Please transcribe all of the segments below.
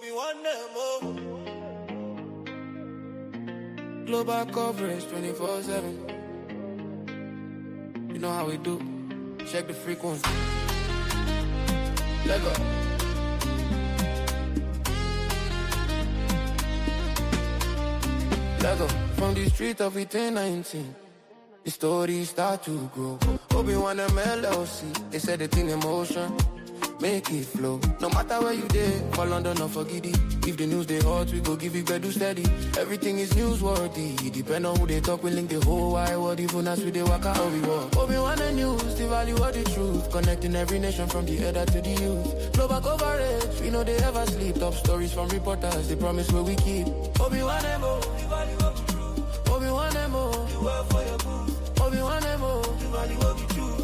Obi-Wan Nemo. Global coverage 24/7. You know how we do. Check the frequency. Let go. Let go. From the street of 1819, the stories start to grow. Obi-Wan and LLC, they said it in emotion. Make it flow. No matter where you did, for London or for Giddy. If the news they hot, we go give you bedu steady. Everything is newsworthy. It depend on who they talk, we link the whole wide world. Even as we they walk out, we walk. Obi-Wan the news, the value of the truth. Connecting every nation from the elder to the youth. Global coverage, we know they ever sleep. Top stories from reporters, they promise where we keep. Obi-Wan Emo, the value of the truth. Obi-Wan Emo, the world for your booth. Obi-Wan Emo, the value of the truth.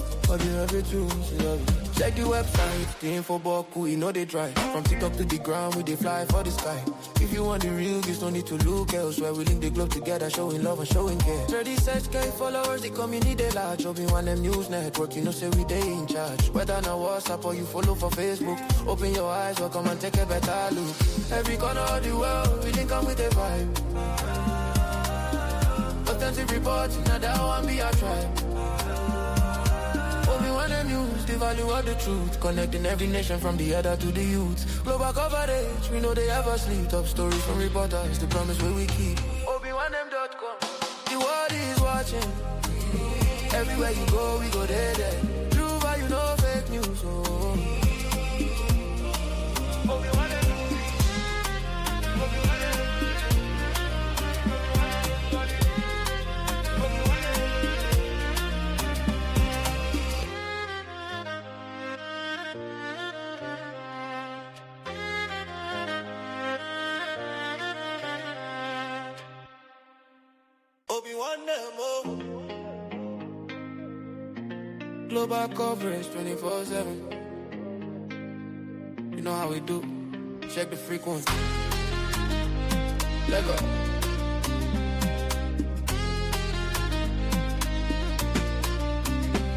Check the website, the info boku, you know they dry. From TikTok to the ground, we they fly for the sky. If you want the real, there's no need to look elsewhere. We link the globe together, showing love and showing care. 36K followers, the community they large. Obi-Wan them news network, you know say we they in charge. Whether na WhatsApp or you follow for Facebook, open your eyes, welcome and take a better look. Every corner of the world, we link up with the vibe. Authentic reports, now that one be our tribe. Obi-Wan the news, the value of the truth. Connecting every nation from the elder to the youth. Global coverage, we know they ever sleep. Top stories from reporters, the promise where we keep. ObiWanEm.com, the world is watching. Everywhere you go, we go there, there. True value, no fake news. Oh. Obi-Wan. Obi-Wan Nemo. Global coverage 24/7. You know how we do. Check the frequency. Let go.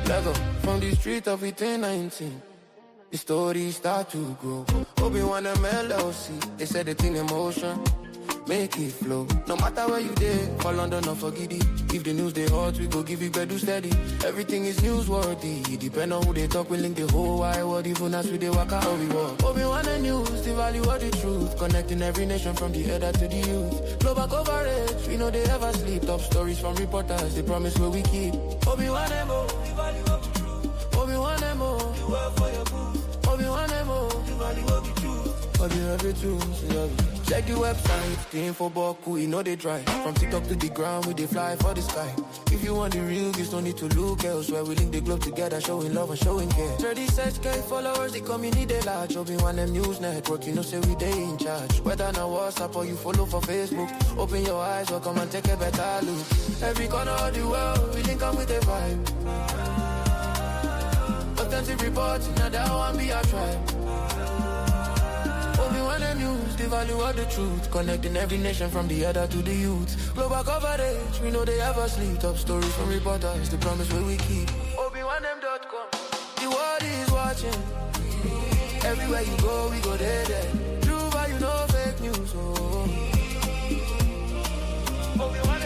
Let go. From the street of 1819, the stories start to grow. Obi-Wan and LLC, they said it in emotion. Make it flow. No matter where you did, for London or for Giddy. If the news they hot, we go give you bedu steady. Everything is newsworthy. It depend on who they talk, we link the whole wide world. Even as we they walk out, we walk. Obi-Wan the news, the value of the truth. Connecting every nation from the elder to the youth. Global coverage, we know they ever sleep. Top stories from reporters, they promise where we keep. Obi-Wan Emo, the value of the truth. Obi-Wan Emo, the world for your booth. Obi-Wan Emo, the value of the truth. Check the website, the info boku, you know they dry. From TikTok to the ground, we they fly for the sky. If you want the real, there's no need to look elsewhere. We link the globe together, showing love and showing care. 36K followers, the community they large. Obi-Wan them news network, you know say we they in charge. Whether na WhatsApp or you follow for Facebook, open your eyes, welcome and take a better look. Every corner of the world, we link up with the vibe. Authentic reports, now that one be our tribe. Obi-Wan the news, the value of the truth. Connecting every nation from the elder to the youth. Global coverage, we know they ever sleep. Top stories from reporters, the promise where we keep. ObiWanEm.com, the world is watching. Everywhere you go, we go there, there. True value, no fake news. Oh. Obi-Wan.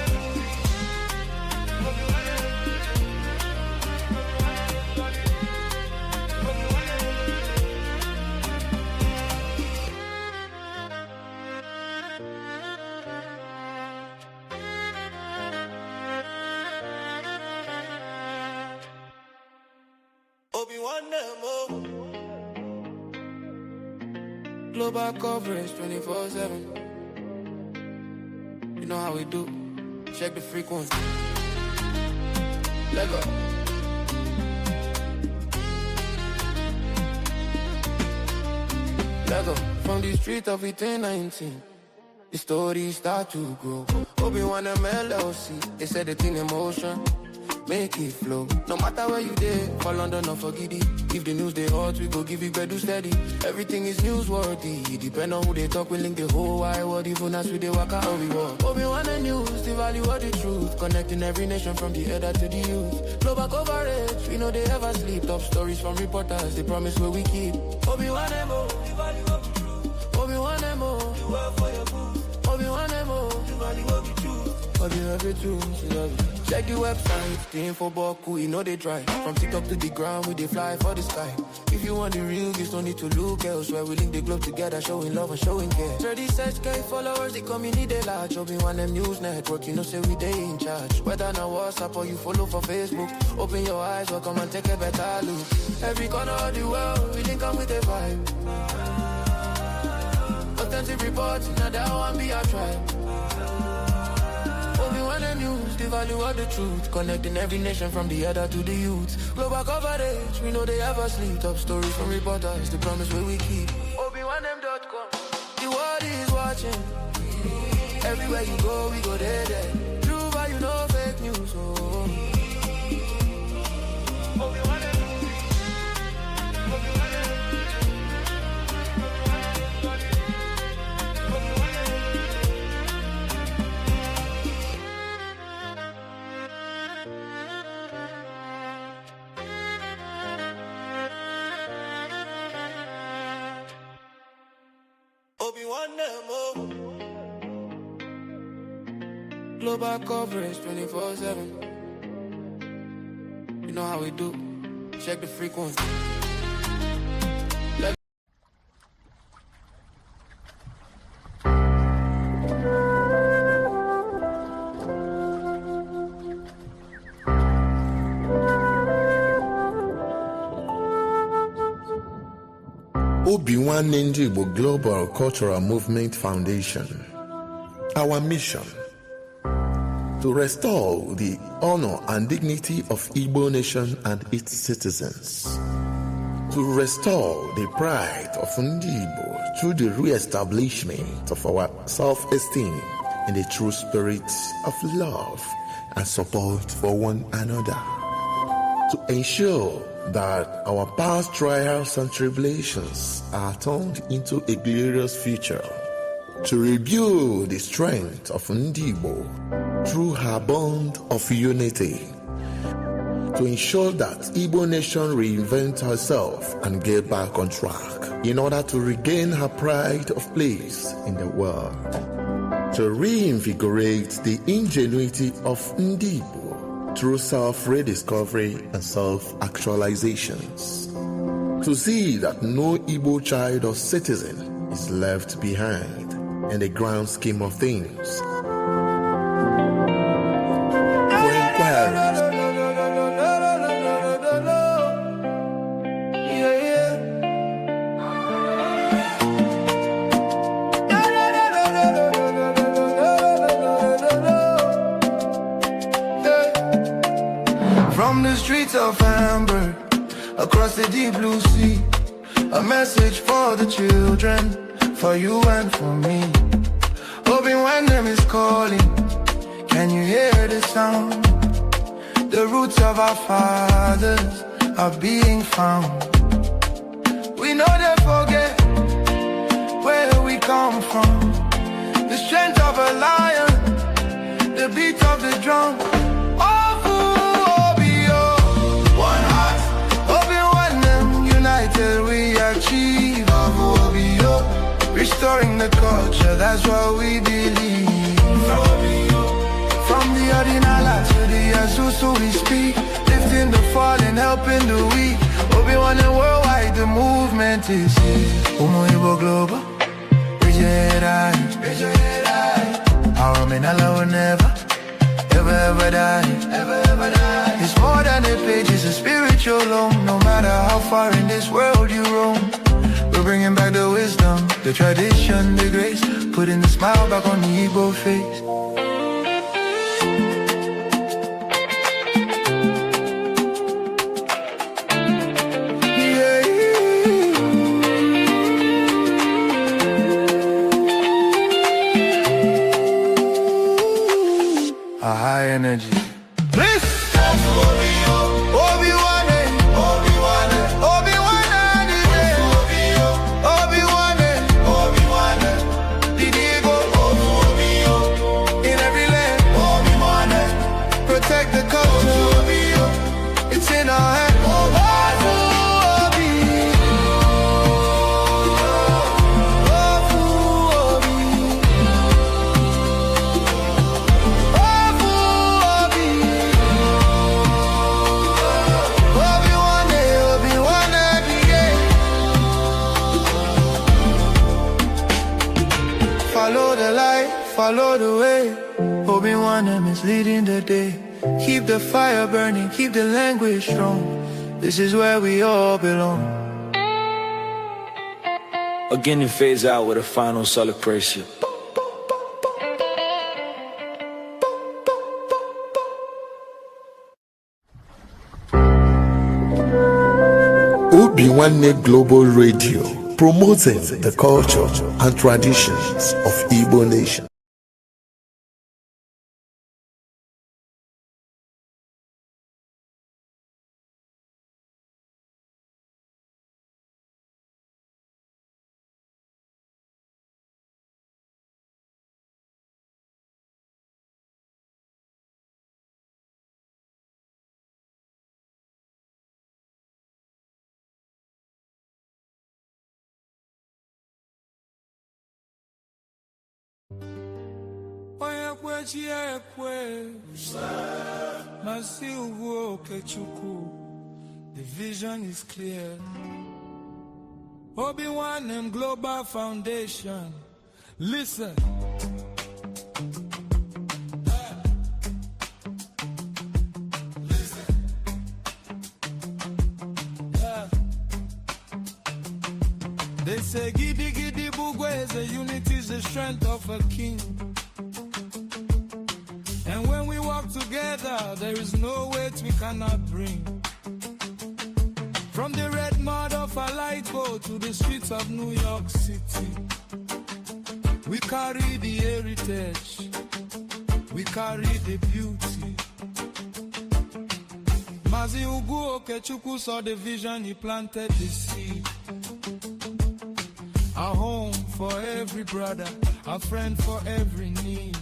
Obi-Wan Nemo. Global coverage 24/7. You know how we do. Check the frequency. Let go. Let go. From the street of 1819, the stories start to grow. Obi-Wan and LLC, they said it in emotion. Make it flow. No matter where you did, for London or for Giddy. If the news they hot, we go give you bedu steady. Everything is newsworthy. It depend on who they talk, we link the whole wide world. Even as we they walk out, we walk. Obi-Wan the news, the value of the truth. Connecting every nation from the elder to the youth. Global coverage, we know they ever sleep. Top stories from reporters, they promise where we keep. Obi-Wan Emo, the value of the truth. Obi-Wan Emo, you well for your booth. Obi one mo, Obi every two, she love it. Check the website, the info boku, you know they dry. From TikTok to the ground, we they fly for the sky. If you want the real, you don't need to look elsewhere. We link the globe together, showing love and showing care. 36K followers, the community they large. Obi One them news network, you know say we they in charge. Whether na WhatsApp or you follow for Facebook, open your eyes, welcome and take a better look. Every corner of the world, we link up with the vibe. Authentic reports, now that one be our tribe. Obi Wan news, the value of the truth, connecting every nation from the other to the youth. Global coverage, we know they ever sleep. Top stories from reporters, the promise where we keep. ObiWanem.com, the world is watching. Everywhere you go, we go there, there. True value, no fake news. Oh. Global coverage 24/7. You know how we do. Check the frequency. Obi Nwanne Ndị Igbo Global Cultural Movement Foundation. Our mission: to restore the honor and dignity of Igbo nation and its citizens, to restore the pride of Ndị Igbo through the re-establishment of our self-esteem in the true spirit of love and support for one another, to ensure that our past trials and tribulations are turned into a glorious future, to rebuild the strength of Ndị Igbo through her bond of unity, to ensure that Igbo nation reinvent herself and get back on track in order to regain her pride of place in the world, to reinvigorate the ingenuity of Ndị Igbo through self-rediscovery and self-actualizations, to see that no Igbo child or citizen is left behind in the grand scheme of things. For inquiries, From the streets of Hamburg, across the deep blue sea, a message for the children, for you and for me. Obi Nwanne is calling, can you hear the sound? The roots of our fathers are being found. We know they forget where we come from. The strength of a lion, the beat of the drum. Ofu Obi-O, one heart. Obi Nwanne, united we achieve. Ofu Obi-O, restoring the culture, that's what we believe. From the Odinala to the Asusu we speak, lifting the fallen, helping the weak. Obi Nwanne worldwide, the movement is here. Umu Igbo Global, raise your head high. Our Omenala will never, ever, ever die, ever, ever die. It's more than a page, it's a spiritual home. No matter how far in this world you roam, we're bringing back the wisdom, the tradition, the grace, putting the smile back on the Igbo face. Yeah. A high energy. Please. Obi Nwanne, Obi Nwanne, Obi Nwanne, Obi Nwanne, Obi Nwanne, Didigo, in every land, Obi Nwanne, protect the culture, it's in our hand. Ofu Obi, Ofu Obi, Follow the way. Obinwannem is leading the day. Keep the fire burning, keep the language strong. This is where we all belong. Again, it fades out with a final celebration. Obi Nwanne Global Radio, promoting the culture and traditions of Igbo nation. Onye kwe chi ya ekwe. Mazi Ugwu Okechukwu. The vision is clear. Obinwannem Global Foundation. Listen. Listen. Yeah. They say gidi gidi bugwe is a unity is the strength of a king. And when we work together, there is no weight we cannot bring. From the red mud of Alaigbo to the streets of New York City, we carry the heritage, we carry the beauty. Mazi Ugwu Okechukwu saw the vision, he planted the seed. A home for every brother, a friend for every need.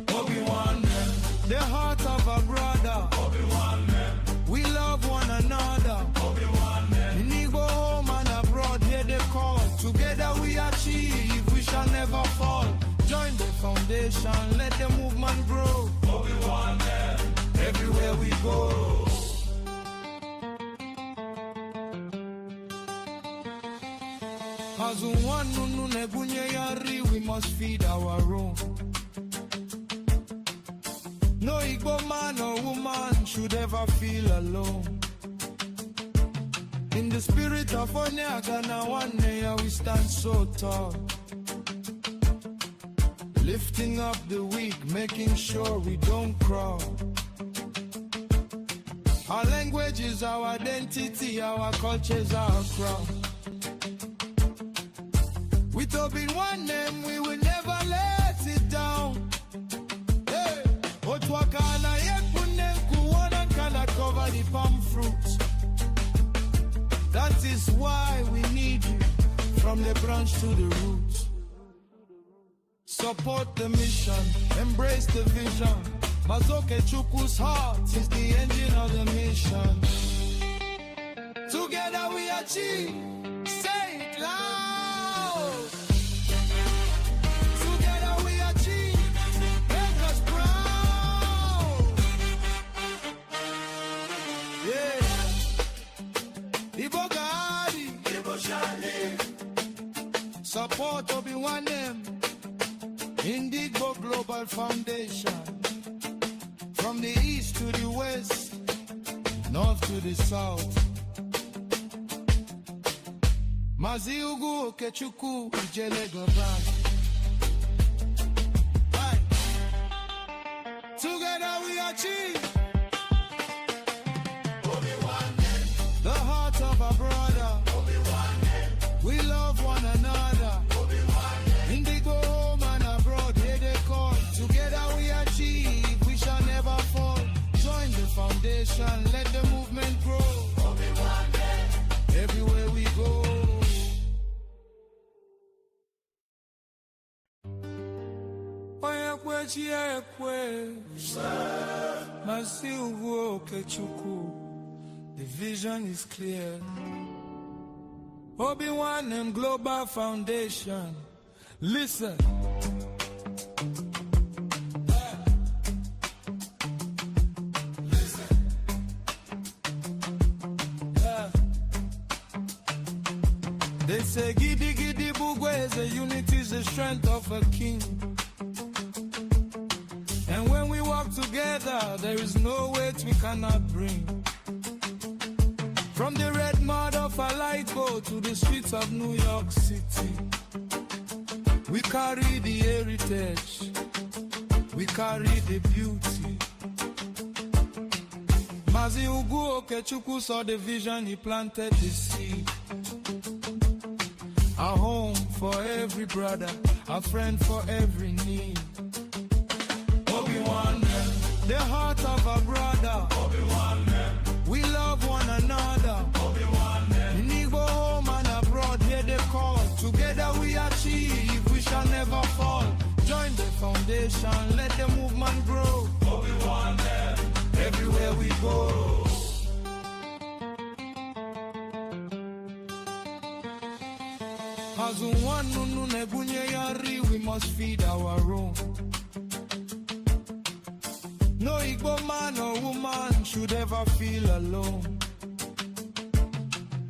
Obinwannem, the heart of a brother. Obinwannem, we love one another. Obinwannem, in Igbo home and abroad, hear the call. Together we achieve, we shall never fall. Join the foundation, let the movement grow. Obinwannem, everywhere we go. Azụ nwanne na-ebunye ya nri, we must feed our own. No Igbo man or woman should ever feel alone. In the spirit of Onye Aghana Nwanne ya, we stand so tall. Lifting up the weak, making sure we don't crawl. Our language is our identity, our culture is our crown. With Obinwannem, we will never let it down. Hey! Otuakana yekunenku one cannot cover the palm fruit. That is why we need you, from the branch to the root. Support the mission, embrace the vision. Mazi Okechukwu's heart is the engine of the mission. Together we achieve. Say it loud. Together we achieve. Make us proud. Yeah. Igbo Gadi. Igbo shall. Support Obinwannem. Ndigbo Global Foundation. From the east to the west, north to the south. Mazi Ugwu Okechukwu Ijele Govan. Aye. Together we achieve. The heart of a brother. We love one another. Ndigbo home and abroad, here they call. Together we achieve, we shall never fall. Join the foundation, let the movement grow. Everywhere we go. Onye kwe chi ya ekwe. Mazi Ugwu Okechukwu. The vision is clear. Obinwannem Global Foundation. Listen. Listen. Yeah. They say gidi gidi bugwe is a unity is the strength of a king. Together, there is no weight we cannot bring. From the red mud of Alaigbo to the streets of New York City, we carry the heritage, we carry the beauty. Mazi Ugu Okechukwu saw the vision, he planted the seed. A home for every brother, a friend for every need. Obi-Wan, the heart of a brother. Obi-Wan, we love one another. Obi-Wan, in Igbo home and abroad, hear the call. Together we achieve, we shall never fall. Join the foundation, let the movement grow. Obi-Wan, everywhere we go. Azụ nwa nnụnụ na-ebunye ya nri, we must feed our own. No Igbo man or woman should ever feel alone.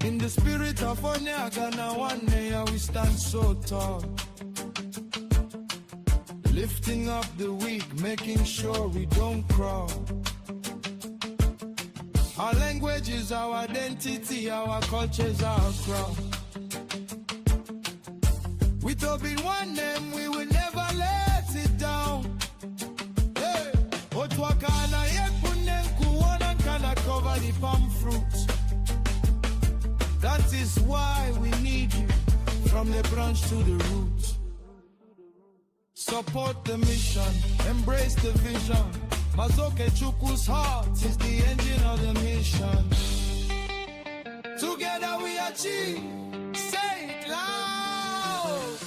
In the spirit of Onye Aghana Nwanne ya, we stand so tall. Lifting up the weak, making sure we don't crawl. Our language is our identity, our culture is our crown. With Obi Nwanne, we will never let it down. Hey! Otu aka na-ekpu nku, one hand cannot cover the palm fruit. That is why we need you, from the branch to the root. Support the mission, embrace the vision. Mazi Okechukwu's heart is the engine of the mission. Together we achieve. Say it loud.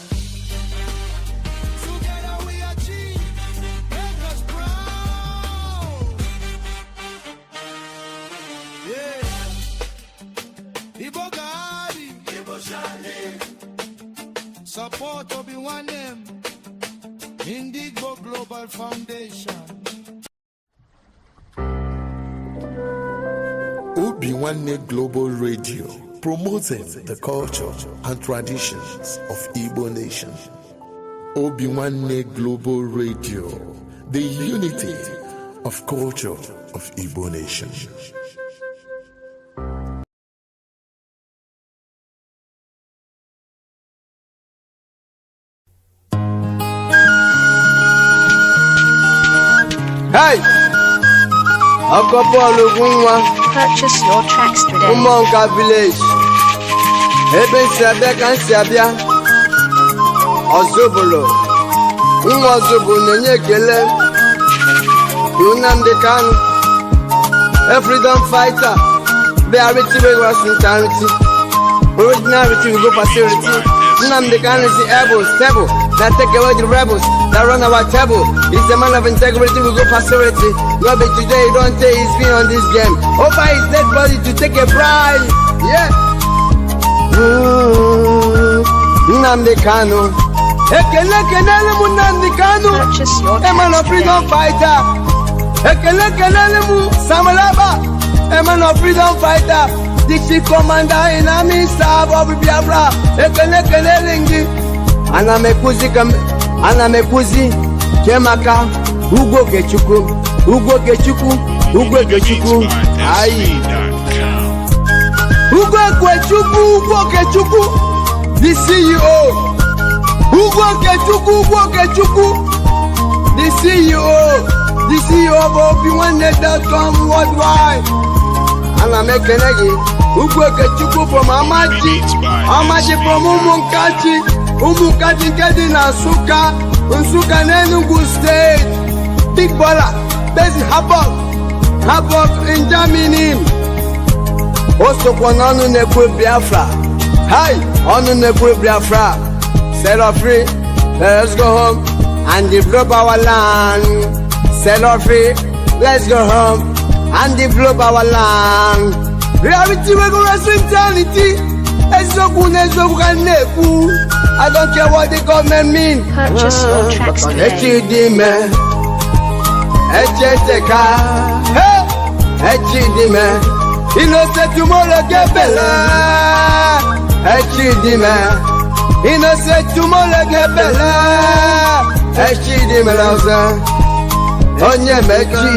Together we achieve. Make us proud. Yeah. Igbo Gadi. Igbo Shali. Support Obi Nwanne. Ndigbo Global Foundation. Obi Nwanne Global Radio, promoting the culture and traditions of Igbo nation. Obi Nwanne Global Radio, the unity of culture of Igbo nation. Hey! Ọkọ Paul Ogunwa, Purchase your tracks today. Ụmụnka village. Ebe nsi abịa ka nsi abịa. Ọzụbụlụ. Nwa Ọzụbụlụ na-enye ekele. Nnamdi Kanu. A freedom fighter. Reality wey sincerity. Originality we go facility. Nnamdi Kanu is able, stable. That take away the rebels that run our table. He's a man of integrity, we go facility. No be today, don't say he's been on this game. Over his dead body to take a bribe. Yeah. Nnamdi Kanu. Ekele kelele mu Nnamdi Kanu. Purchase your A man tracks of freedom today. Fighter. Ekele kelele mu Samuel Abba. A man of freedom fighter. The chief commander in army staff of Biafra. Ekele kelele ngi. Ana m ekwuzi ka ana m ekwuzi Chiamaka Ugwu Okechukwu, Ugwu Okechukwu, Ugwu Okechukwu, ayi Ugwu Okechukwu, Ugwu Okechukwu, the CEO. Ugwu Okechukwu, Ugwu Okechukwu, the CEO, the CEO of Obi1net.com worldwide. Ana m ekele gị, Ugwu Okechukwu from Amachi, Amachi from Ụmụnkachi, Ụmụnkachi nke dị na Nsụka, Nsụka n'Enugu State. Big baller, based in Hamburg, Hamburg in Germany. O sokwa n'ọnụ na-ekwu Biafra. Hai, ọnụ na-ekwu Biafra. Set us free, let us go home and develop our land. Set us free, let's go home and develop our land. Reality wey go rest eternity. Eziokwu na eziokwu ka m na-ekwu. I don't care what the government mean. Purchase your tracks today. Echi dị ime, echi eteka. Hey! Echi dị ime. You know say tomorrow get better. Echi dị ime. You know say tomorrow get better. Echi dị ime lọzọ. Onye mechi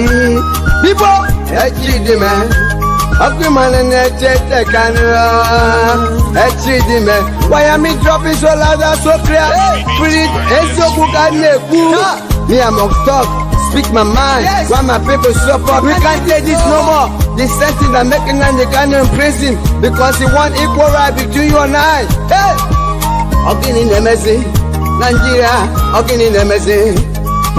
biko echidime ọkụmanụ na-eche tekanụ echidime. Why am I dropping so loud and so clear? Spirit eziokwu ka m na-ekwu. Me, I'm on top, speak my mind. Why my people suffer? We can't take this no more. The sentence that making Nnamdi Kanu in prison because he want equal right between you and I. Hey! Ọgịnị na-emezi Nigeria? Ọgịnị na-emezi?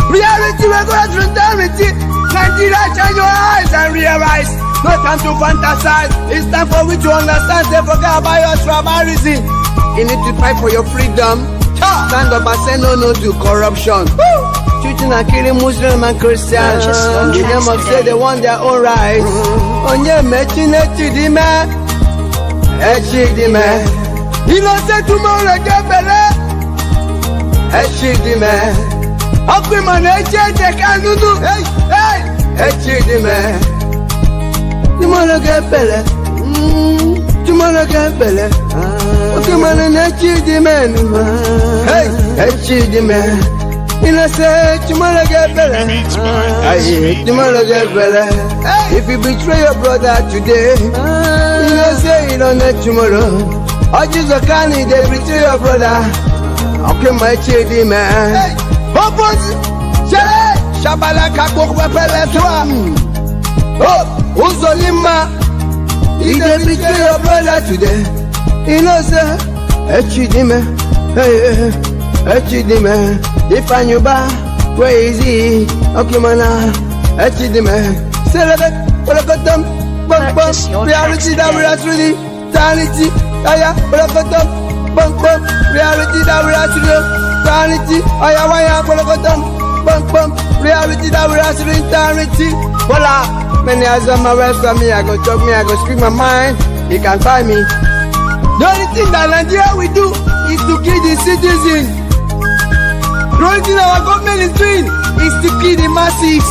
Reality wey go reality. Nigeria, shine your eyes and realize. No time to fantasize. It's time for we to understand. Say forget about your tribalism. You need to fight for your freedom. Stand up and say no, no to corruption. Shooting and killing Muslim and Christian. Purchase your In the name of tracks say today. They want their own rights. Onye mechi n'echidime. Echidime. You know say tomorrow get belle. Echidime. Ọkùnrin na-eche eche ka nụnụ. Hey, hey! Echidime. Tomorrow get belle. Tomorrow get belle. Ọkùnrin na-echidime. Hey, echidime. You know say tomorrow get belle. Aye, tomorrow get belle. If you betray your brother today, you know say you don't know tomorrow. Orji Uzor Kalu dey betray your brother. Okay, my chidi man. Opposite, Shele, Shabala Kakok Wepele Tua. Oh, Uzolima, you dey betray your brother today. You know say, Echidime, hey, hey, Echidime, Ifeanyi Ubah, where is he? Okay, man, Echidime, Celebrate, Bolokotom, Bum Bum, Purchase your reality tracks that we today. are truly, eternity, Aya, Bolokotom, Bum Bum, reality that we are truly, eternity, Aya, Waya, Bolokotom, Bum Bum, reality that we are truly, eternity. Voila, many eyes on my rest of me, I go talk me, I go speak my mind, you can find me. The only thing that Nigeria will do is to kill the citizens. The only thing our government is doing is to kill the masses.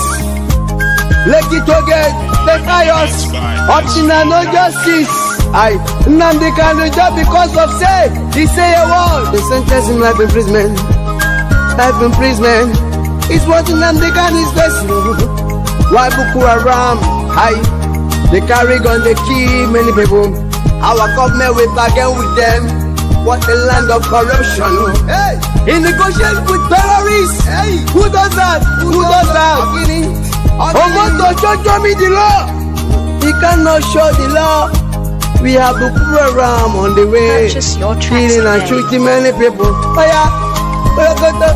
Lekki tollgate, they try us. Up to now, no justice. I Nnamdi Kanu just because of say he say a word. They sentence him life imprisonment. Life imprisonment is what Nnamdi Kanu is facing. Why Boko Haram? Hi, they carry gun, they kill many people. Our government will bargain with them. What a land of corruption. Hey, he negotiate with terrorists. Hey, who does that? Who does that? Omoto show me the law. He cannot show the law. We have Boko Haram on the way. Purchase your tracks Killing and today. shooting many people. Oh yeah, Bolokoto,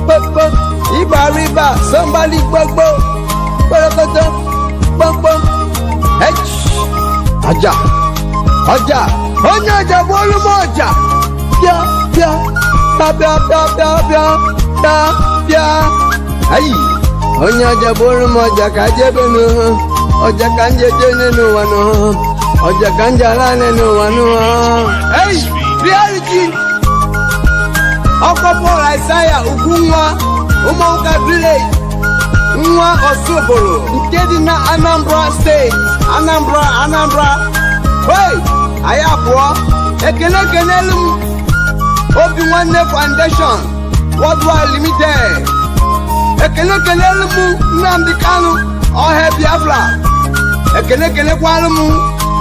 pop pop, Iba riba, somebody gbogbo. Bolokoto, pop pop, H, Aja, Ọjà, onye ọjà bụ olu m ọjà. Bịa, bịa, bịa, bịa, bịa, bịa, bịa, bịa. Ayi, onye ọjà bụ olu m ọjà ka jebenu. Ọjà ka njeje n'ụwa nụ. Ọjà ka njala n'ụwa nụ. Hey, reality. Ọkọ Paul Isaiah Ugwunwa, Ụmụnka village, nwa Osubolo, nke dị na Anambra State, Anambra, Anambra. Hey, anyị abụọ, ekele ekelelu m Obi Nwanne Foundation Worldwide Limited. Ekele ekelelu m Nnamdi Kanu, ọha Biafra. Ekele ekelekwalụ m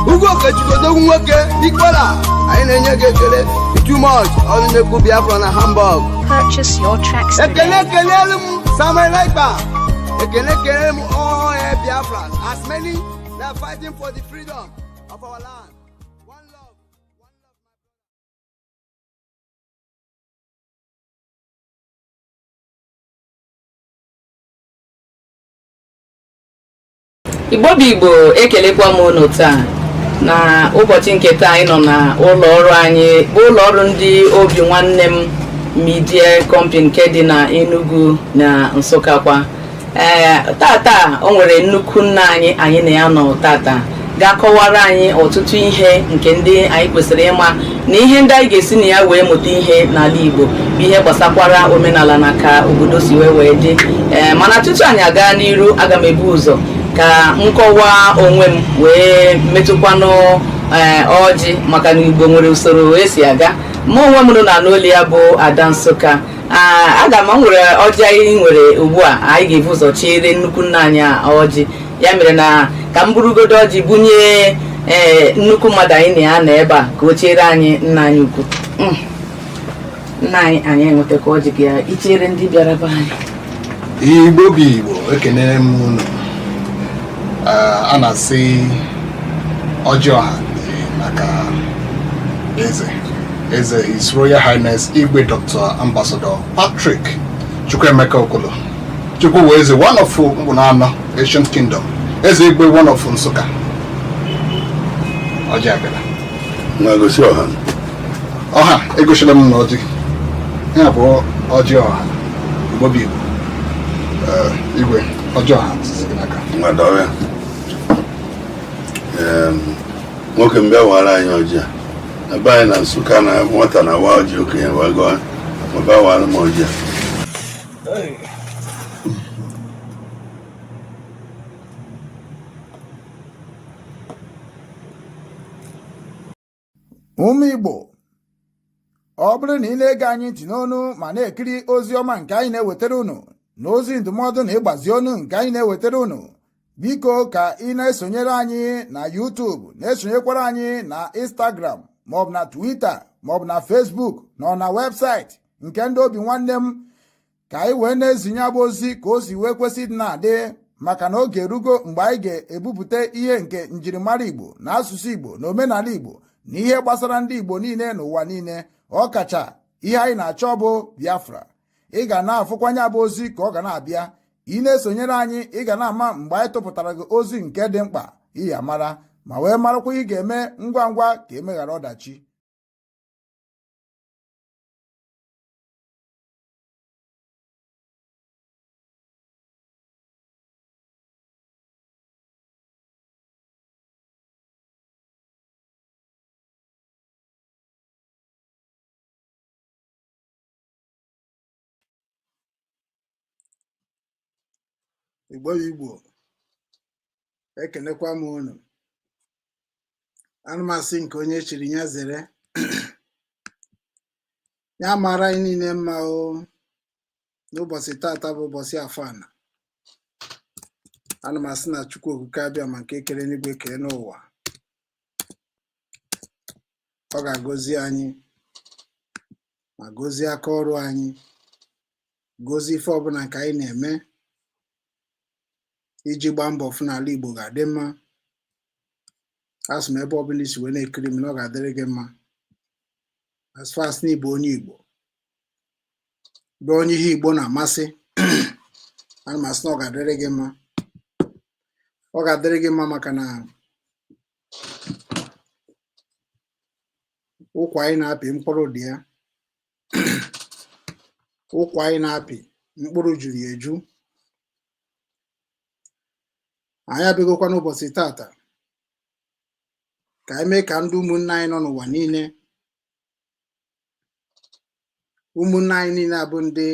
Ugwu Okechukwu odogwu nwoke Ikpola. Anyị na-enye gị ekele too much ọnụ na-ekwu Biafra na Hamburg. Purchase your tracks Ekele today. ekelelu m Samuel Ekpa. Ekele ekele m all Biafra as many that are fighting for the freedom of our land. One love, one love. Igbo bụ Igbo, ekelekwa m unu taa na ụbọchị nke taa. Anyị nọ na ụlọ ọrụ anyị bụ ụlọ ọrụ ndị Obi Nwanne m Media Company nke dị na Enugu na Nsụka kwa. Ee, tata o nwere nnukwu nna anyị, anyị na ya nọ tata ga-akọwara anyị ọtụtụ ihe nke ndị anyị kwesịrị ịma na ihe ndị anyị ga-esi na ya wee mụta ihe n'ala Igbo bụ ihe gbasakwara omenala na ka obodo si wee dị. Ee, mana tutu anyị aga n'iru, aga m ebu ụzọ ka m kọwaa onwe m wee metụkwanụ ee ọjị, maka na Igbo nwere usoro esi aga. Mụ onwe m nọ na n'olu ya bụ Ada Nsụka. Aga m nwere ọjị anyị nwere ugbu a, anyị ga-ebu ụzọ chiere nnukwu nna anyị ọjị. Ya mere na ka m burugodo ọjị bunye ee nnukwu mmadụ anyị na ya nọ ebe a ka o chiere anyị nna anyị ukwu. Nna anyị, anyị enwetakwa ọjị ka ichere ndị bịara be anyị. Igbo bụ Igbo, ekenere m unu. A na-asị ọjị ọha dị maka eze His Royal Highness Igwe Dr. Ambassador Patrick Chukwuemeka Okolo Chukwu eze one of Mkpụnanọ Ancient Kingdom, eze Igwe one of Nsụka. Ọjị abịara. Na-egosi ọha. Ọha egosila m na ọjị ya bụ ọjị ọha. Igbo bụ Igbo. Igwe, ọjị ọha tụzi gị n'aka. Nwadọrọ nwoke m, bịa wara anyị ọjị a na be anyị na Nsụka, na nwata na-awa ọjị, okenye wee gọọ ma bịa wara m ọjị a. Ụmụ Igbo, ọ bụrụ na ị na-ege anyị ntị n'onu ma na-ekiri ozi ọma nke anyị na-ewetara unu na ozi ndụmọdụ na ịgbazi onu nke anyị na-ewetara unu, biko ka ị na-esonyere anyị na YouTube, na-esonyekwara anyị na Instagram, maọbụ na Twitter, maọbụ na Facebook, na ọ na webụsaịtị nke ndị Obi Nwanne m, ka anyị wee na-ezinye abụ ozi ka o si wee kwesị ịdị na-adị, maka na oge erugo mgbe anyị ga-ebupụta ihe nke njirimara Igbo na asụsụ Igbo na omenala Igbo na ihe gbasara ndị Igbo niile n'ụwa niile, ọkacha ihe anyị na-achọ bụ Biafra. Ị ga na-afụkwanye abụ ozi ka ọ ga na-abịa. Ị na-esonyere anyị, ị ga na-ama mgbe anyị tụpụtara gị ozi nke dị mkpa iyi amara ma wee marakwa ị ga-eme ngwa ngwa ka emeghara ọdachi. Igbo Igbo, ekenekwa m unu. Anụmasị nke onye chiri ya zere. Ya mara anyị niile mma o n'ụbọchị tata bụ ụbọchị Afọ Ana. Ana m asị na Chukwu Okike abịa ma nke kere n'igwe kee n'ụwa, ọ ga-agọzi anyị ma gọzie aka ọrụ anyị, gọzie ife ọbụla nke anyị na-eme iji gbaa mbọ fụ n'ala Igbo ga-adị mma. Asị m, ebe ọbụla isi wee na-ekiri m, na ọ ga-adịrị gị mma, as far as na Igbo, onye Igbo bụ onye ihe Igbo na-amasị. Ana m asị na ọ ga-adịrị gị mma, ọ ga-adịrị gị mma, maka na ụkwa anyị na-apị, mkpụrụ dị ya. Ụkwa anyị na-apị, mkpụrụ juru ya eju. Anyị abịagokwa n'ụbọchị tata ka anyị mee ka ndị ụmụnne anyị nọ n'ụwa niile, ụmụnne anyị niile abụ ndị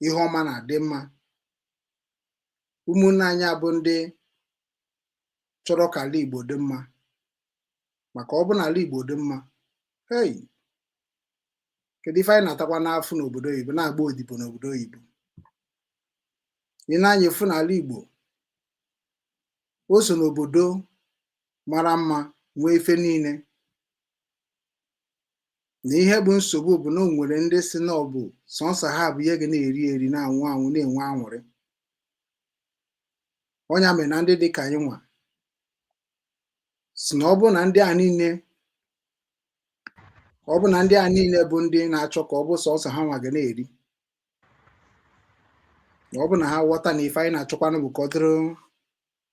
ihe ọma na-adị mma, ụmụnne anyị abụ ndị chọrọ ka ala Igbo dị mma, maka ọ bụ na ala Igbo dị mma, hei, kedu ife anyị na-atakwa n'afọ n'obodo oyibo, na-agba odibo n'obodo oyibo? Ị na-anya efu n'ala Igbo, o so n'obodo mara mma, nwee ife niile. Na ihe bụ nsogbu bụ na o nwere ndị si na ọ bụ sọnsọ ha bụ ihe ga na-eri eri, na-anwụ anwụ, na-enwe anwụrị. Ọnya mere na ndị dị ka anyị nwa si na ọ bụ na ndị a niile, ọ bụ na ndị a niile bụ ndị na-achọ ka ọ bụ sọnsọ ha nwa ga na-eri, na ọ bụ na ha ghọta na ife anyị na-achọkwanụ bụ ka ọ dịrị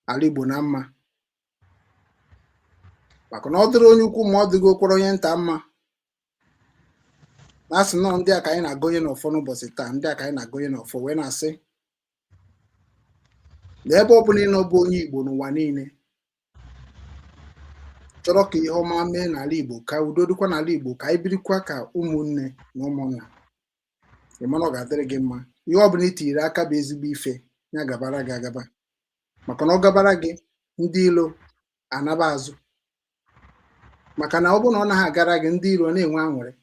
ala Igbo na mma, maka na ọ dịrị onye ukwu ma ọ dịghị okwere onye nta mma. Na asị nọọ ndị a ka anyị na-agọnye n'ọfọ n'ụbọchị taa, ndị a ka anyị na-agọnye n'ọfọ, wee na-asị na ebe ọ bụla ị nọ bụ onye Igbo n'ụwa niile chọrọ ka ihe ọma mee n'ala Igbo, ka udo dịkwa n'ala Igbo, ka anyị birikwa ka ụmụnne na ụmụnna, ị mana ọ ga-adịrị gị mma. Ihe ọ bụla i tinyere aka bụ ezigbo ife, ya gabara gị agaba, maka na ọ gabara gị, ndị ilo anaba azụ, maka na ọ bụrụ na ọ naghị agara gị, ndị iro na-enwe aṅụrị.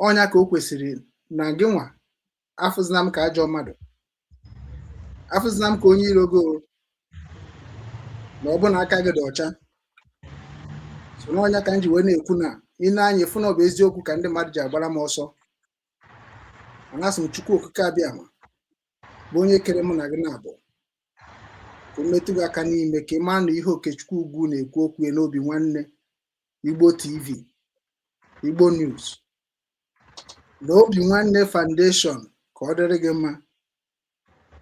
Ọnya ka o kwesịrị na gị nwa afụzina m ka ajọ mmadụ, afụzina m ka onye iro gị o. Ma ọ bụ na aka gị dị ọcha so n'ọnya ka m ji wee na-ekwu na ị na-anya efu na ọ bụ eziokwu ka ndị mmadụ ji agbara m ọsọ. Mana asị m Chukwu Okike Abịama bụ onye kere mụ na gị na-abụ ka o metụ gị aka n'ime ka ị mara na ihe Okechukwu Ugwu na-ekwu okwu ya n'Obi Nwanne Igbo TV, Igbo News na Obi Nwanne Foundation, ka ọ dịrị gị mma,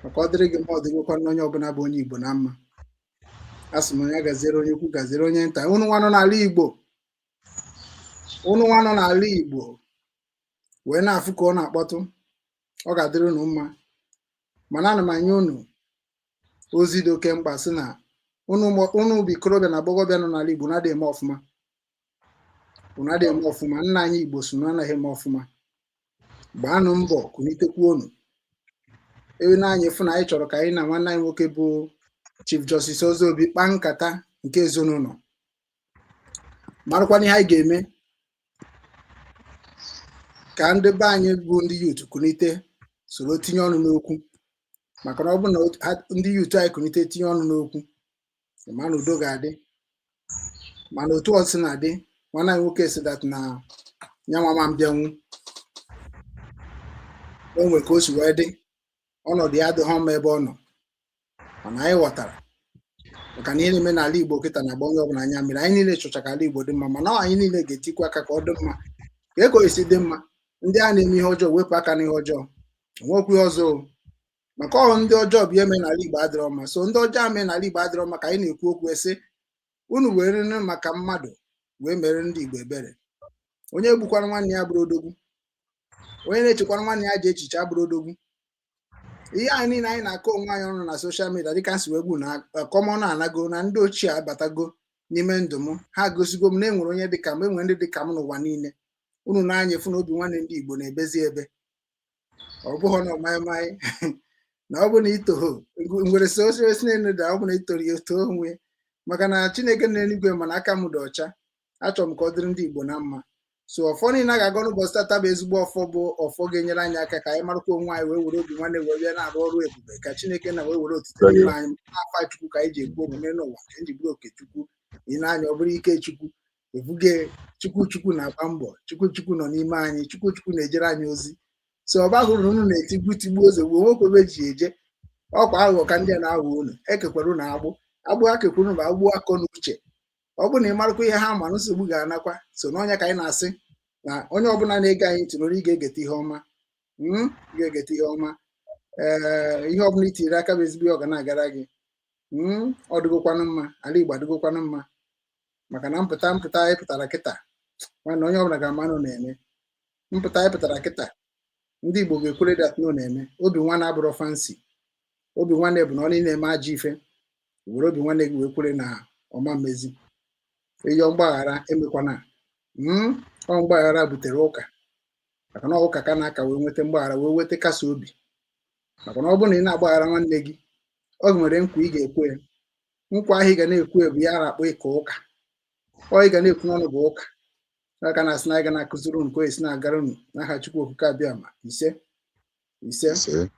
maka ọ dịrị gị mma, ọ dịgokwa na onye ọbụla bụ onye Igbo na mma. A sị m ya gaziere onye ukwu, gaziere onye nta. Unu nwa nọ n'ala Igbo, unu nwa nọ n'ala Igbo wee na-afụ ka ọ na-akpọtụ, ọ ga-adịrị unu mma. Mana ana m anye unu ozi dị oke mkpa, sị na unu bụ ikorobịa na agbọghọbịa nọ n'ala Igbo na-adịghị eme ọfụma, unu adịghị eme ọfụma. Nna anyị Igbo so na anaghị eme ọfụma. Gbaanụ mbọ kunitekwu unu ewe na-anya efu na anyị chọrọ ka anyị na nwanne anyị nwoke bụ Chief Justice Ozobi kpaa nkata nke ezinụlọ, marakwana ihe anyị ga-eme ka ndị be anyị bụ ndị youth kunite soro tinye ọnụ n'okwu, maka na ọ bụ na ndị youth anyị kunite tinye ọnụ n'okwu, ma na udo ga-adị. Mana otu ọ sị na-adị, nwanne anyị nwoke si that na ya nwa ma mbịanwu o nwere ka o si wee dị, ọnọdụ ya adịghị mma ebe ọ nọ. Mana anyị ghọtara, maka na ihe na-eme n'ala Igbo kịta na-agba onye ọbụla anya mmiri. Anyị niile chọcha ka ala Igbo dị mma, mana anyị niile ga-etikwa aka ka ọ dị mma, ka eko esi dị mma. Ndị a na-eme ihe ọjọọ, wepụ aka n'ihe ọjọọ. Onwekwa ihe ọzọ o. Maka ọhụ ndị ọjọọ bụ ihe mere n'ala Igbo adịrọ mma. So ndị ọjọọ mee n'ala Igbo adịrọ mma ka anyị na-ekwu okwu esi unu were maka mmadụ wee mere ndị Igbo ebere. Onye gbukwara nwanne ya bụrụ odogwu, onye na-echekwara nwanne ya ji echiche abụrụ odogwu. Ihe anyị niile anyị na-akọ onwe anyị ọnụ na social media, dịka nsi wee gbu na common anago na ndị ochie abatago n'ime ndụ m, ha gosigo m na enwere onye dịka m, enwere ndị dịka m n'ụwa niile. Unu na-anya efu na Obi Nwanne ndị Igbo na-ebezi ebe ọ bụghị na ọmaịmaị na ọ bụ na itoho nwere sosi n'elu da, ọ bụ na itoro ya too onwe, maka na Chineke na eluigwe, mana aka m dị ọcha. Achọrọ m ka ọ dịrị ndị Igbo na mma. So ọfọ niile a ga-agọ n'ụbọchị tata bụ ezigbo ọfọ, bụ ọfọ ga-enyere anyị aka ka anyị marakwa onwe anyị, wee were obi nwanne wee bịa na-arụ ọrụ ebube, ka Chineke na wee were otuto n'ime anyị n'afa Chukwu ka anyị ji ekwu omume n'ụwa ka eji bụrụ oke Chukwu. Ị na-anya ọ bụrụ ike Chukwu ebuge Chukwu. Chukwu na-agba mbọ, Chukwu, Chukwu nọ n'ime anyị, Chukwu, Chukwu na-ejere anyị ozi. So ọ bahụrụ na unu na-etigbu tigbu ozugbo nwoke ebe ji eje ọkwa aghụghọ ka ndị a na-aghọ unu. Ekekwara unu agbụ, agbụ ha kekwara unu bụ agbụ akọ na uche. Ọ bụrụ na ị marakwa ihe ha ma, nsogbu ga-anakwa. So n'ọnya ka anyị na-asị na onye ọbụla na-ege anyị ntị n'olu, ị ga-egete ihe ọma, ị ga-egete ihe ọma. Ee, ihe ọbụla itinyere aka bụ ezigbo ihe, ọ ga na-agara gị. Ọ dịgokwanụ mma, ala Igbo adịgokwanụ mma, maka na mpụta mpụta anyị pụtara kịta, nwanne, onye ọbụla ga-ama na ọ na-eme. Mpụta anyị pụtara kịta, ndị Igbo ga-ekwere that no na-eme. Obi nwanne abụrọ fancy. Obi nwanne bụ na ọ niile eme ajọ ife, were obi nwanne gị wee kwere na ọma mmezi ịyọ mgbaghara emekwana. Ọ mgbaghara butere ụka, maka na ụka ka na-aka wee nweta mgbaghara, wee nweta kasị obi, maka na ọ bụrụ na ị na-agbaghara nwanne gị, ọ nwere nkwa ị ga-ekwe ya. Nkwa ahụ ị ga na-ekwu bụ ya na-akpọ ịka ụka. Ọ ị ga na-ekwu n'ọnụ bụ ụka aka na-asị na anyị ga na-akụziri unu ka o esi na-agara unu n'aha Chukwu Okike Abịama. Ise, ise, ise,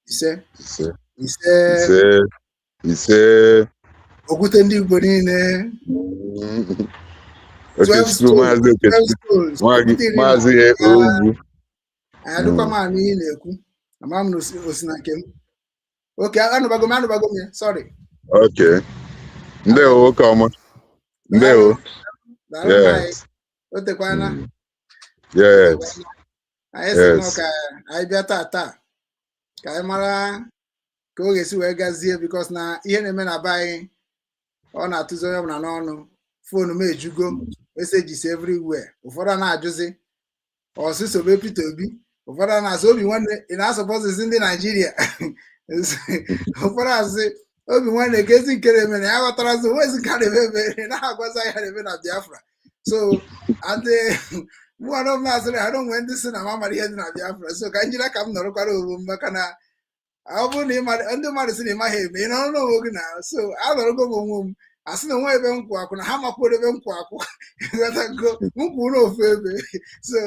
ise, ise, ise, ise, ise. Okwute ndị Igbo niile. Okechukwu, Maazị Okechukwu, Maazị Ogwu. Anyị adịkwa m anụ ihe ị na-ekwu, ama m na o si na nke m. Oke, anụbago m, anụbago m ya, sorry. Okay. Ndewo, nwoke ọma. Ndewo. Daalụ anyị. Yes. O tekwana. Yes. Anyị si nọ Yes. ka anyị bịa taa taa ka anyị mara ka ọ ga-esi wee gazie, because na ihe na-eme na be anyị, ọ na-atụzi onye ọbụla n'ọnụ. Phone m ejugo messages everywhere. Ụfọdụ a na-ajụzi ọsị sobe Peter Obi, ụfọdụ a na-asị, "Obi nwanne, ị na-asọpọzizi ndị Naijiria?" Ụfọdụ asị, "Obi nwanne, ka ezi nke na-eme na ya ghọtarazi onwezi nke a na-eme eme na-agwazi anyị na-eme na Biafra." So and mụnwa m asịrị ha na onwe ndị si na m amara ihe dị na Biafra, so ka njiri aka m nọrọkwara onwe m, maka na ọ bụrụ na ndị mmadụ sị na ị maghị eme, ị nọrọ n'onwe gị na so anọrọgo m onwe m. Asị na onwe ebe nkwụ akwụ na ha makwuru ebe nkwụ akwụ. Ghọtago? Nkwụ n'ofu ebe. So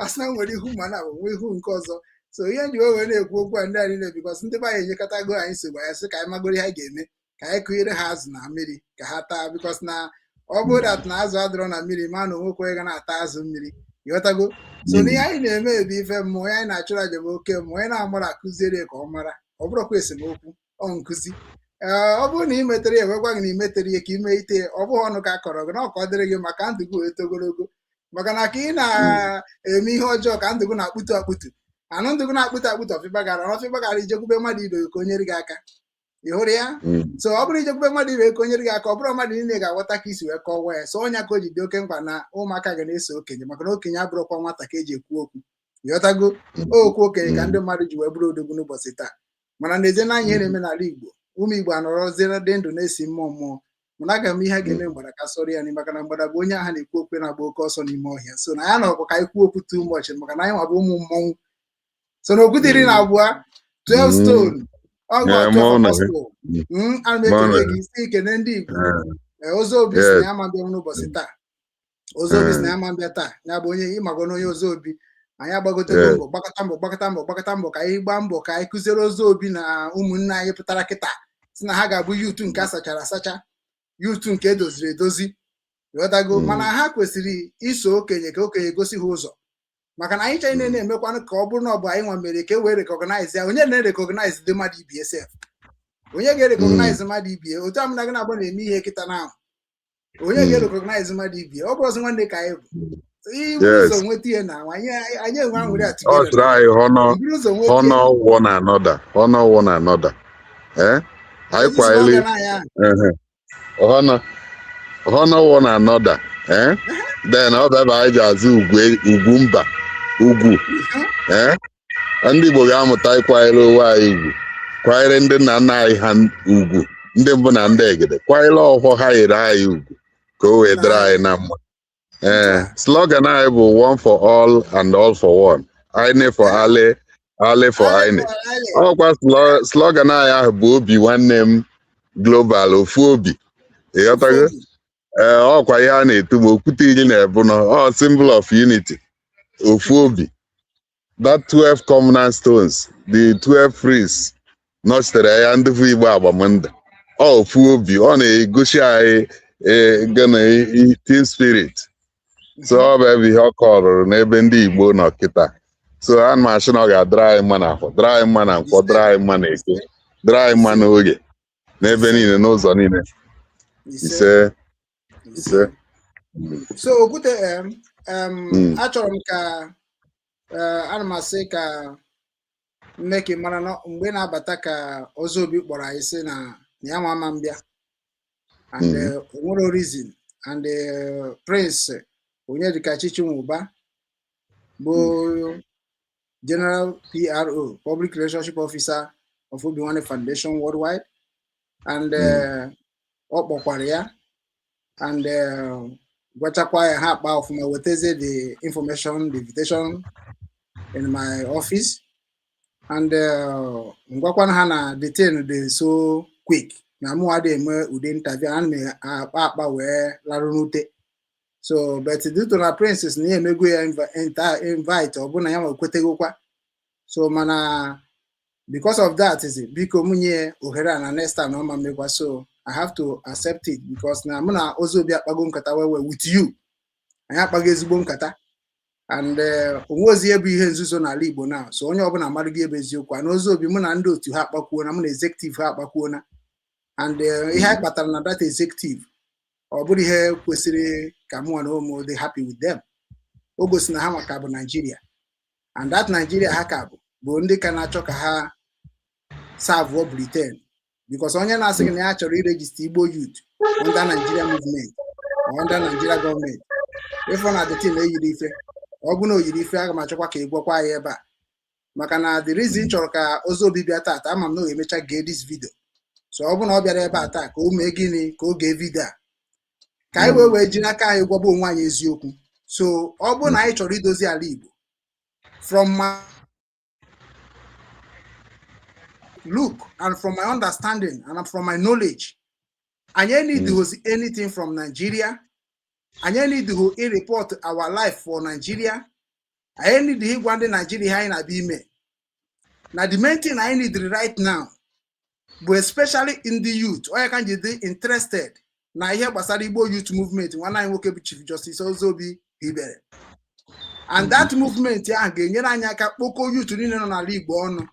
asị na nwere ihu, ma na nwe ihu nke ọzọ. So ihe nji wee na-ekwu okwu a ndị a niile, because ndị be anyị enyekọtago anyị nsogbu. Anyị sị ka anyị magoro ihe anyị ga-eme, ka anyị kụnyere ha azụ na mmiri ka ha taa, because na ọ bụrụ that na azụ adịrọ na mmiri, ma na onwekwe ga na-ata azụ mmiri. Ịghọtago? So na ihe anyị na-eme bụ ife mmụọ, onye anyị na-achụrụ aja bụ oke mmụọ. Onye na-amara, akụziere ya ka ọ mara. Ọ bụrụkwa esemokwu, ọ nkụzi. Ee, ọ bụrụ na ị metere ya, ewekwa gị na ị metere ya ka ime ite. Ọ bụghị ọnụ ka a kọrọ gị na ọ ka ọ dịrị gị maka ndụ gị wee togologo, maka na ka ị na-eme ihe ọjọọ ka ndụ gị na-akpụtu akpụtu. Anụ ndụ gị na-akpụtu akpụtu, ọfịba gara ọfịba gara, ijekwube mmadụ ibe gị ka o nyere gị aka. Ị hụrụ ya? So ọ bụrụ ijekwube mmadụ ibe ka o nyere gị aka, ọ bụrụ mmadụ niile ga-aghọta ka isi wee kọwaa ya. So ọnya ka o ji dị oke mkpa na ụmụaka ga na-eso okenye, maka na okenye abụrụkwa nwata ka eji ekwu okwu. Ịghọtago? Okwu okenye ka ndị mmadụ ji wee bụrụ odogwu n'ụbọchị taa. Mana n'ezie na ihe na-eme n'ala Igbo, ụmụ Igbo anọrọzie dị ndụ na-esi mmụọ mmụọ. Mana aga m ihe a ga-eme mgbada ka sọrọ ya, maka na mgbada bụ onye agha na-ekwu okwu na-agba oke ọsọ n'ime ọhịa. So na ya nọkwa ka anyị kwuo okwu too much, maka na anyị nwa bụ ụmụ mmọnwụ. So na okwute 12, 12 stone, ọgụ 12 apostle. Ana m ekele gị isi ikene ndị Igbo. Ozobi si na ya ma bịa n'ụbọchị taa. Ozobi si na ya ma bịa taa. Ya bụ onye ịmago na onye Ozobi anyị agbagotego mbọ, gbakọta mbọ, gbakọta mbọ, gbakọta mbọ, ka anyị gbaa mbọ ka anyị kụziere Ozobi na ụmụnne anyị pụtara kịta si na ha ga-abụ youth nke a sachara asacha, youth nke edoziri edozi. Ghọtago? Mana ha kwesịrị iso okenye ka okenye gosi ha ụzọ, maka na anyị chọrọ na-emekwanụ ka ọ bụrụ na ọ bụ anyị nwa mere ka e wee recognize ya. Onye na-recognize dị mmadụ ibie sef? Onye ga-recognize mmadụ ibie? Otu a mụ na gị na-agba na-eme ihe kịta na ahụ, onye ga-recognize mmadụ ibie? Ọ bụrụ ọzọ nwanne ka anyị bụ ibu ụzọ nweta ihe na anyị enwe aṅụrị a. Ọ sịrị anyị honor honor one another, honor one another. Eh, anyị kwanyere honor honor one another. Eh, then ọ bụ ebe anyị ji azụ ugwu, ugwu mba, ugwu. Eh, ndị Igbo ga-amụta ịkwanyere onwe anyị ugwu, kwanyere ndị nna nna anyị ha ugwu, ndị mbụ na ndị egede, kwanyere ọhụụ ha nyere anyị ugwu, ka o wee dịrị anyị na mma. Ee, slogan anyị bụ "One for all and all for one", Aine for Ale, Ale for Aine. Ọkwa slogan anyị ahụ bụ Obi Nwanne m Global, ofu obi. Ịghọtago? Ee, ọkwa ihe a na-etu ma okwute 12 nọ, ọ symbol of unity, ofu obi. That 12 covenant stones, the 12 priests nọchitere ya, ndị bụ Igbo agbamndụ. Ọ ofu obi, ọ na-egosi anyị gana team spirit. So ọ bụ ebe ihe ọ kọrụrụ n'ebe ndị Igbo nọ kịta. So ana m asị na ọ ga-adịrị anyị mma na afọ, dịrị anyị mma na nkwọ, dịrị anyị mma na eke, dịrị anyị mma n'oge, n'ebe niile, n'ụzọ niile. Ise, ise. So okwute achọrọ m ka ana m asị ka mme ka ị mara na mgbe na-abata ka Ozobi kpọrọ anyị sị na ya nwa ama mbịa and onwere reason, and Prince Onyedikachi Chinwụba bụ General PRO, Public Relationship Officer of Obinwanne Foundation Worldwide, and ọ kpọkwara ya and gwachakwa ya, ha akpa ọfụma, wetazie the information, the invitation in my office, and ngwakwana ha na the thing dị so quick na mụ adịghị eme ụdị interview, ana m akpa akpa wee larụ n'ute. So but due to na Princess na ya emego ya invite, ọ bụ na ya ma kwetegokwa. So mana because of that is biko mụ nye ohere a na next time na ọma mmekwa. So I have to accept it because na mụ na Ozobi akpago nkata well well with you. Anyị akpago ezigbo nkata and onwe ozi ihe bụ ihe nzuzo n'ala Igbo na so onye ọbụla amarụghị ebe eziokwu a na Ozobi. Mụ na ndị otu ha akpakwuona, mụ na executive ha akpakwuona, and ihe anyị kpatara na that executive, ọ bụrụ ihe kwesịrị ka mụ na ụmụ dị happy with them. O gosi na ha maka bụ Nigeria, and that Nigeria ha ka bụ ndị ka na-achọ ka ha serve Britain, because onye na-asị gị na ya chọrọ iregister Igbo youth under Nigeria movement or under Nigeria gọọmenti, ịfụ na the thing eyiri ife. Ọ bụ na o yiri ife, aga m achọkwa ka ị gwakwa ya ebe a, maka na the reason chọrọ ka Ozobi bịa taata, ama m na ọ ga-emecha gee this video. So ọ bụ na ọ bịara ebe a taa, ka o mee gịnị? Ka o gee video a, ka anyị wee ji n'aka anyị gwaba onwe anyị eziokwu. So ọ bụrụ na anyị chọrọ idozi ala Igbo, from my look and from my understanding and from my knowledge, Anyị need anything from Nigeria. Anyị need to report our life for Nigeria. Anyị need ịgwa ndị Nigeria ihe anyị na-abịa ime. Na the main thing anyị need right now bụ, especially in the youth, onye ka ji dị interested na ihe gbasara Igbo youth movement nwanne anyị nwoke bụ Chief Justice Ozobi hibere, and that movement ahụ ga-enyere anyị aka kpokọọ youth niile nọ n'ala Igbo ọnụ.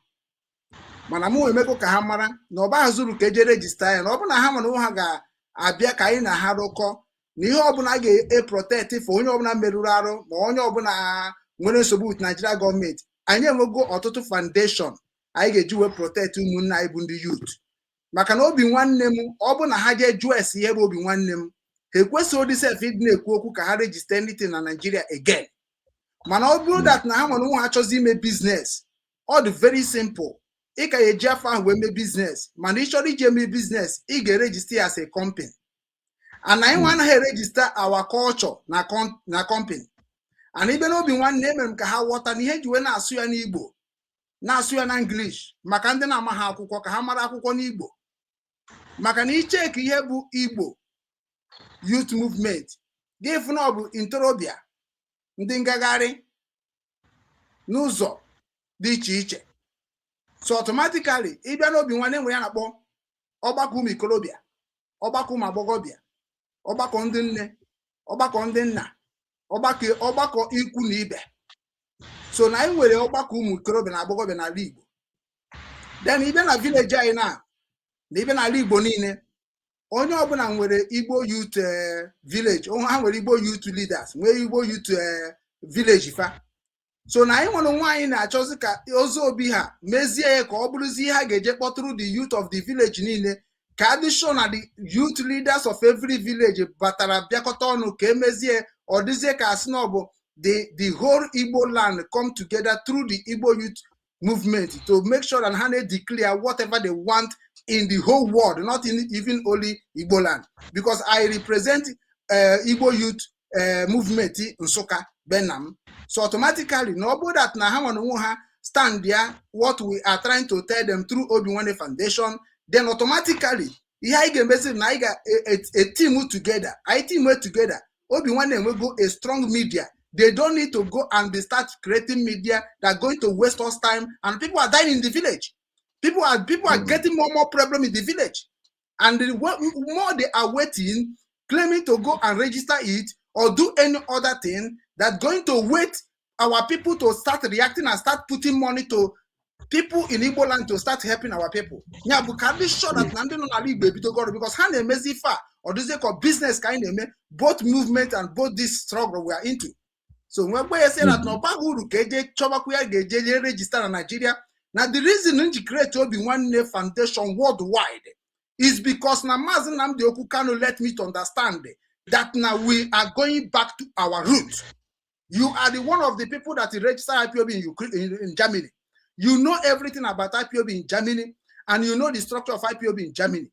Mana mụ emekọ ka ha mara na ọba zuru ka eje register ya, na ọ bụ na ha mana onwe ha ga-abịa ka anyị na ha rụkọ na ihe ọbụla ga-eprotect for onye ọbụla merụrụ arụ ma onye ọbụla nwere nsogbu with Nigeria gọọmenti. Anyị enwego ọtụtụ foundation anyị ga-eji wee protect ụmụnne anyị bụ ndị youth, maka na obi nwanne m, ọ bụ na ha jee jụọ ese ihe bụ obi nwanne m, ha ekwesịghị ụdị sef ịdị na-ekwu okwu ka ha register anything na Nigeria again. Mana ọ bụrụ that na ha nwere onwe ha chọzi ime business, ọ dị very simple. Ị ka eji afọ ahụ wee mee business, mana ị chọrọ iji eme business, ị ga-eregister ya as a company, and anyị nwa anaghị eregister our culture na company. And ibe n'obi nwanne, emere m ka ha ghọta na ihe eji wee na-asụ ya n'Igbo, na-asụ ya na English, maka ndị na-ama ha akwụkwọ ka ha mara akwụkwọ n'Igbo, maka na icheki ihe bụ Igbo youth movement gị fụ na ọ bụ ntorobịa ndị ngagharị n'ụzọ dị iche iche. So automatically, ịbịa n'obi nwanne, nwere ya na-akpọ ọgbakọ ụmụ ikorobịa, ọgbakọ ụmụ agbọghọbịa, ọgbakọ ndị nne, ọgbakọ ndị nna, ọgbakọ ikwu na ibe. So na anyị nwere ọgbakọ ụmụ ikorobịa na agbọghọbịa n'ala Igbo. Then ịbịa na village anyị na ịbịa n'ala Igbo niile, onye ọbụla nwere Igbo youth village ha nwere Igbo youth leaders, nwee Igbo youth village fa. So na anyị nwere onwe anyị na-achọzi ka ozu obi ha mezie ya ka ọ bụrụzie ihe a ga-eje kpọtụrụ the youth of the village niile, ka adị sure na the youth leaders of every village batara bịakọta ọnụ ka emezie. Ọ dịzie ka asị na ọ bụ the whole Igbo land come together through the Igbo youth movement to make sure that ha na-declare whatever they want in the whole world, not in even only Igbo land, because I represent Igbo youth movement Nsukka Benam. So automatically, na ọ bụrụ that na ha nwere onwe ha stand there what we are trying to tell them through Obi-Nwanne Foundation, then automatically ihe anyị ga-emezi na anyị ga-team together. Anyị team together, Obi-Nwanne enwego a strong media. They don't need to go and they start creating media that are going to waste us time, and people are dying in the village. People are getting more more problem in the village, and the more they are waiting, claiming to go and register it or do any other thing that going to wait our people to start reacting and start putting money to people in Igbo land to start helping our people. Ya bụ ka ndị sure that na ndị nọ n'ala Igbo ebidogo ọrụ, because ha na-emezi ife a, ọ dịzie ka business ka anyị na-eme, both movement and both this struggle we are into. So nwee gbe ya sị na ọ baghị uru ka eje chọbakwa ya ga-eje je register na Nigeria. Na the reason m ji create Obi Nwanne Foundation worldwide is because na Maazị Nnamdi Okwu Kanu let me to understand that now we are going back to our roots. You are the one of the people that register IPOB in Ukraine, in Germany. You know everything about IPOB in Germany, and you know the structure of IPOB in Germany.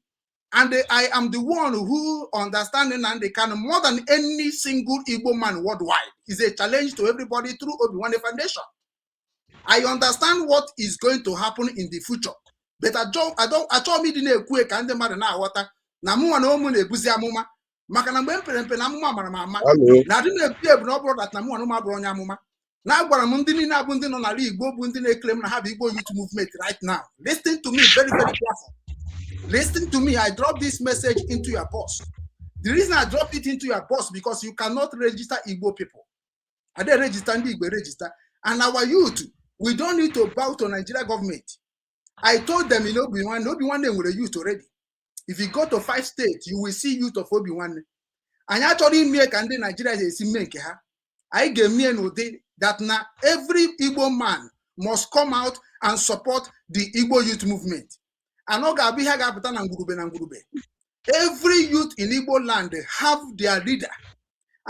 And I am the one who understand Nnamdi Kanu more than any single Igbo man worldwide. It's a challenge to everybody through Obi-Wan Foundation. I understand what is going to happen in the future. But I don't achọghị m ịdị na-ekwu ka ndị mmadụ na-aghọta na mụnwa na ụmụ na-ebuzi amụma, maka na mgbe m pere mpe na amụma mara m ama. Hello. Na adị na-ebu ebu na ọ bụrụ that na mụnwa na ụmụ abụrụ onye amụma, na agwara m ndị niile abụ ndị nọ n'ala Igbo bụ ndị na-ekele m na ha bụ Igbo youth movement right now. Listen to me very, very careful. Listen to me. I drop this message into your box. The reason I drop it into your box, because you cannot register Igbo people. I didn't register ndị Igbo register. And our youth, we don't need to bow to Nigeria government. I told them in Obi-Nwanne, Obi-Nwanne nwere youth already. If you go to five states, you will see youth of Obi-Nwanne. Anyị achọrọ ime ka ndị Nigeria esi mee nke ha. Anyị ga-eme n'ụdị that na every Igbo man must come out and support the Igbo youth movement. And ọ ga-abụ ihe ga-apụta na ngwurube na ngwurube. Every youth in Igbo land have their leader,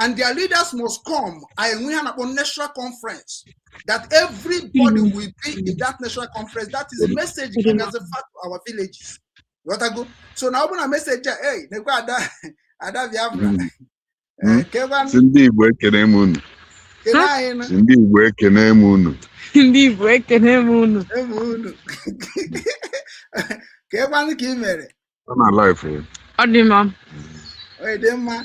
and their leaders must come. I enwe ihe a na-akpọ national conference that everybody will be in that national conference. That is the message ga-agazi far to our villages. Ghọtago? So na ọ bụ na message a, hey, nekwe ada ada Biafra. Kekwanụ? Si ndị Igbo, ekene m unu. Kene anyị nụ. Si ndị Igbo, ekene m unu. Ndị Igbo, ekene m unu. Eme unu. Kekwanụ ka ị mere? Ọ na life. Ọ dị mma. Ọ dị mma.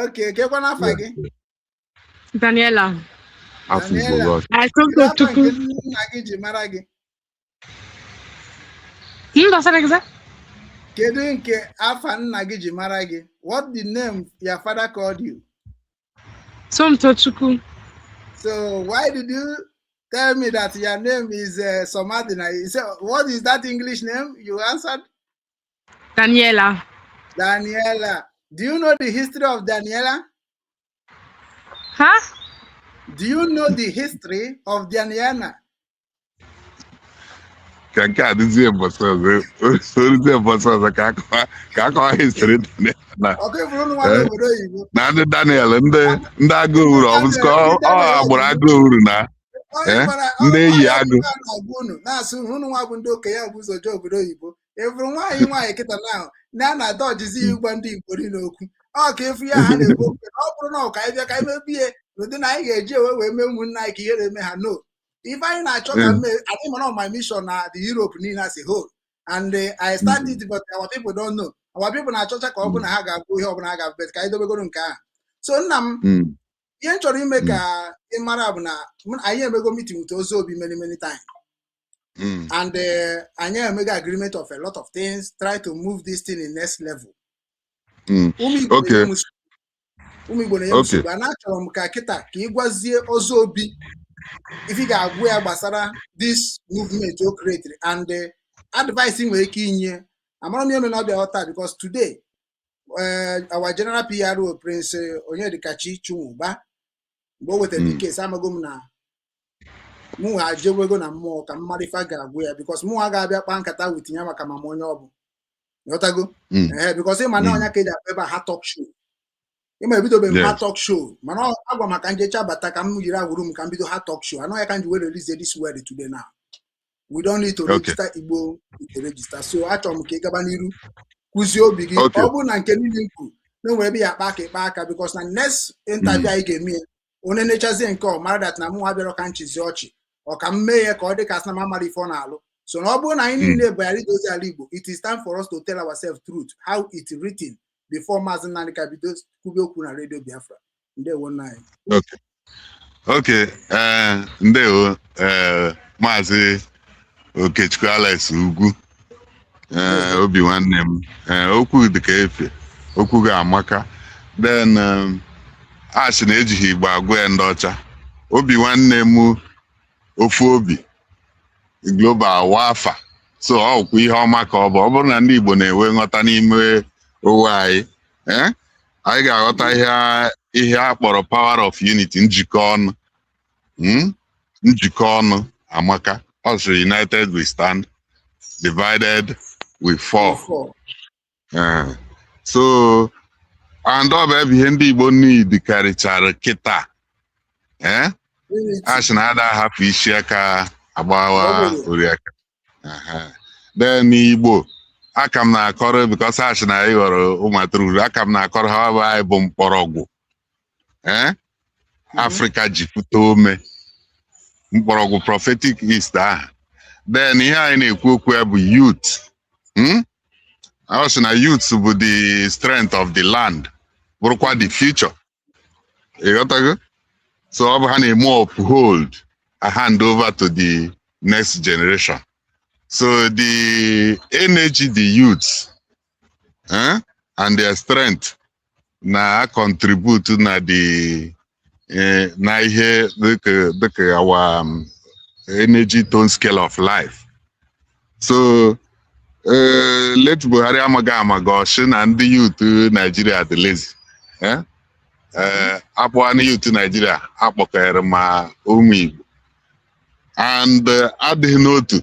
Okay, kekwa n'afa gị? Daniela. Afọ Igbo Daniela. gị. Kedu afa Chukwu. nke nna gị ji mara gị? Mba, sara gị? Kedu nke afa nna gị ji mara gị? What the name your father called you? Somto Chukwu. So why did you tell me that your name is Somadina? You said, what is that English name you answered? Daniela. Daniela. Do you know the history of Daniela? Huh? Do you know the history of Daniela? Ka nke a dịzie mbọsị ọzọ, oruzie mbọsị ọzọ ka akọwa history na Ọkụ ifuru unu nwa n'obodo oyibo. Na ndị Daniel, ndị agụụ ọ bụ ọ agbụrụ agụụ na ndị eyi agụ. Na-agwa unu, na-asụ unu nwa bụ ndị okenye bụ ụzọ jee obodo oyibo. Ịfụrụ nwaanyị nwaanyị kịta na a na-adọjizi ịgwa ndị Igbo niile okwu. Ọ ka efu ya ha na-ekwu okwu na ọ bụrụ na ọ ka anyị bịa ka anyị mebie n'ụdị na anyị ga-eji ewe wee mee ụmụnne anyị ka ihere eme ha. No, ife anyị na-achọ ka mme anyị mara my mission na the Europe niile as a whole, and I started it, but our people don't know. Our people na-achọcha ka ọ bụ na ha ga-abụ ihe ọbụla ha ga-abụ, but ka anyị dobegoro nke ahụ. So nna m, ihe m chọrọ ime ka ị mara bụ na anyị emego meeting with Ozobi many, many times, and anyị emego agreement of a lot of things, try to move this thing in next level. Ụmụ Igbo na-enye m nsogbu. Ụmụ Igbo na-enye m nsogbu. Ana achọrọ m ka kịta ka ị gwazie Ozobi if ị ga-agwa ya gbasara this movement o created and the advice ị nwere ike inye. Amara m ihe mere na ọ bịa taa, because today our general PRO, Prince Onyedikachi Chinwụba, mgbe o wetara the case, amago m na mụ ha jewego na mmụọ ka mmadụ ife a ga-agwụ ya, because mụ ha ga-abịa kpaa nkata with ya maka mama onye ọ bụ, ghọtago? Ee, because ịma na ọnya ka eji akpa ebe a ha talk show. Ịma ebidobeghị m ha talk show, mana agwa maka njecha bata ka m jiri agwụrụ m ka m bido ha talk show anọ ya ka m ji wee release this word today. Now we don't need to register Igbo to register. So achọrọ m ka ị gaba n'iru kụzie obi gị. Ọ bụrụ na nke niile m kwuru na o nwere ebe ya akpa aka ịkpa aka, because na next interview anyị ga-eme ya, onye nechazie nke ọ mara that na mụ nwa bịara ka nchizi ọchị ọ ka m mee ya ka ọ dị ka asị na m amara ife ọ na-alụ. So na ọ bụrụ na anyị niile bịara idozi ala Igbo, it is time for us to tell ourselves truth how it written before Maazị Nnamdi ka bido kwube okwu na Radio Biafra. Ndewo, nna anyị. Okay. Ndewo, Maazị Okechukwu Alex Ugwu. Obi nwanne m. Okwu dị ka efe. Okwu ga-amaka. Then a sị na ejighị Igbo agwa ya ndị ọcha. Obi nwanne m, ofu obi global wafa. So ọ kwa ihe ọma ka ọ bụ. Ọ bụrụ na ndị Igbo na-enwe nghọta n'ime onwe anyị, anyị ga-aghọta ihe a kpọrọ power of unity, njikọ ọnụ. Njikọ ọnụ amaka. Ọ sịrị, "United we stand, divided we fall." Four. So and ọ bụ ebe ihe ndị Igbo need karịchara kịta. Unity. A sị na ada ahapụ isi aka agbawa oriaka. Aha. Then Igbo aka m na-akọrọ, because a sị na anyị ghọrọ ụmụ atụrụ uru, aka m na-akọrọ ha bụ anyị bụ mkpọrọgwụ Afrịka ji pụta ome mkpọrọgwụ prophetic East ahụ. Then ihe anyị na-ekwu okwu ya bụ youth. Ọ sị na youth bụ the strength of the land, bụrụkwa the future, ịghọtago? So ọ bụ ha na-eme uphold a hand over to the next generation. So the energy, the youths, and their strength na contribute na the na ihe dịka our energy tone scale of life. So late Buhari amaghị amaga ọchị na ndị youth Nigeria dị lazy. Eh? Akpọwa na youth Nigeria akpọkọrọ ma ụmụ Igbo and adịghị n'otu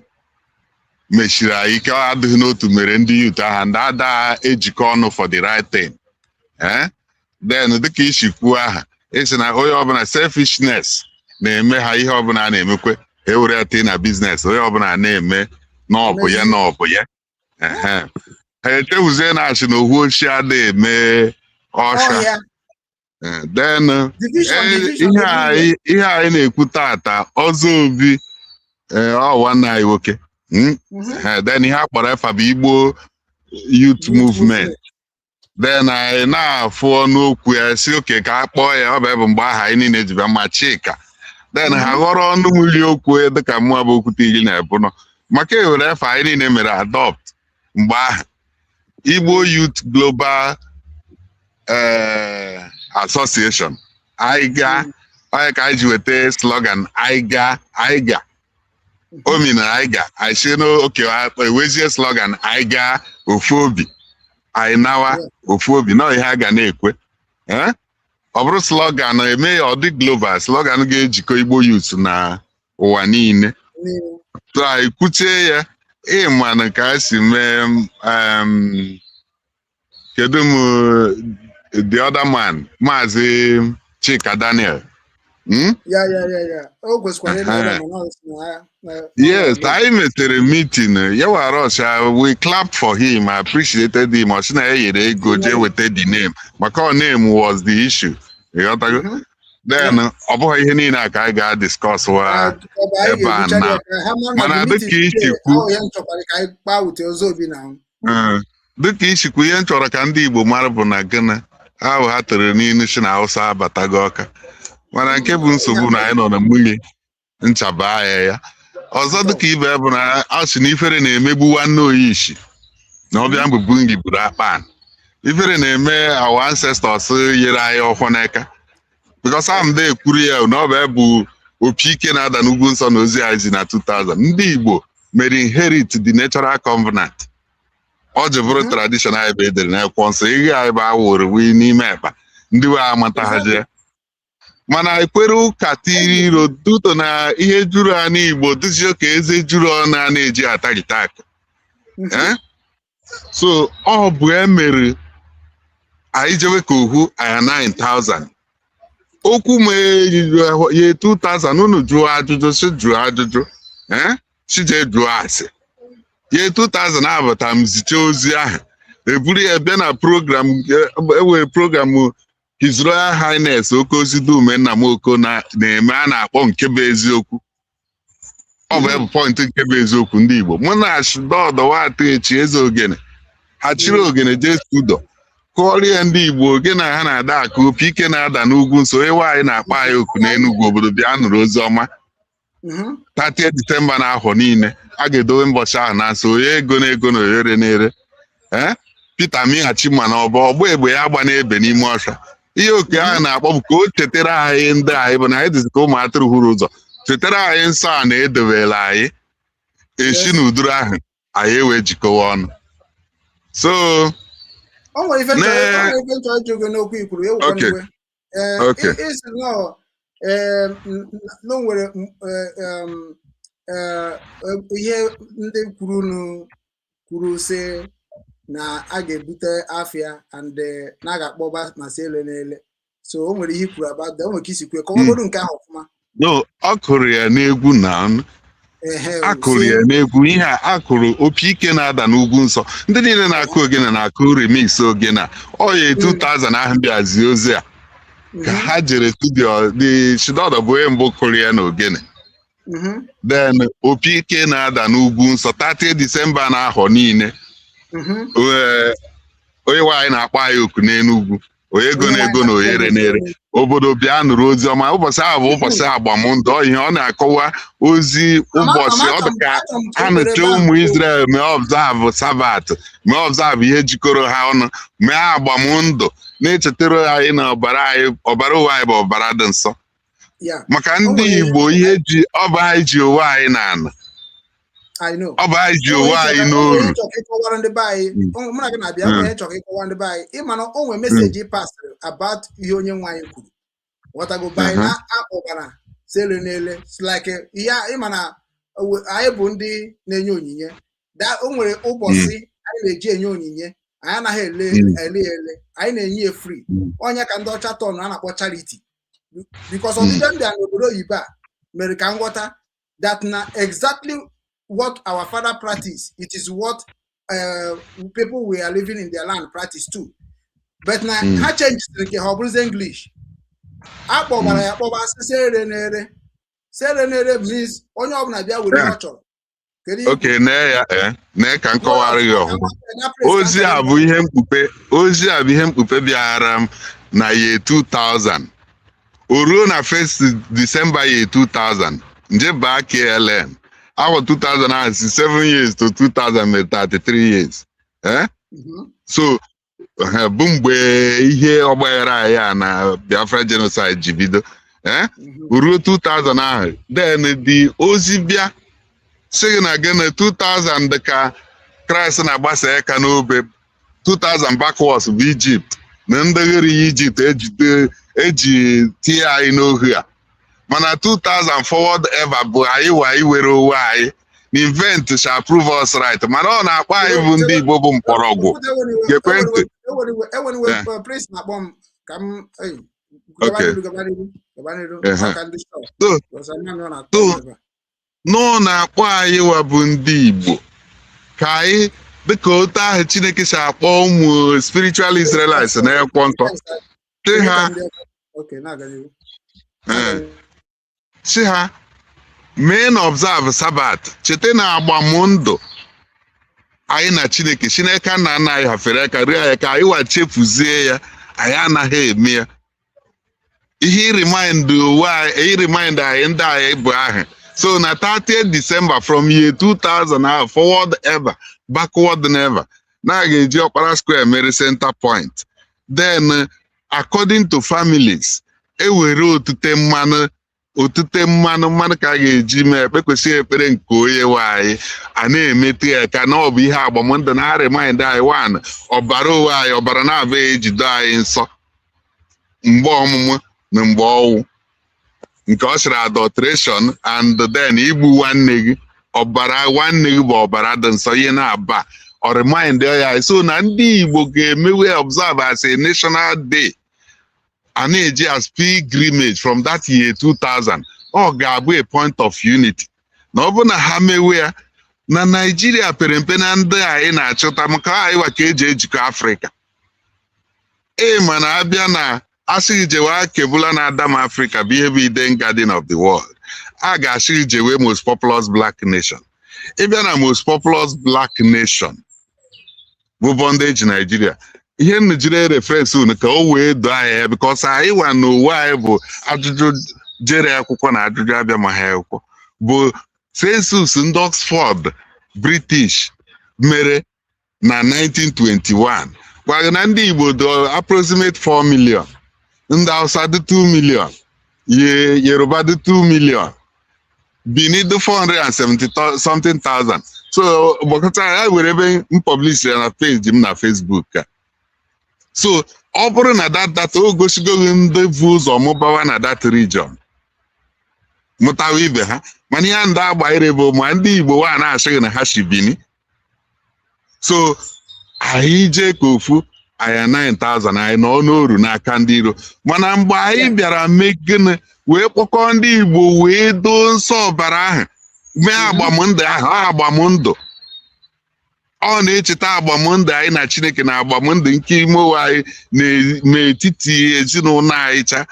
mechiri anyị ike. Adịghị n'otu mere ndị youth ahụ ndị ada ejikọ ọnụ for the right thing. Eh? Then dịka isi kwuo aha, isi na onye ọbụla selfishness na-eme ha, ihe ọbụla a na-emekwe ha ewere ya tinye na business, onye ọbụla na-eme n'ọbụ ya n'ọbụ ya. Ehe. Ha echefuzie na achị na ohu ochie adịghị eme ọsha. Ọhịa. Then Division, division ihe everywhere. anyị na-ekwu tata, ọzọ obi, ọ nwanne anyị nwoke. Then ihe a kpọrọ efa bụ Igbo Youth Movement. Then anyị na-afụ ọnụ okwu ya, si oke ka a kpọọ ya. Ọ bụ ebe mgbe aha anyị niile ji bịa ma Chika. Then ha ghọrọ ọnụ mmiri okwu ya, dịka mụa bụ Okwute iri na ebụnọ, maka ewere efe anyị niile mere adopt mgbe ahụ, Igbo Youth Global Association. Anyị gaa onye ka anyị ji weta slogan anyị gaa, anyị ga omi na anyị ga anyị si n'oke ewezie slogan anyị gaa ofu obi, anyị nawa ofu obi na ihe a ga na-ekwe. Ọ bụrụ slogan eme ya, ọ dị global slogan ga-ejikọ Igbo youth na ụwa niile. So anyị kwuchie ya, ịma ka a si mee. Kedu m the other man, Maazị Chika Daniel? Ya, o kwesịkwara ịnọ ebe mana ọ sị na ya Yes, anyị metere meeting ya wara ọcha. We clapped for him. I appreciated him. Ọ sị na ya nyere ego jee weta the name, maka ọ name was the issue, ịghọtago? Then ọ bụghị ihe niile a ka anyị ga-discuss wa ọ bụ anyị ebe a ga-ebuchara na ya ka ha mara mana na the dịka meeting isi today, kwu ahụ ya m chọkwara ka anyị kpaa wute Ozobi na Dịka isikwu, ihe m chọrọ ka ndị Igbo mara bụ na gịnị ahụ ha tere n'ilu si na Hausa abatago Ọka, mana nke bụ nsogbu na anyị nọ na mmiri nchaba anya ya. Ọzọ dịka ibe bụ na a sị na ifere na-emegbu nwanne oyishi na ọbịa mbụbu nri buru akpan. Ifere na-eme our ancestors nyere anyị ọfọ n'aka, because am de ekwuru ya na ọ bụ bụ opi ike na-ada n'ugwu nsọ na ozi anyị zi na 2000 ndị Igbo mere inherit the natural covenant. Ọ ji bụrụ tradition anyị bụ edere n'akwụkwọ nsọ, ihe anyị bụ awụrụ wee n'ime ekpa ndị we amata ha jee, mana ekwere ụka tiri iro duto na ihe juru ha n'Igbo dịzie ka eze juru ọnụ a na-eji atarita akụ. Eh? So ọ bụ emere anyị jewe ka ohu anya 9000 okwu ma ya 2000 unu jụọ ajụjụ, si jụọ ajụjụ, eh? Si jee jụọ asị ya 2000 abata m ziche ozi ahụ, eburu ya bịa na program ewere program His Royal Highness Okozidume Nnamoko na-eme a na-akpọ Nke Bụ Eziokwu. Ọ bụ ebe point Nke Bụ Eziokwu ndị Igbo mụ na dọdọwatụ echi eze ogene ha chiri ogene jee studio kụọrọ ya ndị Igbo ogene ha na-ada akụ opi ike na-ada n'ugwu nso. Onye nwaanyị na-akpọ anyị oku n'Enugwu obodo, bịa nụrụ ozi ọma. 30 Disemba na ahọ niile a ga-edowe mbọchị ahụ na nso onye ego na ego na oyere na-ere ee Peter mighachi, mana ọ bụ ọgba egbe ya agba n'ebe n'ime ọsha. Ihe oke ahụ na-akpọ bụ ka o chetara anyị ndị anyị bụ na anyị dịzị ka ụmụ atụrụ hụrụ ụzọ, chetara anyị nsọ a na edobere anyị esi n'uduru ahụ anyị ewee jikọwa ọnụ. So O nwere ife nchọ ịjụ gị n'okwu ikwuru ewukwa n'iwe. Ee, isi nọọ ee na o nwere ihe ndị kwuru kwuru sị na a ga-ebute afịa and na a ga-akpọba ma sị ele n'ele. So o nwere ihe i kwuru about that. O nwere ka isi kwuo, kọwagodu nke ahụ ọfụma. No, ọ kụrụ ya n'egwu na akụrụ ya n'egwu. Ihe a akụrụ opi ike na-ada n'ugwu nsọ, ndị niile na-akụ ogene na-akụ remix ogene a. Ọ ya 2000 ahụ bịazie ozi a ka ha jere studio dị. Chidodo bụ onye mbụ kụrụ ya n'ogene. Then opi ike na-ada n'ugwu nsọ, 30 Disemba na ahọ niile, onye nwaanyị na-akpọ anyị oku n'Enugwu, onye ego na ego na oyere na-ere obodo, bịa nụrụ ozi ọma. Ụbọchị ahụ bụ ụbọchị agbamndụ. Ọ ihe ọ na-akọwa ozi ụbọchị ọ dị ka ha nụcha ụmụ Israel mee observe Sabbath, mee observe ihe jikọrọ ha ọnụ, mee agbamndụ na-echetara anyị na ọbara anyị, ọbara ụwa anyị bụ ọbara dị nsọ maka ndị Igbo. Ihe ji ọba anyị ji onwe anyị na ana ọba anyị ji onwe anyị n'oru. Ịkọwara ndị be anyị, mụ na gị na-abịa, nwere chọrọ ịkọwa ndị be anyị. Ịma na o nwere message pasịrị about ihe onye nwe anyị kwuru, ghọtago? Be anyị na-akpọbara sele n'ele like ihe ịma na anyị bụ ndị na-enye onyinye. O nwere ụbọchị anyị na-eji enye onyinye. Anyị anaghị ele ele ele, anyị na-enye ya free. Onye ka ndị ọcha tọn a na-akpọ charity, because ọbịbịa ndị a n'obodo oyibo a mere ka m ghọta that na exactly what our father practice, it is what people we are living in their land practice too, but na ha change nke ha, ọ bụrụzie English akpọbara ya akpọba asị sere na-ere. Sere na-ere means onye ọbụla bịa were ihe ọ chọrọ. Kedu ihe Okay, nee ya, nee ka m kọwara gị ọfụma. Ozi a bụ ihe mkpupe, ozi a bụ ihe mkpupe bịara m na year 2000. O ruo na 1st December year 2000, nje baa KLN. Afọ 2000 ahụ si 7 years to 2000 mere 33 years. Eh? So bụ mgbe ihe ọgbaghara anyị a na Biafra genocide ji bido. Eh? Ruo 2000 ahụ, then the ozi bịa sị gị na gịnị 2000 dị ka Kraịst na-agbasa aka n'obe, 2000 backwards bụ Egypt na ndị ghere Egypt ejide eji tinye anyị n'ohu a, mana 2000 forward ever bụ anyị wa anyị were onwe anyị na event shall prove us right. Mana ọ na-akpọ anyị bụ ndị Igbo bụ mkpọrọgwụ. Gekwe ntị. Eweniwe. Eh. Prince na-akpọ m ka m ei, gaba n'iru, gaba n'iru, gaba n'iru. Maka ndị shop. So Because ama m na ọ na-akpọ so m ebe a. nọ na-akpọ anyị wa bụ ndị Igbo ka anyị dịka otu ahụ Chineke si akpọ ụmụ spiritual Israelites na akwụkwọ nsọ, sị ha Okay, na-aga n'iru. Sị ha mee na observe Sabbath, cheta na agbamndụ anyị na Chineke, Chineke nna nna anyị hafere aka rie anyị ka anyị wa chefuzie ya, anyị anaghị eme ya. Ihe remind onwe anyị, remind anyị ndị anyị bụ ahụ. So na 30th December from year 2000 ahụ, forward ever, backward never, na a ga-eji Ọkpara Square mere center point. Then according to families, ewere otute mmanụ, otute mmanụ, mmanụ ka a ga-eji mee ekpekwesịghị ekpere nke onye nwe anyị a na-emetụ ya ka na ọ bụ ihe agbamndụ na remind anyị one ọbara onwe anyị, ọbara na-abịa ejido anyị nsọ mgbe ọmụmụ na mgbe ọnwụ, nke ọ sịrị adulteration and then igbu nwanne gị, ọbara nwanne gị bụ ọbara dị nsọ, ihe na-aba ọ remind ya. So na ndị Igbo ga-emewe observe as a national day a na-eji as pilgrimage from that year 2000. Ọ ga-abụ a point of unity na ọ bụ na ha mewe ya na Naijiria pere mpe na ndị anyị na-achọta maka anyị wa ka eji ejikọ Afrịka. Ee, mana abịa na asịghị jewe akebula na Adam Africa bụ ihe bụ Eden Garden of the world, a ga-asị jewe most populous black nation. Ịbịa na most populous black nation bụ bondage Nigeria. Ihe m jiri reference unu ka o wee doo anyị ya, because anyị wa n'ụwa anyị bụ ajụjụ jere akwụkwọ na ajụjụ abịa ma ha akwụkwọ bụ census ndị Oxford British mere na 1921 gwara na ndị Igbo dị approximate 4 million, ndị Hausa dị 2 million, Yoruba dị 2 million, Benin dị 470 something thousand. So gbakọta ya were ebe m publish ya na page m na Facebook a. So ọ bụrụ na that data o gosigo gị ndị bụ ụzọ mụbawa na that region mụtawa ibe ha, mana ihe ndị agbaire bụ ma ndị Igbo wa na-asịghị na ha si Benin. So anyị jee ka ofu anyị 9000 anyị nọ n'oru n'aka ndị iro. Mana mgbe anyị bịara mee gịnị, wee kpọkọọ ndị Igbo wee doo nsọ ọbara ahụ, mee agbamndụ ahụ, ọ agbamndụ ọ na-echeta agbamndụ anyị na Chineke na agbamndụ nke ime onwe anyị n'etiti ezinụlọ anyị cha,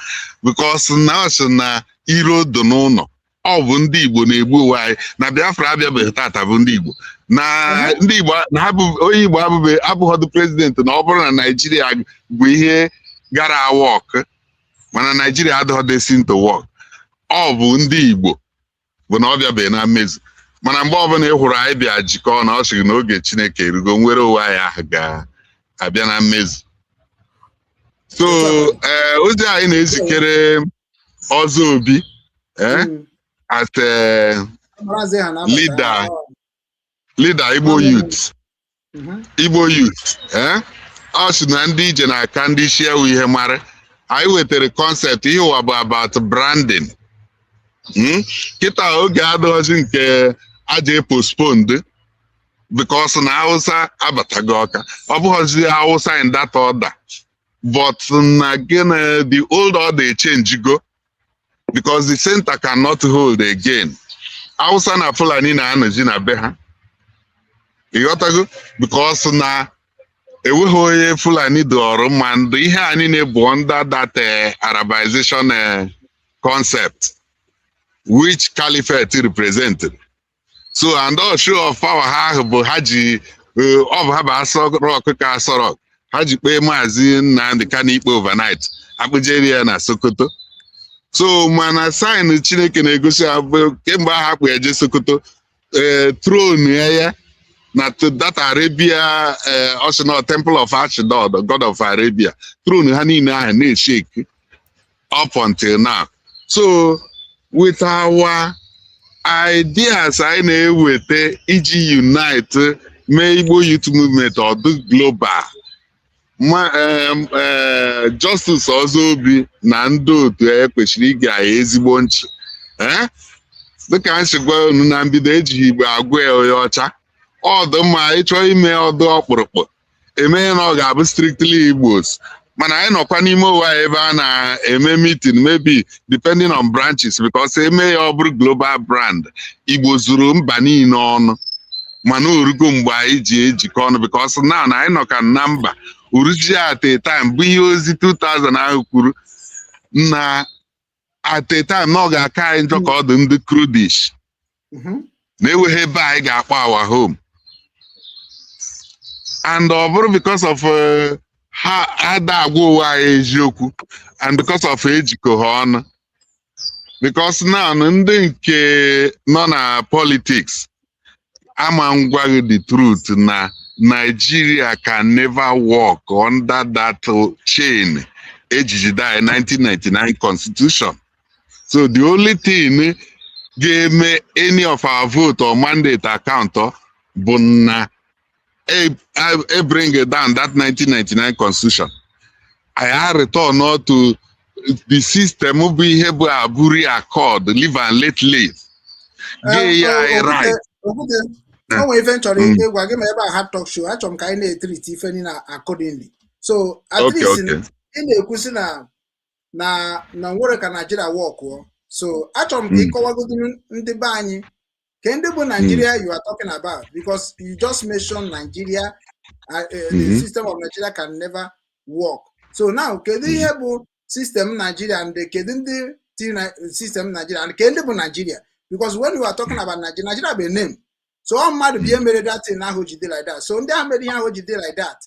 because na ọ sị na iro dị n'ụlọ. Ọ bụ ndị Igbo na-egbu onwe anyị na Biafra abịabeghị tata bụ ndị Igbo na ndị Igbo na ha bụ onye Igbo abụbe abụghọdụ president, na ọ bụrụ na Naijiria bụ ihe gara work, mana Naijiria adịghị destined to work. Ọ bụ ndị Igbo bụ na ọ bịabeghị na mmezu. Mana mgbe ọbụla ị hụrụ anyị bịa jikọọ na ọ sịrị na oge Chineke erugo, nwere onwe anyị ahụ ga-abịa na mmezu. So ee, ozi anyị na-ezikere ọzọ obi as a leader, leader Igbo youth, Igbo youth, ọ sị na ndị ije na-aka ndị isi ewu ihe mara. Anyị wetara concept ihe ụwa bụ about branding. Kịta oge adịghịzi nke aja postponed because na Hausa abatago ọka, ọ bụghịzi Hausa in that order, but na gịnị, the old order change go because the center cannot hold again. Hausa na Fulani na-anọzi na be ha, ịghọtago? Because na enweghị onye Fulani dọrọ mma ndụ. Ihe a niile bụ under that Arabization concept which caliphate represented. So and all show of power ha ahụ bụ ha ji ọ bụ ha bụ Aso Rock ka Aso Rock ha ji kpee Maazị Nnamdi Kanu ikpe overnight, akpụjere ya na Sokoto. So mana sign Chineke na-egosi ha bụ kemgbe ahụ akpụ ya je Sokoto, ee, throne ya ya na to that Arabia, Osino Temple of Ashdod, God of Arabia, throne ha niile ahụ na-eshake up until now. So with our ideas anyị na-eweta iji unite mee Igbo Youth Movement ọdụ global ma Justice Ọzọobi na ndị otu ya kwesịrị ige anyị ezigbo nchi, eh? Dịka m si gwa unu na mbido, ejighị Igbo agwa ya onye ọcha ọdụ mma. Ịchọ ime ọdụ ọkpụrụkpụ emeghe na ọ ga-abụ strictly Igbos, mana anyị nọkwa n'ime ụwa ebe a na-eme meeting, maybe depending on branches, because eme ya ọ bụrụ global brand, Igbo zuru mba niile ọnụ. Mana orugo mgbe anyị ji ejikọ ọnụ, because now na anyị nọ ka na mba uruji at a time bụ ihe ozi 2000 ahụ kwuru na at a time na ọ ga-aka anyị njọ ka ọ dị ndị Kurdish na-enweghị ebe anyị ga-akpọ our home. And ọ bụrụ because of ha ada agwa ụwa anyị eziokwu and because of ejikọ ha ọnụ, because now ndị nke nọ na politics ama ngwa gị the truth na Nigeria can never work under that chain ejijide anyị 1999 constitution. So the only thing ga-eme any of our vote or mandate account bụ na e bring down that 1999 constitution, anyị return to the system bụ ihe bụ Aburi Accord, live and let live, gee ya anyị right. Okwute, o nwere ife m chọrọ ịgwa gị ma ebe a hard talk show, achọrọ m ka anyị na-etreat ife niile accordingly. So at least ị na-ekwusi na nwere ka Nigeria workụọ. So achọrọ m ka ị kọwagodinu ndị be anyị ke ndị bụ Nigeria you are talking about, because you just mentioned Nigeria, the system of Nigeria can never work. So now, kedu ihe bụ system Nigeria and kedu ndị tiri na system Nigeria and kedu ndị bụ Nigeria? Because when you are talking about Nigeria, Nigeria bụ a name. So ọ mmadụ bụ ihe mere that thing ahụ ji dị like that. So ndị ahụ mere ihe ahụ ji dị like that,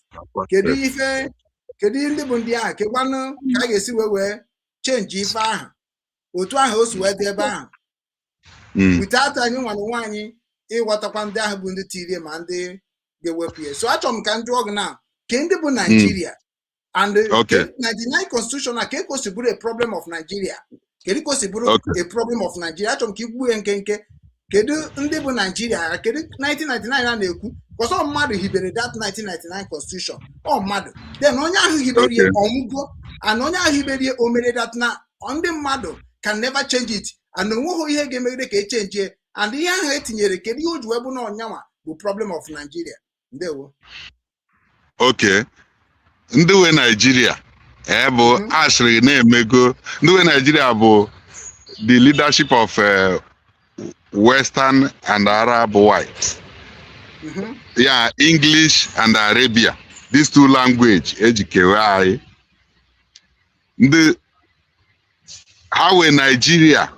kedu ife, kedu ndị bụ ndị ahụ, kekwanụ ka a ga-esi wee change ife ahụ otu ahụ o si wee dị ebe ahụ without anyị nwa na onwe anyị ịghọtakwa ndị ahụ bụ ndị tiri ma ndị ga-ewepụ ya? So achọrọ m ka m jụọ gị na ke ndị bụ Nigeria and ke 99 constitution a, ka o si bụrụ a problem of Nigeria? Kedu ka o si bụrụ a problem of Nigeria? Achọrọ m ka i gbuo ya nkenke. Kedu ndị bụ Nigeria? Kedu 1999 a na-ekwu? Because ọ mmadụ hibere that 1999 constitution, ọ mmadụ. Then onye ahụ hibere ya ọnwụgo, and onye ahụ hibere ya, o mere that na ndị mmadụ can never change it and onweghị ihe ga-emegide ka echange ya. And ihe ahụ etinyere, kedu ihe o ji wee bụ na ọnyanwa bụ problem of Nigeria? Ndewo. Okay, ndị we Naijiria bụ asịrị na-emego ndị we Naijiria bụ the leadership of Western and Arab whites, yeah, English and Arabia, these two language eji kewe anyị. Ndị ha we Nigeria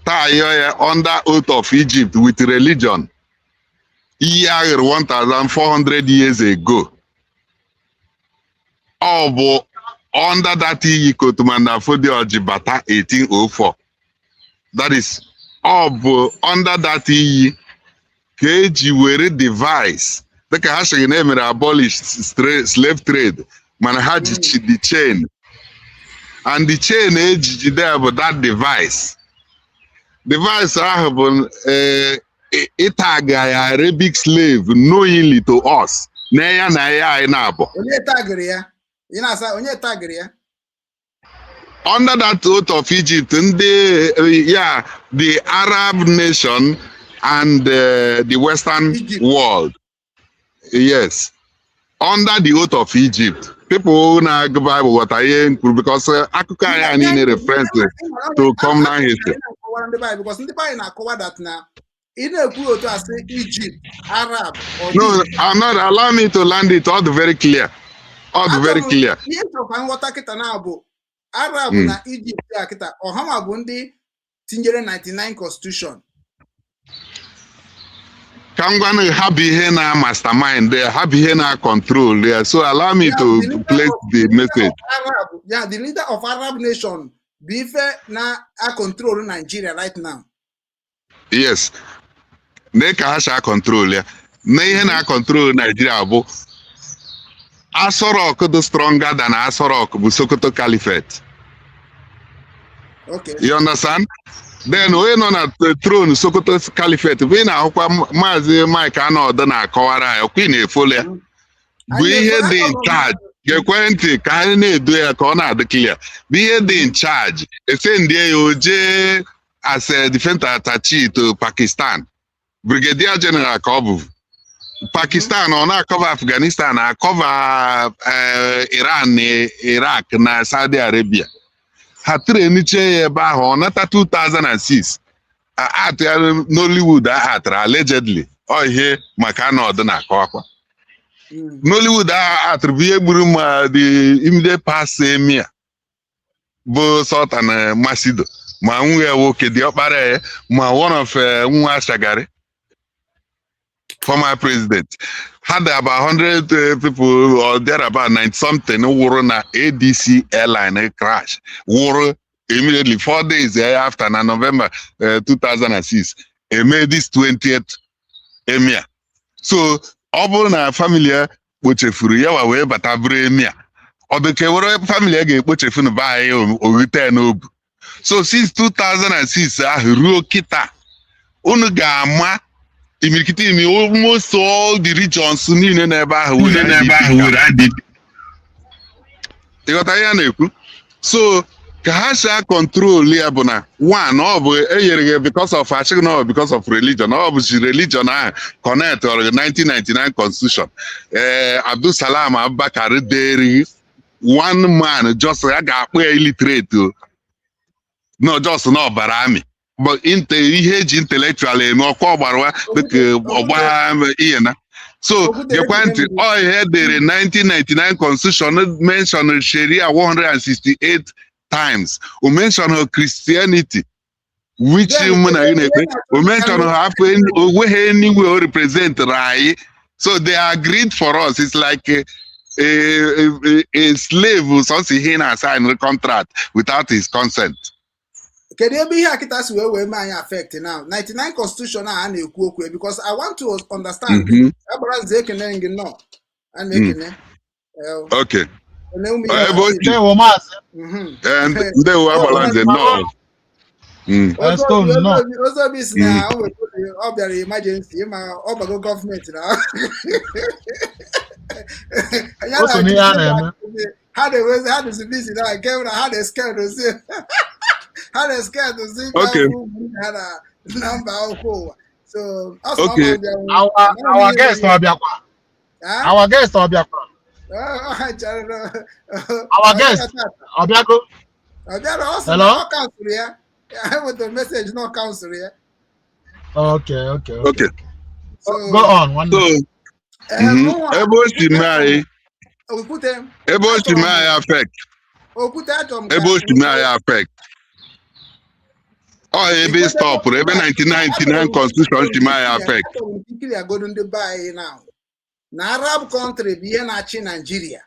taa ya under oath of Egypt with religion, iyi aghịrị 1400 years ago. Ọ bụ under that iyi ka Othman Dan Fodio ji bata 1804. That is, ọ bụ under that iyi ka eji were device dịka ha sịrị na emere abolish slave trade, mana ha ji the chain, and the chain eji jide ya bụ that device. Device ahụ bụ ịtaga ya Arabic slave knowingly to us na ya na ya anyị na-abụ. Onye tagịrị ya? Ị na-asa, onye tagịrị ya? Under that oath of Egypt, ndị yeah, the Arab nation and the Western Egypt. world, yes, under the oath of Egypt. People na-agụ Bible ghọta ihe m kwuru, because akụkọ anyị a niile reference to covenant history. Na-akọwara ndị be anyị, because ndị be anyị na-akọwa that na ị na-ekwu otu a sị Egypt, Arab or No, I'm not. Allow me to land it. All the very clear, all the very clear. Ihe chọrọ ka nghọta kịta na bụ Arab na Egypt a kịta, ọhanwa bụ ndị tinyere 99 constitution. Ka m gwanụ gị, ha bụ ihe na mastermind ya, ha bụ ihe na control ya. So allow me Yeah, to the leader place of the the leader message. of Arab, yeah, the leader of Arab nation bụ ife na control Nigeria right now. Yes, na ka ha si control ya, na ihe na control Nigeria bụ Aso Rock dị stronger than Aso Rock bụ Sokoto Caliphate. You understand? Then onye nọ na throne Sokoto Caliphate bụ ị na-ahụkwa Maazị Mike Anọdụ na-akọwara ya ọkwa, ị na-efolo ya, bụ ihe dị in charge. Gekwe ntị ka anyị na-edo ya ka ọ na-adị clear, bụ ihe dị in charge esendie ya o jee as a defense attaché to Pakistan, brigadier general ka ọ bụ Pakistan. Ọ na-acover Afghanistan, acover Iran na Iraq na Saudi Arabia. Ha trainiche ya ebe ahụ, ọ nata 2006 atụ ya Nollywood a atara allegedly. Ọ ihe maka anọdụ na-akọwakwa Nollywood a atụrụ bụ ihe gburu ma the immediate past emir bụ Sultan Masido, ma nwunye ya nwoke dị ọkpara ya, ma one of nwa Shagari, former president. Had about 100 people or there about 90 something wụrụ na ADC airline crash, wụrụ immediately 4 days after na November 2006 eme this 20th emir. So ọ bụrụ na family ya kpochefuru ya wa wee bata bụrụ emir, ọ dị ka ewere family ya ga-ekpochefu na be anyị oghute n'obu. So since 2006 ahụ ruo kịta, unu ga-ama imirikiti imi almost all the regions niile n'ebe ahụ were n'ebe ahụ were IDP. Ịghọta ihe a na-ekwu? So ka ha si control ya bụ na one, ọ bụ enyere gị because of achịghị na ọ bụ because of religion, ọ bụzi religion ahụ connect ọrụ 1999 constitution. Ee, Abdulsalam Abubakar deri one man, just a ga-akpọ ya illiterate o, no, just na ọbara amị, but ihe eji intellectual eme ọkwa ọgbara dịka ọgba ihe na. So gekwa ntị, ọ ihe dere 1999 constitution mention Sharia 168 times, o mention Christianity, which mụ na gị na-ekpe, o mention afọ onweghị anywhere o represent anyị. So they agreed for us. It's like a slave sọsọ ihe na sign contract without his consent. Kedu ebe ihe a kịta si wee mee anyị affect now, 99 constitution a na-ekwu okwu? Because I want to understand. Agbara nze, ekene gị nnọọ, a na-ekene. Okay, ebe o si ndewo, agbara nze nnọọ. Ozobi si na ọ bịara emergency ma ọ bago gọọmenti na ha na-enwezi, ha dịzi busy na nke na ha na-eskedozi, ha na-eskedozi ha na mba akwụkwọ ụwa. So okay. Our guest ọ bịakwa? Our guest ọ bịakwa? Our guest ọ bịago? Ọ bịara, ọ sị na ọ cancelụrụ ya. Enwetara message na ọ cancelụrụ ya. Okay. Okay. So, go on, nwanne. So ebe o si mee anyị Okwute ebe o si mee anyị affect Okwute, achọrọ m ebe o si mee anyị affect, ọ ebe ị stopụrụ ebe 1999 constitution si mee anyị affect. Achọrọ m ikiri agodo ndị be anyị now na Arab country bụ ihe na-achị Naijiria,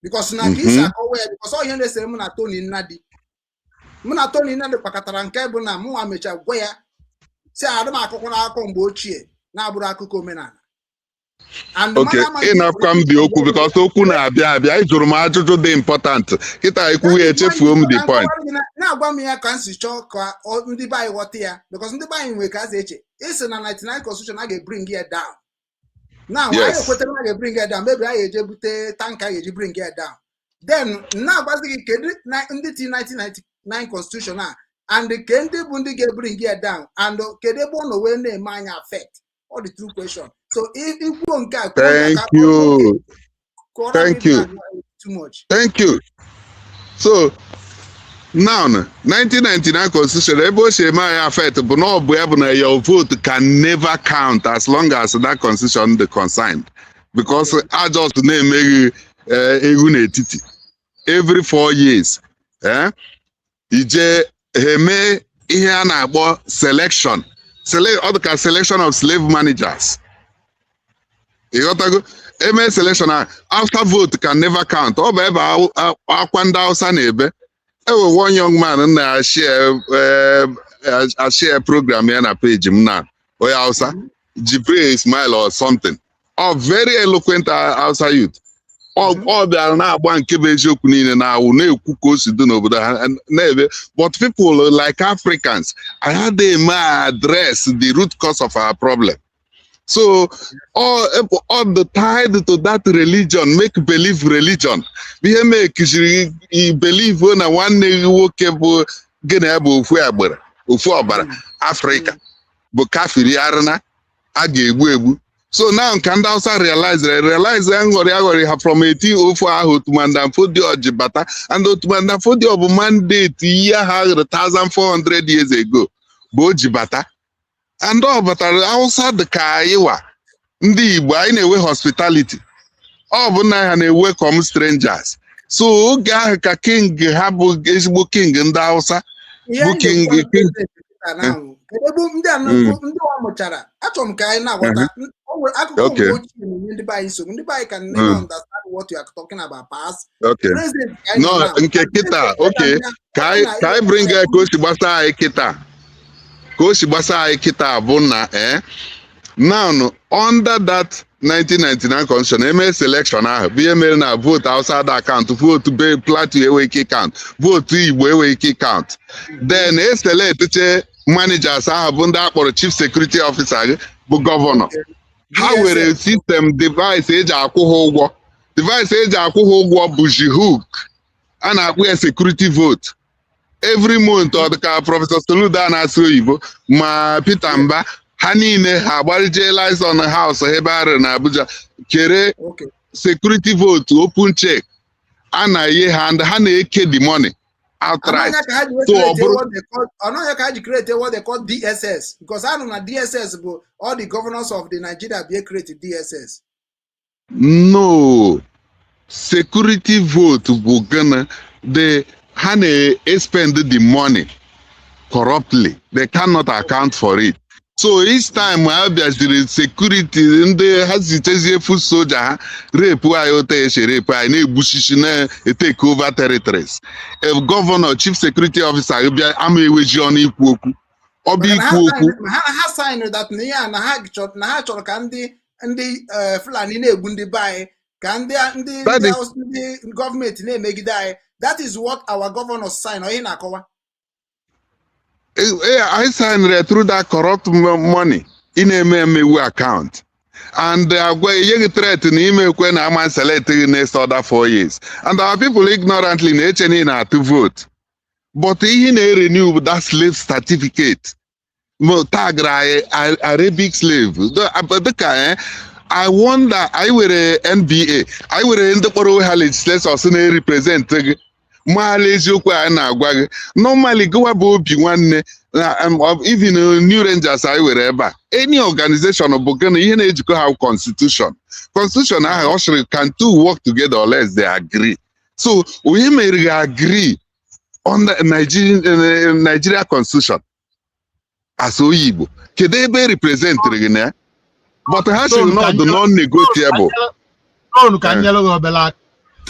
because na ka isi akọwa ya, because ọ ihe na-esere mụ na Tony Nnadi. Mụ na Tony Nnadi kpakọtara nke bụ na mụnwa mechaa gwa ya si adị m akụkọ n'akụkọ mgbe ochie na-abụrụ akụkọ omenala. And Okay, mmadụ amaghị ịnakwa m dị okwu because okwu na-abịa abịa. Ị jụrụ m ajụjụ dị important kịta, ikwuwe echefuo m the point. Na-agwa m ya ka m si chọọ ka ndị be anyị ghọta ya, because ndị be anyị nwere ka a si eche. Isi na 99 constitution a ga-ebring ya down now. Anyị ekwetara na a ga-ebring ya down, maybe anyị eje bute tanker ga-eji bring ya down. Then na-agwazi gị, kedu na ndị ti 1999 constitution a, and ke ndị bụ ndị ga-ebring ya down, and kedu ebe ọ nọ wee na-eme anyị affect? All the true question. So ikwuo nke a kwuo ya Thank ka you. ka ọ Thank rapụ you. ịdị too much. Thank you. So now, 1999 constitution, ebe o si eme anyị affect bụ na ọ bụ ya bụ na your vote can never count as long as that constitution dị concerned, because a just na-emeghị egwu n'etiti every 4 years, ije ha eme ihe a na-akpọ selection, select, ọ dị ka selection of slave managers. Ịghọtago? Eme selection ahụ, after vote can never count. Ọ bụ ebe akwa ndị Hausa na-ebe. Ewe one young man na-share program ya na page m na onye Hausa, Jibril Ismail or something. Ọ very eloquent Hausa youth. Ọ bịara na-agba nke bụ eziokwu niile na-awụ, na-ekwu ka o si dị n'obodo ha na-ebe. But people like Africans, anyị adịghị eme address the root cause of our problem. So all the tied to that religion, make believe religion, ihe mekiziri i believe na nwanne gị nwoke bụ gị na ya bụ ofu agbara, ofu ọbara Afrịka, bụ kafiri arịna a ga-egbu egbu. So now ka ndị Hausa realize nghọrị aghọrị ha from 1804 ahụ Uthman Dan Fodio ji bata, and Uthman Dan Fodio bụ mandate ihe ha 1400 years ago bụ o ji bata, and ọ batara Hausa dị ka anyị wa ndị Igbo, anyị na-enwe hospitality, ọ bụ na ha na-welcome strangers. So oge ahụ ka king ha bụ ezigbo king ndị Hausa Ihe bụ anyị king na-ekwu king president kịta now, kedu ebe ndị a ndị ọ mụchara? Achọrọ m ka anyị na-aghọta. O nwere akụkọ mgbe ochie na-enye ndị be anyị nsogbu. Ndị be anyị can never understand what you are talking about past president ka anyị No, nọ now. nke kịta, okay, ka anyị bring ya ka o si gbasa anyị kịta, ka o si gbasa anyị kịta bụ na now under that 1999 constitution, eme selection ahụ bụ ihe mere na vote Hausa da count, vote be Plateau enweghị ike count, vote Igbo enweghị ike count. Then e select che managers ahụ bụ ndị akpọrọ chief security officer gị bụ governor. Ha were system device eji akwụ ha ụgwọ. Device eji akwụ ha ụgwọ bụ hook a na-akpụ ya security vote every month. Ọ dịka Professor Soludo a na-asụ oyibo ma Peter Mba, ha niile ha agbarije Lison House ebe a rere na Abuja kere security vote, open check a na-enye ha, and ha na-eke the money outright. Anaghị ka ha ji wee So ọ create bụrụ what they call, anaghị ka ha ji create what they call DSS, because anụ na DSS bụ all the governors of the Nigeria bịa create DSS. No, security vote bụ gịnị? The ha na-spend the money corruptly, they cannot account for it. So each time ha bịaziri security, ndị ha zitezie foot soldier, ha rape anyị otu esi rape anyị, na-egbusisi, na-etake over territories. If governor, chief security officer bịa ama eweji ọnụ ikwu okwu, ọ bụ Maka na ha ikwu okwu. Ha sign that na ihe a na ha chọrọ ka ndị Fulani na-egbu ndị be anyị, ka ndị ndị That ndị ndị gọọmenti na-emegide anyị. That is what our governors sign. Ọ ihe na-akọwa. I signed it through that corrupt money ị na-eme emewu account and agwa enyeghị threat na ime ekwe na ama select gị next other 4 years, and our people ignorantly na-eche na ị na-atụ vote, but ihe na-renew bụ that slave certificate mo tagara anyị Arabic slave. Dịka I wonder, anyị were NBA, anyị were ndị kpọrọ onwe ha legislators na-represent gị maala eziokwu anyị na-agwa gị. Normally gịwa bụ obi nwanne na even New Rangers anyị were ebe a, any organization bụ gịnị ihe na-ejikọ ha? Constitution. Constitution ahụ ọ sịrị, can two work together unless they agree? So onye mere gị agree on the Nigeria constitution as onye Igbo? Kedu ebe representịrị gị na ya? But ha sịrị na ọ dị non-negotiable. Stone, ka m nyere gị obere aka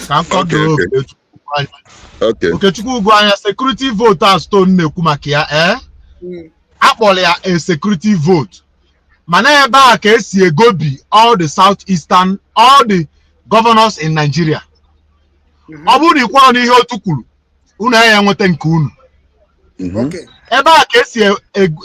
ka m kọdoo. Okechukwu anya. Okechukwu ugwu anya, security vote a Stone na-ekwu maka ya, ee, akpọrọ ya a security vote, mana ebe a ka esi egobi all the south eastern, all the governors in Nigeria. Ọ bụrụ na ị kwọrọ n'ihe otu kwuru, unu ya enweta nke unu. Ebe a ka esi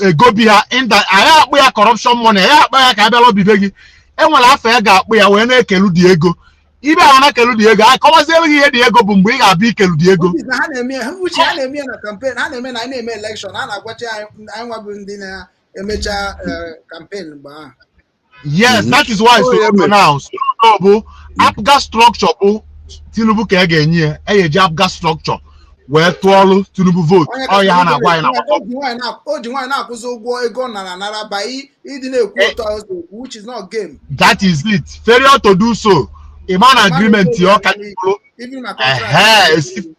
egobi ha inda. Anyị akpụ ya corruption money, anyị akpọ ya ka a bịa lọbibe gị. Enwere afọ ya ga-akpụ ya wee na-ekelu dị ego ibe ahụ, na-ekelu dị ego, akọwaziere gị ihe dị ego bụ mgbe ị ga-abịa ikelu dị ego. Uche na ha na-eme uche ha na-eme ya na campaign ha na-eme, na anyị na-eme election, ha na-agwachi anyị, anyị nwa bụ ndị na-emecha campaign mgbe ahụ. Yes, that is why. Oh, yeah, so man. now Soludo bụ APGA structure, bụ Tinubu ka a ga-enye ya. E ga-eji APGA structure wee tụọlụ Tinubu vote. Onye Ọ ya ha na-agwa anyị na o ji nwaanyị na-akwụzi ụgwọ ego ọ nara anara by ịdị na-ekwu otu ahụ si ekwu, which is not game. That is it. Failure to do so, ịma na agreement ya ọ ka bụrụ Even ma contract. Ehe,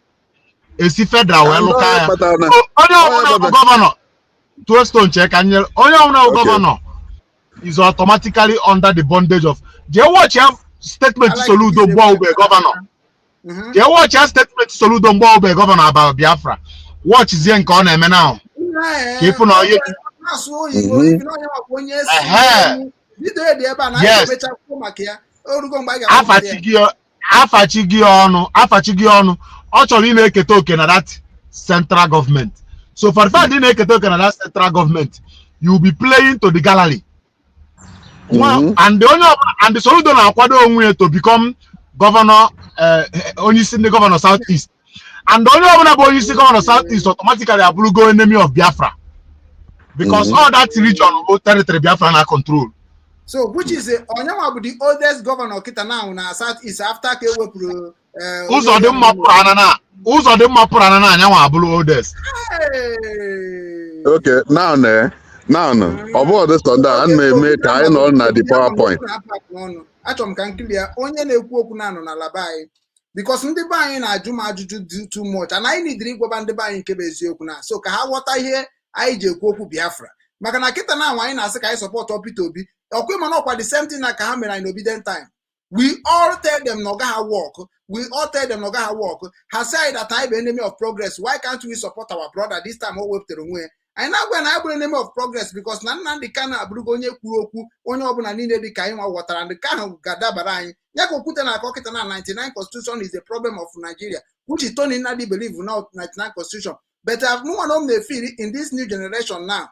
esi federal wee lụka ya. Kpatara na So, onye ọbụla bụ governor tuo Stone, chee ka nyere onye ọbụla bụ governor is automatically under the bondage of Jee watch ya statement Soludo mgbe ọ bụ governor. Jee watch ya statement Soludo mgbe ọ bụ governor about Biafra. Watchzie nke ọ na-eme now ka ịfụ na onye na-asụ oyibo ibi na onye makwa onye si bido dị ebe a na anyị ga-emecha kwuo maka ya orugo mgbe anyị ga-akwupụta ya. Afachi gị ọnụ, afachi gị ọnụ. Ọ chọrọ ị na-eketa oke na that central government. So for the fact ị na-eketa oke na that central government, you will be playing to the gallery. And onye ọbụla and Soludo na-akwado onwe ya to become governor, onye isi ndị governor South East, and onye ọbụla bụ onye isi governor South East automatically abụrụgo enemy of Biafra, because all that region bụ territory Biafra na control. So which is onyenwa bụ the oldest governor kịta now na South East after ka ewepụrụ Ụzọ dị mma pụrụ ana na ụzọ dị mma pụrụ ana na anyanwụ abụrụ oldest. Hey! Okay, now now ọ bụ ọdụ sọ ndị a ana m eme ka anyị nọ na the PowerPoint. N'ọnụ achọrọ m ka nkiri ya onye na-ekwu okwu na-anọ n'ala be anyị, because ndị be anyị na-ajụ m ajụjụ dị too much and anyị nidiri ịgwaba ndị be anyị nke bụ eziokwu na so ka ha ghọta ihe anyị ji ekwu okwu Biafra, maka na kịta na anwa anyị na-asị ka anyị support Peter Obi ọkwa ịma na ọkwa the same thing na ka ha mere anyị n'obedient time. We all tell them na ọ gaghị work. We all tell them na ọ gaghị work. Ha sị anyị that anyị bụ enemy of progress. Why can't we support our brother this time o wepụtara onwe ya? Anyị na-agwa ya na anyị bụrụ enemy of progress because na Nnamdi Kanu abụrụgo onye kwuru okwu onye ọbụla niile dị ka anyị nwa ghọtara ndị ka ahụ ga-adabara anyị ya ka okwute na-akọ kịta na 99 constitution is a problem of Nigeria, which is Tony Nnadi believe now 99 constitution, but mụnwa na m na-efeel in this new generation now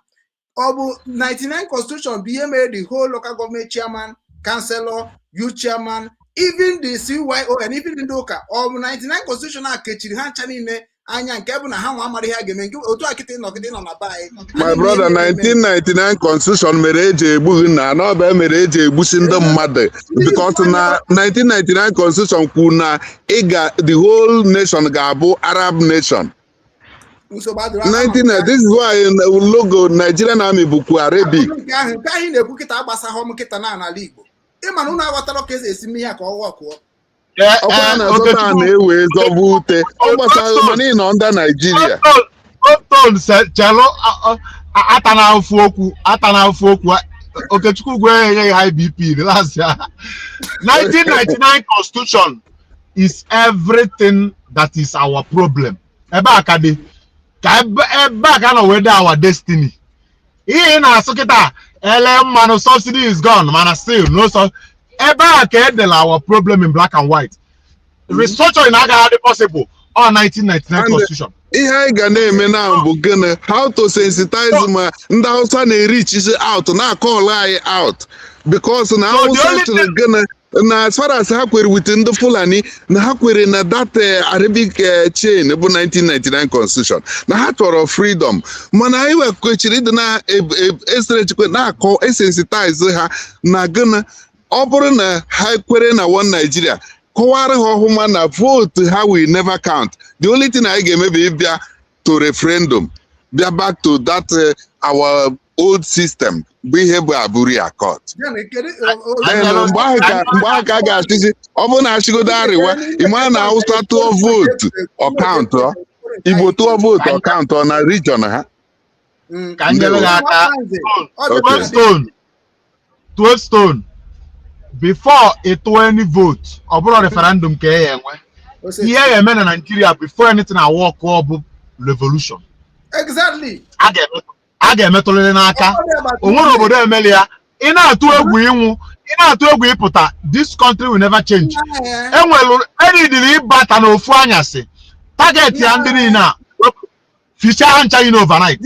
ọ bụ 99 constitution bụ ihe mere the whole local government chairman, councillor, youth chairman, even the CYO and even ndị ụka. Ọ bụ 99 constitution a kechiri ha ncha niile anya nke bụ na ha nwa amara ihe a ga-eme nke otu a kịta ịnọgide nọ na be anyị. My brother, 1999 constitution mere eji egbu gị na n'ọba mere eji egbusi ndị mmadụ, because na 1999 constitution kwuru na ịga the whole nation ga-abụ Arab nation. Nsogbu adịrọ. 19 this is why logo Nigerian Army bụkwa Arabic. Nke ahụ ị na-ekwu kịta agbasaghọ m kịta na n'ala Igbo ịma na ụnụ aghọtara ka esi esi mme ihe ka ọ ghọọ. Ọkwa a na-azọta a na-ewe zọba ute ọ gbasara mana ị nọ ndị Naijiria. Stone chelụ, ata na ofu okwu, ata na ofu okwu. Okechukwu gwe enyeghị high BP, relax ya. 1999 constitution is everything that is our problem. Ebe a ka dị ka ebe a ka nọ wee dị our destiny. Ihe ị na-asụ kịta ele mmanụ subsidy is gone, mana still no so ebe a ka edela our problem in black and white. Restructuring agaghị adị possible ọ 1999 constitution. Ihe anyị ga na-eme na bụ gịnị? How to sensitize ma ndị Hausa na-erichisi out na-akọlụ anyị out, because na Hausa chịrị gịnị na as far as ha kwere with ndị Fulani na ha kwere na that Arabic chain bụ 1999 constitution na ha chọrọ freedom, mana anyị kwechiri ịdị na eserechikwe na-akọ esensitize ha na gịnị? Ọ bụrụ na ha kwere na one Nigeria, kọwara ha ọhụma na vote ha will never count. The only thing anyị ga-eme bụ ịbịa to referendum, bịa back to that our old system bụ ihe bụ Aburi Accord. Then mgbe ahụ ka a ga-achịzi. Ọ bụrụ na achịgodo arịwa, ịma na Hausa tụọ vote, ọ count, Igbo tụọ vote, ọ count na region ha. Ka m nyere gị aka, 12 stone, 12 stone. Before ị tụọ any vote, ọ bụrụ referendum ka e ya enwe ihe ya eme na Nigeria, before anything awọk, ọ bụ revolution. A ga-emetụrịrị n'aka o nwere obodo emeli ya. Ị na-atụ egwu ịnwụ, ị na-atụ egwu ịpụta, this country will never change. Enwere enidiri ịbata n'ofu anyasị target ya ndị niile a fichaa ha ncha in overnight.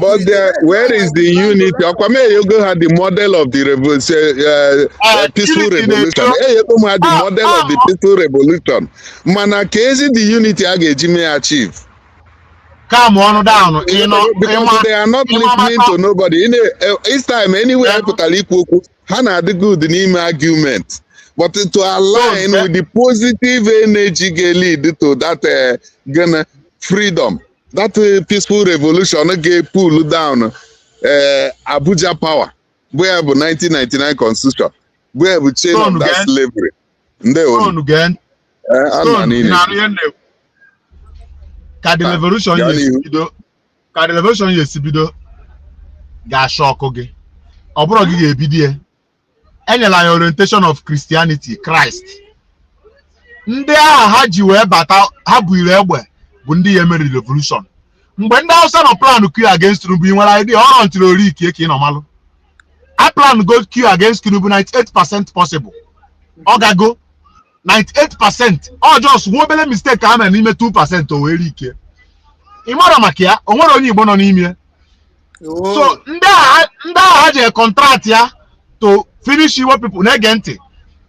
But there, where is the unity? Ọkwa m eyogo ha the model of the revolution, peaceful revolution. Eyego m ha the model of the peaceful revolution. Mana ka ezi the unity a ga-eji mee achieve? Calm ọnụ down ịnọ. Because they are not listening to nobody. In a, each time anywhere pụtara ikwu okwu, ha na-adị good n'ime argument. But to align with the positive energy ga-lead to that gonna freedom, that peaceful revolution ga-pull down Abuja power, bụ ya bụ 1999 constitution, bụ ya bụ chain of that slavery. Ndewo. Stone, ka the revolution ya bido, ka the revolution ya esi bido ga-asha ọkụ gị, ọ bụrụ gị ga-ebido ya. Enyela anyị orientation of Christianity, Christ. Ndị agha ha ji wee bata, ha buiri egbe, bụ ndị ya emeri revolution. Mgbe ndị Hausa nọ plan coup against Tinubu, ị nwere idea? Ọrọ ntiri ori ka ị nọ malụ a plan go coup against Tinubu, 98% possible ọ gago 98%. Ọ just nwa obere mistake ka ha mere n'ime 2%, o wee ike. Ị mara maka ya, o nwere onye Igbo nọ n'ime. So ndị agha ha ji contract ya to finish Igbo people. Na-ege ntị,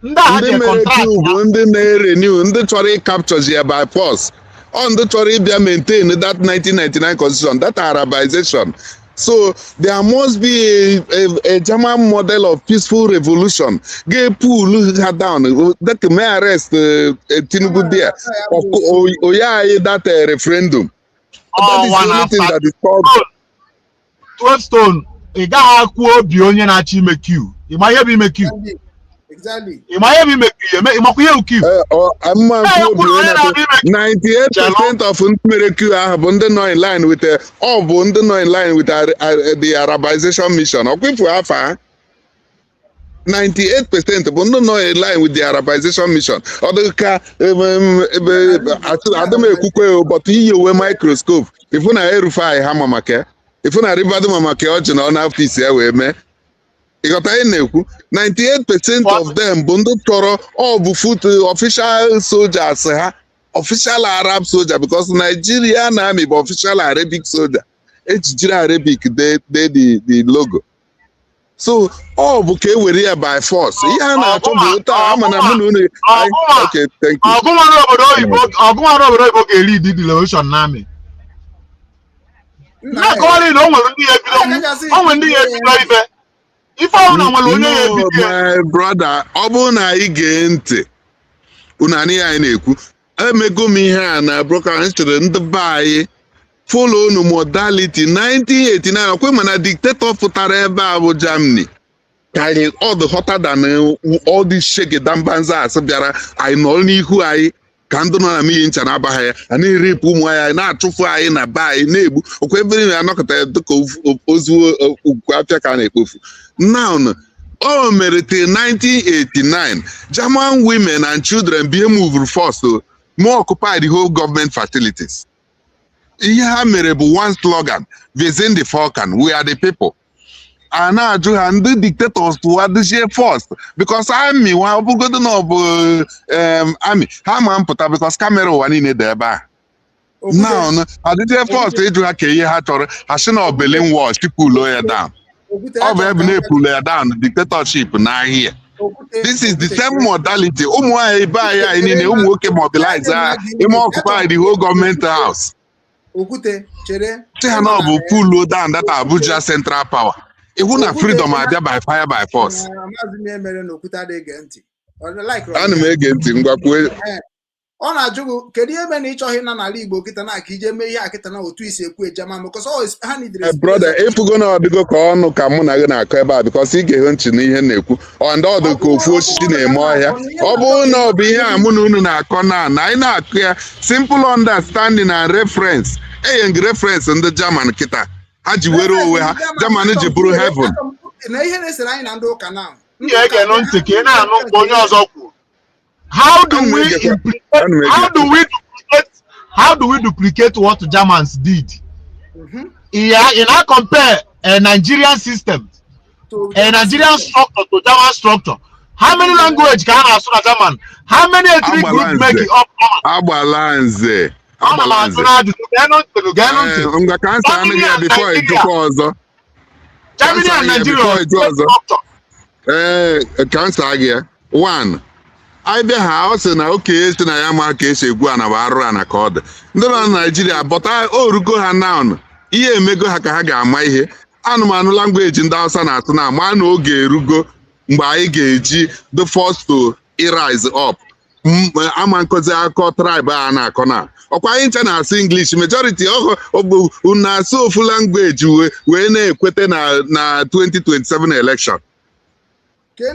ndị agha Ndị ji mere contract coup bụ ndị na-erenew, ndị chọrọ ịcapture ya by force, ọ ndị chọrọ ịbịa maintain that 1999 constitution, that Arabization. So there must be a German model of peaceful revolution ga-pull ha down, that may arrest Tinubu there, oye anyị that referendum. That is the only thing that is called 12 stone. Ị gaghị akwụ obi onye na-achọ ime coup. Ị ma ihe bụ ime coup? Exactly. Ị ma ihe bụ ime coup? Ị makwa ihe bụ coup? Mma nkwu obi onye na-achọ. 98% of ndị mere coup ahụ bụ ndị nọ in line with ọ bụ ndị nọ in line with the Arabization mission. Ọkwifu afa ha, 98% bụ ndị nọ in line with the Arabization mission. Ọ dị ka adị m ekwukwe, but iyi uwe microscope ifu na El-Rufai ha ma maka ya, ifu na Ribadu ma maka ya, ọ ji na ọ n'ọfịs ya wee mee. Ịghọta ihe na-ekwu? 98% of them bụ ndị chọrọ ọ bụ foot official soldiers ha, official Arab soldier, because Nigerian Army bụ official Arabic soldier, ejijiri Arabic dee the logo. So ọ bụ ka e were ya by force. Ihe a na-achọ bụ otu a ama na mụ na unu. Okay, thank you. Ọgụnwa n'obodo oyibo ga-eri the revolution na army na-akọwara na o nwere ndị ya ebido, o nwere ndị ya ebido ife ọbụla, nwere onye ya ebido. My brother, ọ bụrụ na anyị gee ntị, unu anụ ihe anyị na-ekwu. Emego m ihe a na broker. Anyị chere ndị be anyị follow unu modality 1989. Ọkwe mana dictator pụtara ebe a bụ Germany karị all the hotter than all these shege dambanzas bịara. Anyị nọrọ n'ihu anyị ka ndị nọ na mmiri ncha na-abaghị ya, a na-erepụ ụmụ anyị, anyị na-achụfu anyị na be anyị, na-egbu okwu ebe niile, anọkọta ya dịka ozu ukwu afịa ka a na-ekpofu. Now o mere till 1989, German women and children be moved first to more occupy the whole government facilities. Ihe ha mere bụ one slogan: "Wir sind die Volk," we are the people. A na-ajụ ha, ndị dictators tụwa first, because army wa, ọbụgodo na ọ bụ army ha ma mpụta, because camera ụwa niile dị ebe a. Now adịzie first ịjụ ha ka ihe ha chọrọ, ha sị na ọ Berlin Wall, pull ya down. Ọ bụ ebe na-epulo ya down, dictatorship n'ahịa. This is the same modality. Ụmụ nwaanyị be anyị, anyị niile, ụmụ nwoke mobilize ha ime occupy the whole government house. Okwute, chere. Sị ha na ọ bụ pull down that Abuja central power. Ịhụ na freedom abịa by fire by force. Maazị m, mere na Okwute adịghị ege ntị. Ana m ege ntị, ngwa kwuo. Ọ na-ajụ gị kedu ihe mere na ị chọghị ịna n'ala Igbo kịta na ka ije mee ihe a kịta na otu isi ekwu ejema, because ha nidere. Brother, ịfụgo na ọdịgo ka ọnụ ka mụ na gị na-akọ ebe a, because ị ga-ehe ntị n'ihe na-ekwu. Ọ ndị ọdụ ka ofu osisi na-eme ọhịa. Ọ bụrụ na ọ bụ ihe a mụ na unu na-akọ na anyị na-akụ ya, simple understanding and reference. Enye gị reference ndị German kịta ha ji were onwe ha, German ji bụrụ heaven. Na ihe na-esere anyị na ndị ụka na Ị ga-ege ntị ka ị na-anụ mgbe onye ọzọ kwuru. How do we implicate, how do we duplicate what Germans did? Yeah, in I compare a Nigerian system, a Nigerian structure to German structure. How many language can I na German? How many ethnic groups make it up German? Agbala nze. Ana m ajụ n'ajụjụ, geenụ ntị, geenụ ntị. Ngwa, ka nsa anụghị ya before ịjụkwa ọzọ. Germany and Nigeria structure. Ee, ka nsa gị ya. One, anyị bịa ha, ọ sị na okenye si na ya ma ka esi egwu ana bụ arụrụ ana ka ọ dị. Ndị nọ na Naijiria bọta orugo ha naọn, ihe emego ha ka ha ga-ama ihe. Anụmanụ language ndị Hausa na-asụ na ama na oge erugo mgbe anyị ga-eji the first to rise up. Ama nkụzi akọ tribe a na-akọ na ọkwa anyị ncha na-asụ English, majority ọhụ na-asụ ofu language wee na-ekwete na 2027 election.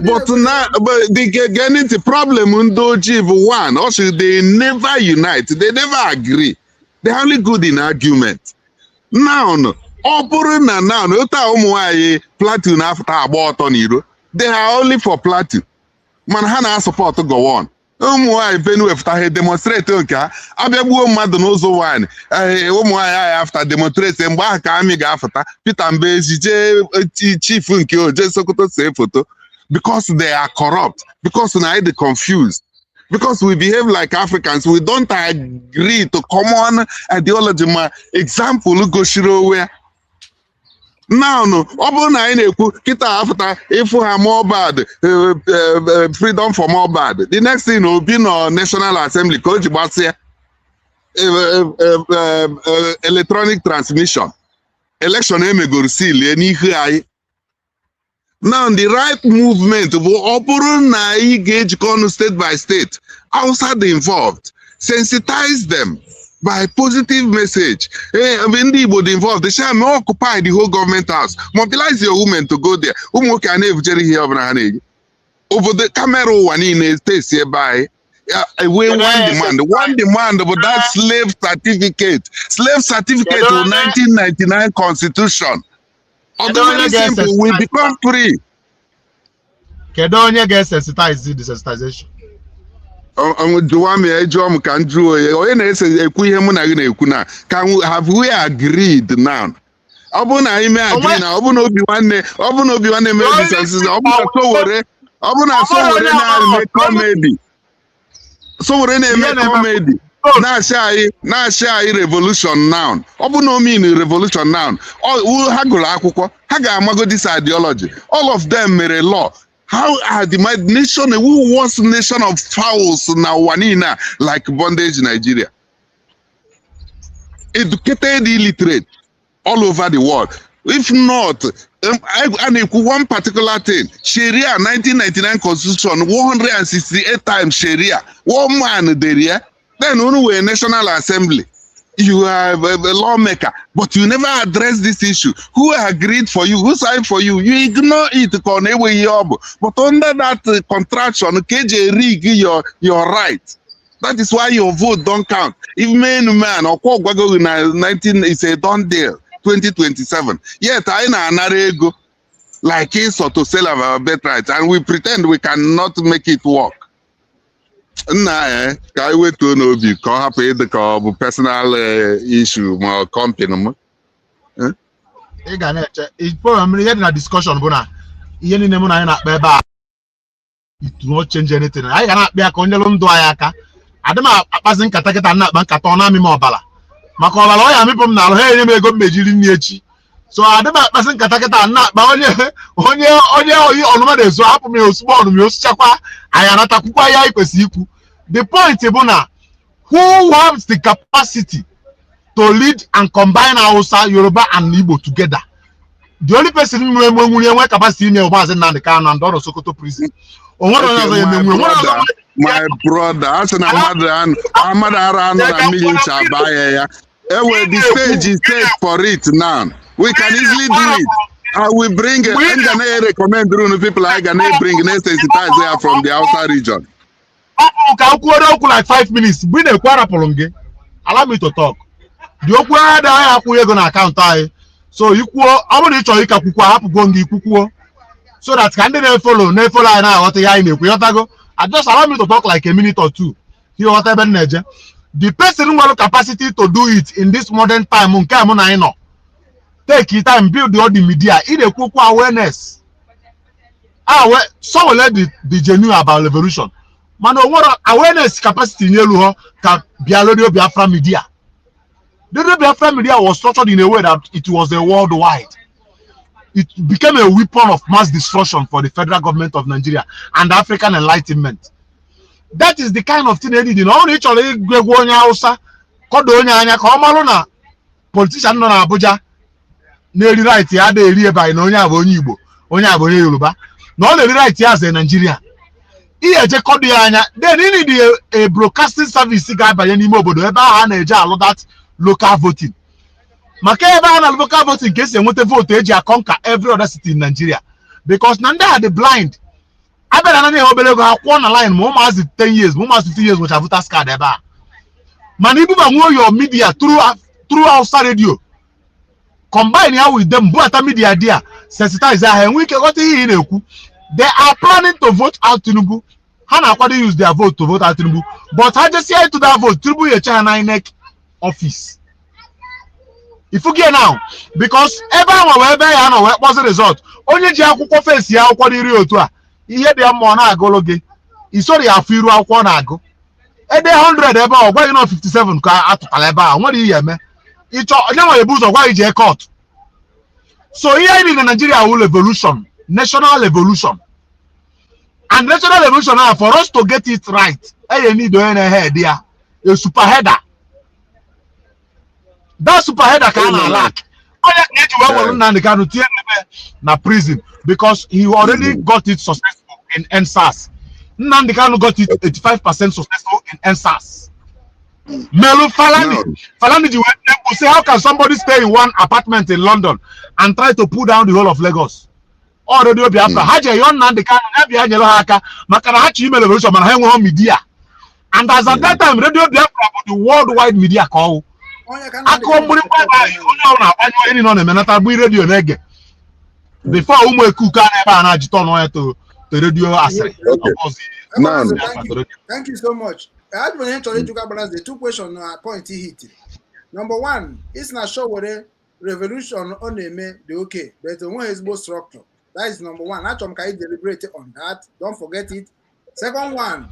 But na but the getting the problem, ndị ojii bụ one also, they never unite, they never agree, they are only good in argument. Now ọ bụrụ na now otu a ụmụ nwanyị Plateau na-afụta agba ọtọ n'iro, They are only for Plateau, mana ha na-asupport Gowon. Ụmụ nwaanyị Benue fụta, ha demonstrate nke ha. Abịa gbuo mmadụ n'ụzọ nwaanyị, ụmụ nwaanyị anyị after demonstrate. Mgbe ahụ ka amị ga-afụta. Peter Mbezi jee chief nke oje Sokoto see foto, because they are corrupt, because na anyị dị confused, because we behave like Africans. We don't agree to common ideology. Ma example gosiri onwe ya now, ọ bụrụ na anyị na-ekwu kịta afụta ịfụ ha Mohbad, freedom for Mohbad, the next thing, Obi nọ National Assembly ka o ji gbasịa electronic transmission election emegoro silie n'ihu anyị. Now, the right movement bụ, ọ bụrụ na anyị ga-ejikọ ọnụ state by state, Hausa dị involved, sensitize them by positive message. Ndị Igbo dị involved, they shall occupy the whole government house, mobilize your women to go there. Ụmụ nwoke a na-ebujere ihe ọbụla ha na-eji obodo camera ụwa niile tesi ebe anyị enwe one demand. One demand bụ that slave certificate. Slave certificate bụ 1999 constitution. Ọ dị very simple, we become free. Kedu onye ga-esensitize the sensitization? Jụwa m ya, jụọ m ka m jụọ onye onye na-ese ekwu ihe mụ na gị na-ekwu na ka have we agreed now? Ọ bụrụ na anyị mee agree na ọ bụrụ na Obi Nwanne, ọ bụrụ na Obi Nwanne mee disensitize, ọ bụrụ na Sowore, ọ bụrụ na Sowore na-eme comedy, Sowore na-eme comedy, na-achị anyị revolution now. Ọ bụ na o mean revolution now, ha gụrụ akwụkwọ, ha ga-amago this ideology. All of them mere law. How are the my nation, who wants nation of fowls na ụwa niile a, like bondage Nigeria, educated illiterate all over the world? If not, a na-ekwu one particular thing, Sharia, 1999 constitution, 168 times Sharia, one man dere ya. Then unu were National Assembly, you have a lawmaker, but you never address this issue. Who agreed for you? Who signed for you? You ignore it ka ọ na-enweghị ihe ọ bụ. But under that contraction ka eji rig your right. That is why your vote don't count. If man man ọkwa gwago gị na 19 is a done deal, 2027, yet anyị na-anara ego like Esau to sell our birthright, and we pretend we cannot make it work. Nna, ka anyị wetuo n'obi ka ọ hapụ ịdị ka ọ bụ personal issue ma ọ company m. Ị ga na-eche problem. Ihe dị na discussion bụ na ihe niile mụ na anyị na-akpa ebe a, it do not change anything. Anyị ga na-akpa ya ka o nyere ndụ anyị aka. Adị m akpazi nkata kịta na-akpa nkata, ọ na-amị m ọbara, maka ọbara ọ ya amịpụ m n'alụ, ha enye m ego m mejiri nri echi. So adị m akpazi nkata kịta na-akpa onye oyi ọnụma na-ezo, hapụ m ya ozugbo ọnụma ya osichakwa anyị anatakwukwa ya. Anyị kwesịrị ikwu, the point bụ na who has the capacity to lead and combine Hausa, Yoruba and Igbo together? The only person nwe nwere enwe capacity ime bụ Maazị Nnamdi Kanu, and ọ nọ Sokoto prison. O nwere onye ọzọ ya emenwu, onwere ọzọ. My brother, a sị na mmadụ ara anụ na mmiri ncha baa ya ya. Ewe, the stage is set for it now. We can easily do it. I will bring, I'm gonna recommend unu people I gonna bring na-sensitize ya from the Hausa region. Ọ bụ ka m kwuoro okwu like 5 minutes. Mgbe ị na-ekwu, arapụrụ m gị. Allow me to talk. Dị okwu agha anyị akwụghị ego na akaụntụ anyị, so ikwuo, ọ bụrụ na ị chọrọ ịka kwukwo, ahapụgo m gị ikwukwuo, so that ka ndị na-efollow anyị na-aghọta ihe anyị na-ekwu. Ịghọtago? I just allow me to talk like a minute or two ka ịghọta ebe m na-eje. The person nwere capacity to do it in this modern time nke a mụ na anyị nọ, take your time, build all the media. Ị na-ekwu okwu awareness, awe Sowore dị genuine about revolution, mana o nwere awareness capacity n'elu ha ka bịa. Radio Biafra Media, Radio Biafra Media was structured in a way that it was a worldwide. It became a weapon of mass destruction for the federal government of Nigeria and African enlightenment. That is the kind of thing edidi na ọ na ị chọrọ ịgụ egwu onye Hausa kọdo onye anya ka ọ malụ na politician nọ n'Abuja na-eri right ya ada eri ebe anyị na onye a bụ onye Igbo, onye a bụ onye Yoruba, na ọ na-eri right ya as a Nigerian. Ihe eje kọdo ya anya. Then you need a broadcasting service ga-abanye n'ime obodo ebe ahụ a na-eje alụ that local voting, maka ebe a na local voting ka esi enweta vote eji aconquer every other city in Nigeria, because na ndị a dị blind. Abịara na ha obere ego, ha kwụọ na line, ma ụmụazị 10 years, ma ụmụazị 15 years nwecha voters card ebe a. Mana ibuba nwuo your media through Hausa radio, combine ya with them, bubata media there, sensitize ha, enwe ike ghọta ihe ị na-ekwu. They are planning to vote out Tinubu. Ha na-akwado use their vote to vote out Tinubu, but ha jesie to that vote, Tinubu ya eche ha na INEC office. Ifugie now, because ebe ahụ wee ebe ya nọ wee kpọzi result, onye ji akwụkwọ fesi ya akwụkwọ n'iri otu a, ihe dị ya mma ọ na-agụlụ gị isoro ya afọ iru akwụkwọ ọ na-agụ ede 100 ebe a, ọ gwaghị na 57 ka atụtara ebe a nwere ihe eme ịchọ onye nwere ebu ụzọ gwa gị jee court. So ihe anyị dị na Nigeria wụ revolution, national revolution, and national revolution ahụ, for us to get it right, eye need onye na-head ya, a superheader. That superheader ka a na-alack. Onye ka eji wee were Nnamdi Kanu tinye n'ebe na prison, because he already got it successful in EndSARS. Nnamdi Kanu got it 85% successful in EndSARS. Melu Falani Falani ji wee mkpu say, "How can somebody stay in one apartment in London and try to pull down the whole of Lagos?" Ọ Radio Biafra ha ji eyọ Nnamdi Kanu ya bịa nyere ha aka, maka na ha chọ ime revolution, mana ha enweghị media, and as at that time, Radio Biafra bụ the worldwide media ka ọwụ akụọ mgbịrịgba ebe ahụ, onye ọbụla agbanyụ ihe niile ọ na-emenata bụ redio na-ege before ụmụ ekuku a na-ebe a na-ajụta ọnụ ya to redio asịrị. Now, Thank you. Thank you so much. Ajụrụ ihe chọrọ ịjụka gbara the two question na point hit. Number one is na Sowore revolution ọ na-eme dị okay, but o nweghị ezigbo structure. That is number one. Achọrọ m ka anyị deliberate on that. Don't forget it. Second one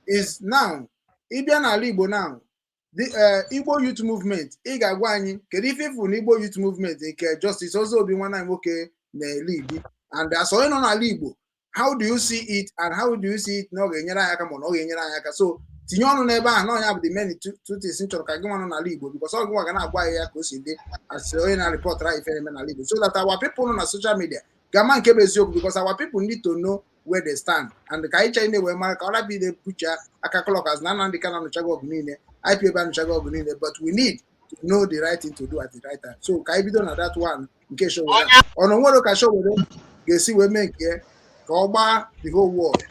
is, now ịbịa n'ala Igbo now, the Igbo Youth Movement, ị ga-agwa anyị kedu ife ịfụ na Igbo Youth Movement nke Justice Ozobi nwanne anyị nwoke na-lead, and as onye nọ n'ala Igbo, how do you see it, and how do you see it na ọ ga-enyere anyị aka ma na ọ ga-enyere anyị aka? So tinye ọnụ n'ebe ahụ na ọnya bụ the main two things m chọrọ ka gị nwa nọ n'ala Igbo, because ọ gị nwa ga na-agwa anyị ya ka o si dị as onye na-report anyị ife na-eme n'ala Igbo, so that our people nọ na social media ga-ama nke bụ eziokwu, because our people need to know where they stand, and ka anyị chọrọ na-ewe mara ka ọ rapụ ide pucha aka clock as na Nnamdi Kanu anụchago ọgụ niile, IPOB anụchago ọgụ niile, but we need to know the right thing to do at the right time. So ka anyị bido na that one nke Sowore. Ọ na onwere ka Sowore ga-esi wee mee nke ka ọ gbaa the whole world?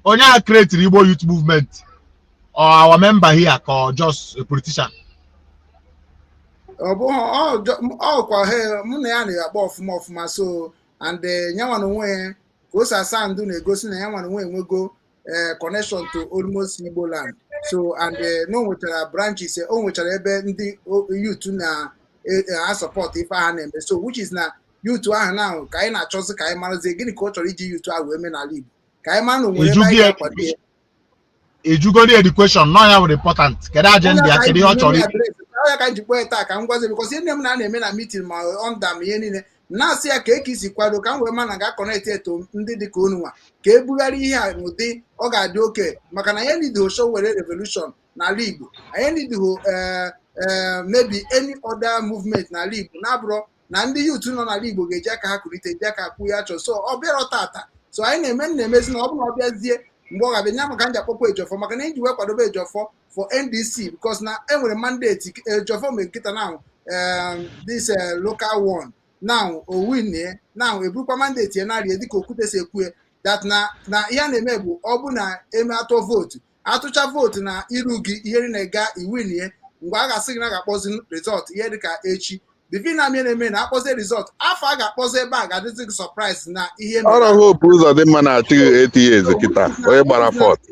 Onye a create Igbo Youth Movement or our member here ka ọ just a politician? Ọ bụghị ọkwa he mụ na ya na-akpọ ọfụma ọfụma, so and nyanwa na onwe ya ka o si asa ndụ na-egosi na ya nwa na onwe enwego connection to almost Igbo land. So and na o nwechara branches, o nwechara ebe ndị youth na-asupport ife ha na-eme, so which is na youth ahụ na ka anyị na-achọzi ka anyị marazie gịnị ka ọ chọrọ iji youth ahụ wee mee n'ala Igbo, ka anyị mara na onwere ebe anyị ga-akwado ya. Ejugodi education nọ ya were important. Kedu agenda ya? Kedu ihe ọ chọrọ? Ya ka m ji kpọọ ya taa ka m gwazi, because ihe nne m na na-eme na meeting ma ọnda m ihe niile na-asị ya ka eke isi kwado ka m wee ma na ga-aconnect eto ndị dị ka unu nwa ka e bugharị ihe a n'ụdị ọ ga-adị oke, maka na anyị nidiho Sowore revolution n'ala Igbo, anyị nidiho maybe any other movement n'ala Igbo na-abụrọ na ndị youth nọ n'ala Igbo ga-eji aka ha kulite, ji aka kwụ ya chọọ. So ọ bịarọ tata, so anyị na-eme na-emezi na ọ bụ na ọ bịazie mgbe ọ ga-abịa nya maka nji akpọkwa Ejiofor, maka na eji wee kwadobe Ejiofor for NDC, because na enwere mandate Ejiofor mee nkịta now, this local one now o win now, eburukwa mandate ya narị dịka Okwute si ekwu that na ihe a na-eme bụ ọ bụ na eme atọ vote, atụcha vote na iru gị ihe na-ega iwinie, mgbe a ga-asị gị na ga-akpọzi result ihe dịka echi bivi na amị na-eme na akpọzi result afọ a ga-akpọzi ebe a ga-adịzi gị surprise na ihe. Ọrụ Hope Uzodimma na-achị gị 8 years kịta, onye gbara fourth.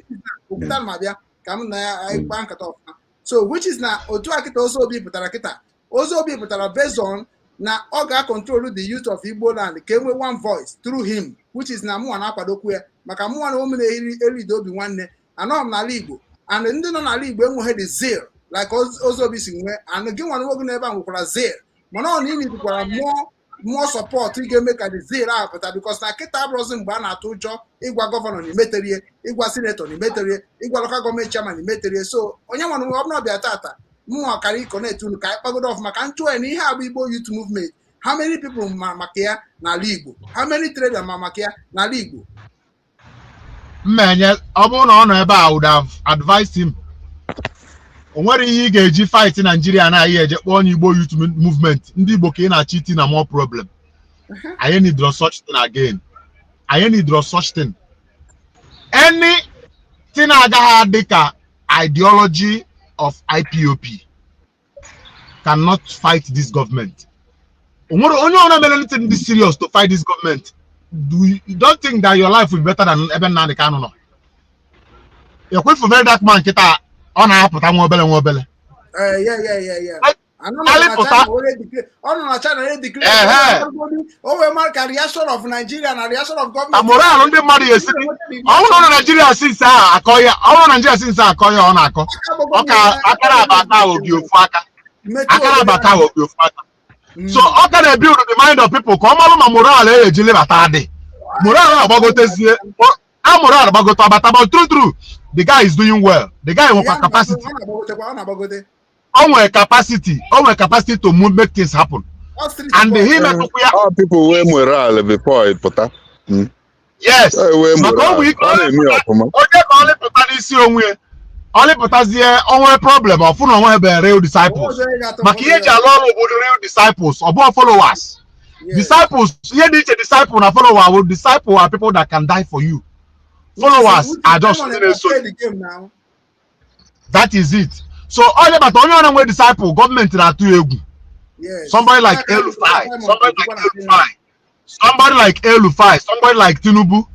Okwuta ma bịa ka m na ya kpaa nkata ọfụma. So which is na otu a kịta Ozobi pụtara kịta, Ozobi pụtara based on na ọ ga-acontrol the youth of Igbo land ka e nwee one voice through him, which is na mụnwa na-akwadokwu ya, maka mụnwa na ụmụ na-eri eride obi nwanne anọghị m n'ala Igbo, and ndị nọ n'ala Igbo enweghị the zeal like Ozobi si nwee, and gị nwa nwoge n'ebe a nwekwara zeal, mana ọ na ị nidikwara mmụọ support ị ga-eme ka the zeal ahụ pụta, because na kịta abụrụzi mgbe a na-atụ ụjọ ịgwa governor na imeterie, ịgwa senator na imeterie, ịgwa local government chairman na imeterie. So onye nwa ọ bụla ọbịa tata, mụnwa kara ịconnect unu ka anyị kpagodo ọfụma ka m chụọ ya na ihe abụ Igbo Youth Movement. How many people ma maka ya n'ala Igbo? How many trader ma maka ya n'ala Igbo? Mmenye ọ bụrụ na ọ nọ ebe a, I would have advised him. O nwere ihe ị ga-eji fight Nigeria na anyị eje kpọọ onye Igbo Youth Movement. Ndị Igbo ka ị na-achọ iti na more problem. Anyị need such thing again? Anyị need such thing? Anything agaghị adị ka ideology of IPOB cannot fight this government. O nwere onye ọra mere anything dị serious to fight this government. Do you don't think that your life will be better than ebe Nnamdi Kanu nọ? Ekwefu Very Dark Man kịta, ọ na-apụta nwa obele nwa obele. Yeah. Alịpụta. Ọ nọ na China na-edeclare. O wee mara ka reaction of Nigeria na reaction of Na government. Moral ndị mmadụ ya esi. Ọ bụrụ na Naijiria since ahụ akọ ya, ọ bụrụ na Naijiria since akọ ya, ọ na-akọ ọ ka akara abata obi ofu aka, akara abata obi ofu aka. So ọ ka na-ebuild the mind of people ka ọ malụ ma moral e eji lebata adị, moral agbagotezie, a moral agbagote ọbata. But true true, the guy is doing well. The guy nwekwa capacity. Ọ na-agbagotekwa, ọ na-agbagote. O nwere capacity, o nwere capacity to move, make things happen. Ọ street And boy. he metụkwa ya. All people wey moral before pụta. Yes. Wey Maka ọ moral nwere ike ọ na-eme ya ọfụma. Onye ka ọ lịpụta n'isi onwe ya, ọ lịpụtazie, onwe problem ọfụ na onwe ebe real disciples, maka ihe eji alụ ọrụ obodo, real disciples, ọ bụghị followers. Disciples, ihe dị iche disciple na follower bụ disciple are people that can die for you. Followers are just ndị na-eso. Play the game now. That is it. So onye bata, onye ọrụ nwe disciple, gọọmenti na-atụ ya egwu. Somebody like El-Rufai, somebody like El-Rufai, somebody like El-Rufai, somebody like Tinubu,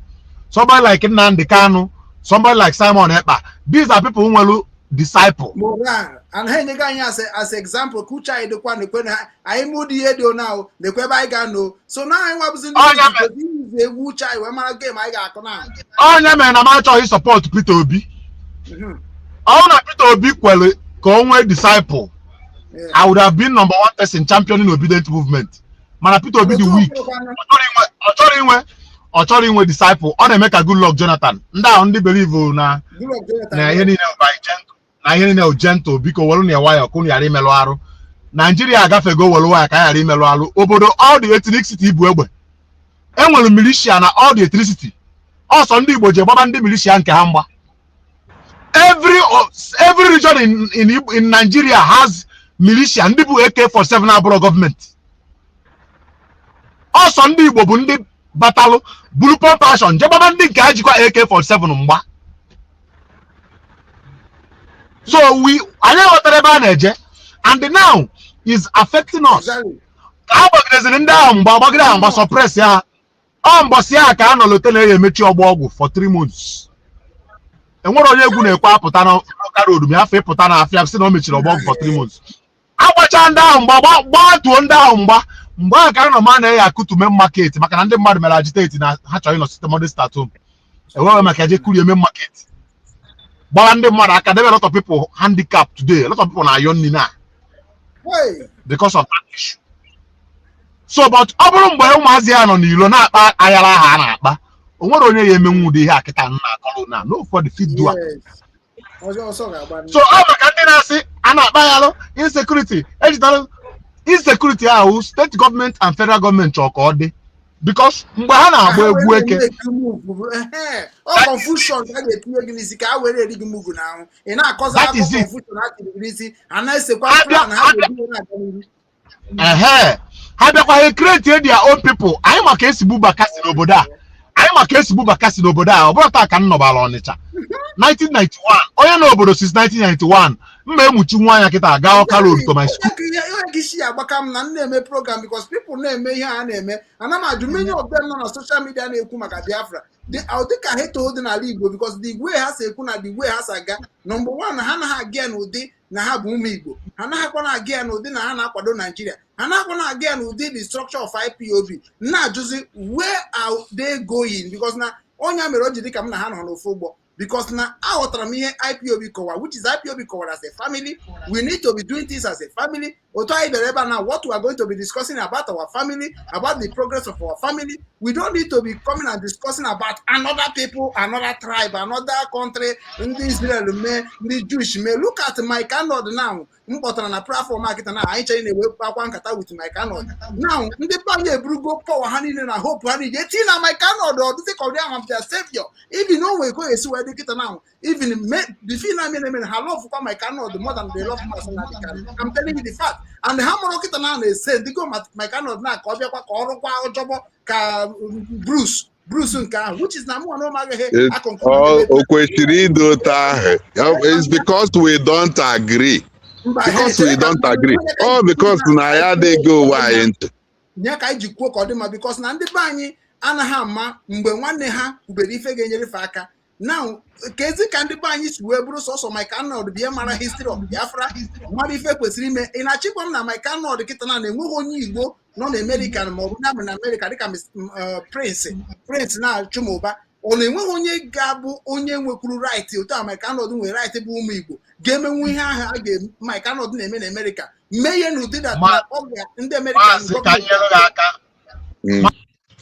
somebody like Nnamdi Kanu, somebody like Simon Ekpa. These are people who nwere disciple. Moral and ha enyego anyị as example ka uche anyị dịkwa nekwe na anyị mụ dị ihe dị ona o nekwe ebe anyị ga-anọ. So na anyị nwabụzi ndị Ọnya izu egwu uche anyị wee mara game anyị ga-akụ na. Onye mere na m achọghị support Peter Obi, ọ bụrụ na Peter Obi kwere ka o nwee disciple, I would have been number one person championing Obidient movement. Mana Peter Obi dị weak, ọ chọrọ inwe disciple. Ọ na-eme ka Goodluck Jonathan, ndị ahụ ndị believe na ihe niile bụ by gentle, na ihe niile bụ gentle. Biko welu na ya nwayọ ka unu ghara imelụ arụ. Naijiria agafego welu nwayọ ka a ghara imelụ arụ. Obodo all the ethnicity bụ egbe, enwere militia na all the ethnicity. Ọsọ ndị Igbo ji gbaba ndị militia nke ha mgba. Every region in Nigeria has militia, ndị bụ AK47 abụrụ gọọmenti. Ọsọ ndị Igbo bụ ndị batalụ buru pump action je gbaba ndị nke ha jikwa AK47 mgba. So we anyị ghọtara ebe a na-eje, and now is affecting us. Ka a gbagideziri ndị ahụ mgba, gbagide ahụ mgba, suppress ya, ọ mbọsị ya ka a nọ lote na emechi ọgbọ ọgwụ for 3 months. Enwere onye egwu na-ekwe apụta n'ọka road ma afọ ịpụta na afịa sị na o mechiri ọgbọ ọgwụ for 3 months. Agbacha ndị ahụ mgba, gbatuo ndị ahụ mgba. Mgbe ahụ ka a nọ ma na-eyi akụtu main market, maka na ndị mmadụ mere agitate na ha chọrọ ịnọ site Monday start home. Enweghị maka eje kurie main market, gbara ndị mmadụ aka, debe a lot of people handicap. Today a lot of people na-ayọ nri na because of that issue. So but ọ bụrụ mgbe ụmụazị ya nọ n'ilo na-akpa ayara ahụ a na-akpa, o nwere onye ya emenwu ụdị ihe a kịta nna akọrọ na no for the fit do am. So ọ maka ndị na-asị a na-akpa ya alụ insecurity, ejidere insecurity ahụ, state government and federal government chọrọ ka ọ dị, because mgbe ha na-agba egwu eke. Ọ confusion ka a ga-etinye gị n'isi ka a were eri gị mugu n'ahụ. Ị na-akọzi That is akọ it. Confusion ha tiri gị n'isi, ha na-esekwa plan ha ga-ebi na-aga n'ihu. Ehe, ha bịakwa, ha create their own people. Anyị maka esigbu Bakassi n'obodo a, anyị maka esigbu Bakassi n'obodo a. Ọ bụrụ taa ka m nọbara Ọnịcha 1991, onye n'obodo since 1991, mma emuchi nwa anya kịta gaa Ọka Road to my school. Ihe ka isi ya agbaka m na m na-eme program, because people na-eme ihe a na-eme, ana m ajụ many of them nọ na social media na-ekwu maka Biafra. Ọ dị ka ha too dị n'ala Igbo, because the way ha si ekwu na the way ha si aga, number one, ha anaghị aga ya n'ụdị na ha bụ ụmụ Igbo, ha anaghịkwa na-aga ya n'ụdị na ha na-akwado Naijiria, ha anaghịkwa na-aga ya n'ụdị the structure of IPOB. Na-ajụzi, where are they going? Because na onye mere o ji dị ka m na ha nọ n'ofu ụgbọ, because na aghọtara m ihe IPOB kọwara, which is IPOB kọwara as a family. We need to be doing things as a family. Otu anyị bịara ebe a na what we are going to be discussing about our family, about the progress of our family. We don't need to be coming and discussing about another people, another tribe, another country. Ndị Israel mee, ndị Jewish mee. Look at Mike Arnold now, m kpọtara na platform a kịta na anyị chere na-ewepụ akwa nkata with Mike Arnold now. Ndị be anyị eburugo power ha niile na hope ha niile etinye na Mike Arnold. Ọ dịzị ka ọ dị ahụ their savior. Even o nwere ka o esi wee dị kịta now, even the film na mere ha love kwa Mike Arnold more than they love Maazị Nnamdi Kanu. I'm telling you the fact. And ha mụrụ kịta na na-ese ndị go Mike Arnold na ka ọ bịakwa ka ọ rụkwa ọjọbọ ka Bruce nke ahụ, which is na mụ na ụmụ agaghị O kwesịrị ịdị otu ahụ. It's because we don't agree, because we don't agree, all because na ya adịghị onwe anyị ntị. Nye ka anyị ji kwuo ka ọ dị mma, because na ndị be anyị Anaghị ama mgbe nwanne ha kwubere ife ga-enyere aka. Now, kezi ka ndị be anyị si wee bụrụ sọsọ Mike Arnold bụ ihe mara history of Biafra, mara ife kwesịrị ime? Ị na-achịkwa m na Mike Arnold kịta na na-enweghị onye Igbo nọ na Amerịka ma ọ bụ na na Amerịka dịka Prince na-achụ m ụba, ọ na-enweghị onye ga-abụ onye nwekwuru right otu a Mike Arnold nwere right, bụ ụmụ Igbo ga-emenwu ihe ahụ a ga Mike Arnold na-eme na Amerịka, mee ihe n'ụdị that na ọ ga ndị Amerịka? Maazị, ka nyere gị aka.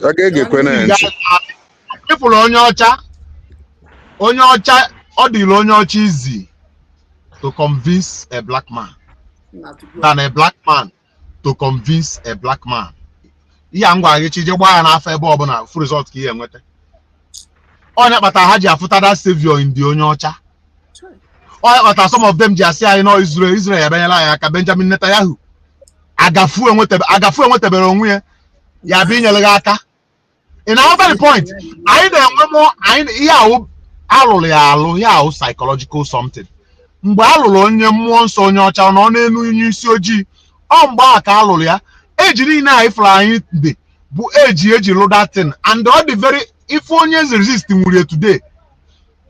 Ọ ga-egekwe na ntị. Ịfụrụ onye ọcha, onye ọcha, ọ dịrị onye ọcha easy to convince a black man than a black man to convince a black man. Ihe a m gwara gị, chije gbaa ya n'afọ ebe ọbụla, full result ka ihe enweta. Onye kpatara ha ji afụta that savior in the onye ọcha, onye kpatara some of them ji asị anyị nọ Israel, Israel ebenyela anyị aka. Benjamin Netanyahu agafu enwetabere onwe ya, ya bụ inyere gị aka. Ị na-aghọta the point anyị na-enwe mụọ anyị? Ihe ahụ alụrụ ya alụ, ihe ahụ psychological something. Mgbe a lụrụ onye mmụọ nsọ, onye ọcha nọ n'elu onye isi ojii, ọ mgbe ahụ ka a lụrụ ya. Eji niile anyị fụrụ anyị dị bụ eji lụ that thing, and ọ dị very ife onye resist nwere today.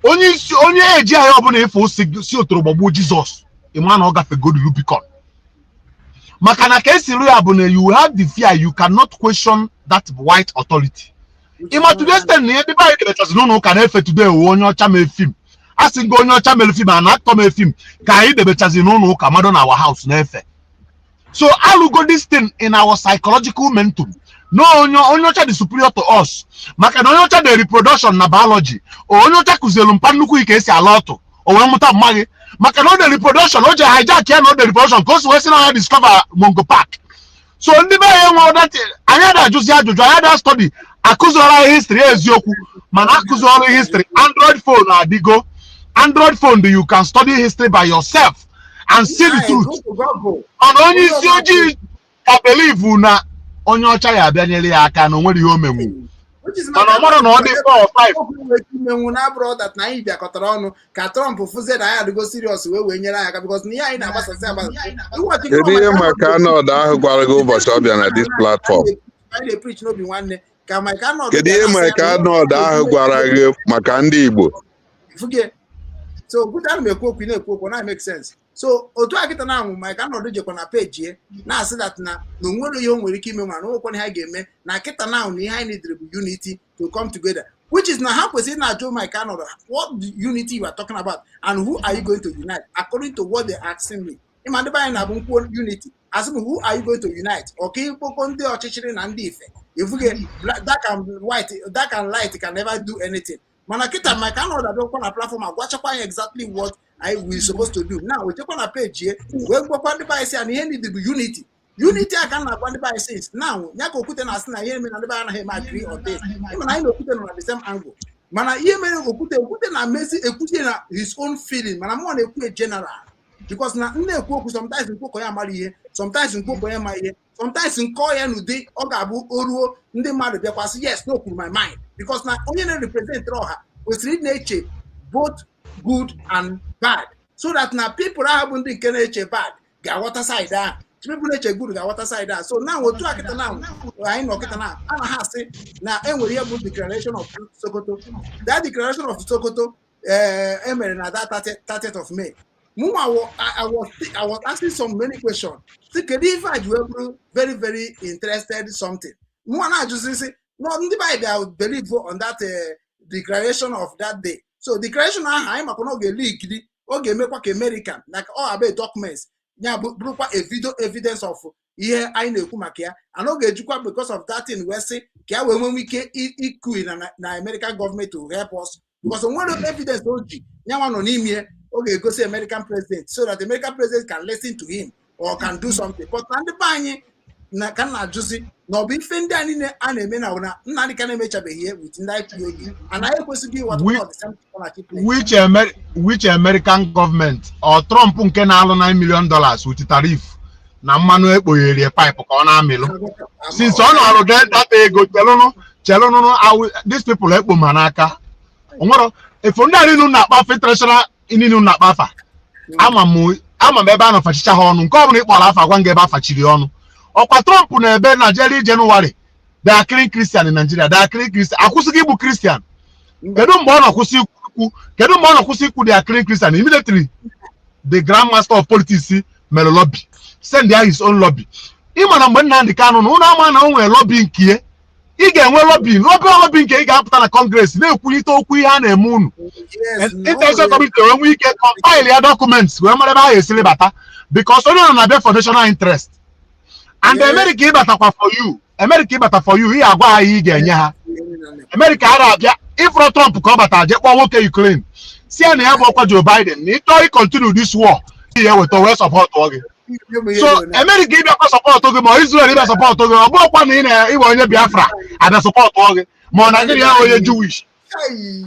Onye isi, onye eji anyị ọbụla ịfụ si otoro gbagbuo Jizọs, ịma na ọ gafego Rubicon, maka na ka esi rụ ya bụ na you have the fear, you cannot question that white authority. Ịma today stand na ihe ndị be anyị debechasị n'ụlọ ụka na-efe today wụ onye ọcha mee film. A sị gị onye ọcha mere film, a na-akọ mee film ka anyị debechazi n'ụlọ ụka mmadụ na our house na-efe. So alụgo this thing in our psychological mentum no onye ọcha dị superior to us, maka na onye ọcha dị reproduction na biology. Onye ọcha kụzielu mpa nnukwu ka esi ala ọtụ o wee mụta mmaghị, maka na ọ dị reproduction, o ji hijack ya na ọ dị reproduction ka o si wee sị na ya discover Mungo Park. So ndị be anyị enwe that anyị ada ajụzi ajụjụ, anyị ada study, akụziọrọ anyị history eziokwu, mana akụziọrọ history. Android phone adịgo, Android phone do, you can study history by yourself and see the truth. Mana onye isi ojii ka believe na onye ọcha ya abịanyere ya aka na o nwere ihe o menwu, mana ọ mara na ọ dị 4 or 5. Imenwu na abụrụ that na anyị bịakọtara ọnụ ka Trump fụzie na anyị adịgo serious wee nyere anyị aka, because na ihe anyị na-agbasasị agbasasị. Kedu ihe maka Arnold ahụ gwara gị ụbọchị ọ bịa na this platform? Anyị na-epreach n'obi nwanne ka Mike Arnold. Kedu ihe Mike Arnold ahụ gwara gị maka ndị Igbo? Fugie. So good, ana m ekwu okwu, na-ekwu okwu na make sense. So otu a kịta na anwụ Mike Arnold jekwa na page ya na-asị that na onwere ihe o nwere ike ime, ma na onwekwana ihe a ga-eme na kịta na na ihe anyị needed bụ unity to come together, which is na ha kwesịrị na-ajụ Mike Arnold, what the unity you are talking about and who are you going to unite, according to what they asking me. Ịma ndị be anyị na-abụ nkwuo unity, asị m, who are you going to unite? Ọka ikpokọ ndị ọchịchịrị na ndị ife ifuge, dark and white, dark and light can never do anything. Mana kịta Mike Arnold abịakwa na platform agwachakwa anyị exactly what I we supposed to do now. Wechekwa na page ye wee gwakwa ndị be anyị sị ya na ihe ndị bụ unity, unity a ka m na-agwa ndị be anyị since now. Ya ka Okwute na-asị na ihe mere na ndị be anyị anaghị eme agree on this. Ịma na anyị na Okwute nọ na the same angle, mana ihe mere Okwute na-emezi ekwuzie na his own feeling, mana mụnwa na-ekwu general, because na m na-ekwu okwu sometimes, nkwokọ ya mara ihe sometimes, nkwokọ ya ma ihe sometimes, nkọ ya n'ụdị ọ ga-abụ o ruo ndị mmadụ bịakwasị, yes, no kwuru my mind, because na onye na-represent ọha kwesịrị ị na-eche both good and bad, so that na people ahụ bụ ndị nke na-eche bad ga-aghọta side ahụ, people na-eche good ga-aghọta side ahụ. So now, otu a kịta na anyị nọ kịta na a na ha asị na enwere ihe bụ Declaration of Sokoto. That Declaration of Sokoto emere na that 30th of May, mụnwa I was asking some many questions, sị kedu ife a ji wee bụrụ very very interested something. Mụnwa na-ajụzi sị no, ndị be anyị bịa believe on that declaration of that day. So declaration ahụ anyị makwa na ọ ga-eli ikiri, ọ ga-emekwa ka American na ọ abe documents ya bụrụkwa a video evidence of ihe anyị na-ekwu maka ya, and ọ ga-ejikwa because of that thing wee sị ka ya wee nwee ike ikui na American government to help us, because o nwere evidence o ji nyanwa nọ n'ime, ọ ga-egosi American president so that the American president can listen to him or can do something. But na ndị be anyị na ka m na-ajụzi na ọ bụ ife ndị a niile a na-eme na Nnamdị ka na-emechabeghị ihe with ndị IPOB, and anyị ekwesịghị ịghọta the same thing. Which American government or Trump nke na-alụ $9 million with tariff na mmanụ ekpogherie pipe ka ọ na-amịlụ since ọ na-alụ data ego? Chelụnụ, chelụnụ, these people ekpo ma n'aka onwero efu. Ndị a niile na-akpa afa, international niile na-akpa afa, ama m ebe a nọ fachicha ha ọnụ. Nke ọ bụla ịkpọrọ afa, gwa nga ebe afachiri ọnụ. Ọkwa Trump na-ebe na Jerry January They are killing Christian in Nigeria. They are killing Christian. Akwụsịghị igbu Christian. Kedu mgbe ọ nọ kwụsị ikwu? Kedu mgbe ọ nọ kwụsị ikwu they are killing Christian? Immediately the grandmaster of politics mere lobby, send ya his own lobby. Ịma na mgbe Nnamdi Kanu na ụnụ ama na o nwere lobby nke ya, ị ga-enwe lobby nke ị ga-apụta na Congress na-ekwulite okwu ihe a na-eme unu. International community wee nwee ike compile ya documents wee mara ebe ha ga-esiri bata, because onye nọ na-abịa for national interest and America ịbatakwa for you, America ịbata for you, ị agwa ha ihe ị ga-enye ha. America ha na-abịa ịfụrọ Trump ka ọ bata jee kpọọ nwoke Ukraine, si ya na ya bụ ọkwa Joe Biden na ịchọọ ịcontinue this war, ihe eweta wee support gị. So America ịbịakwa support gị, ma Israel ịbịa support gị, ọ bụrụkwa na ị na-ịwe onye Biafra abịa support gị, ma ọ na gịnị ya onye Jewish,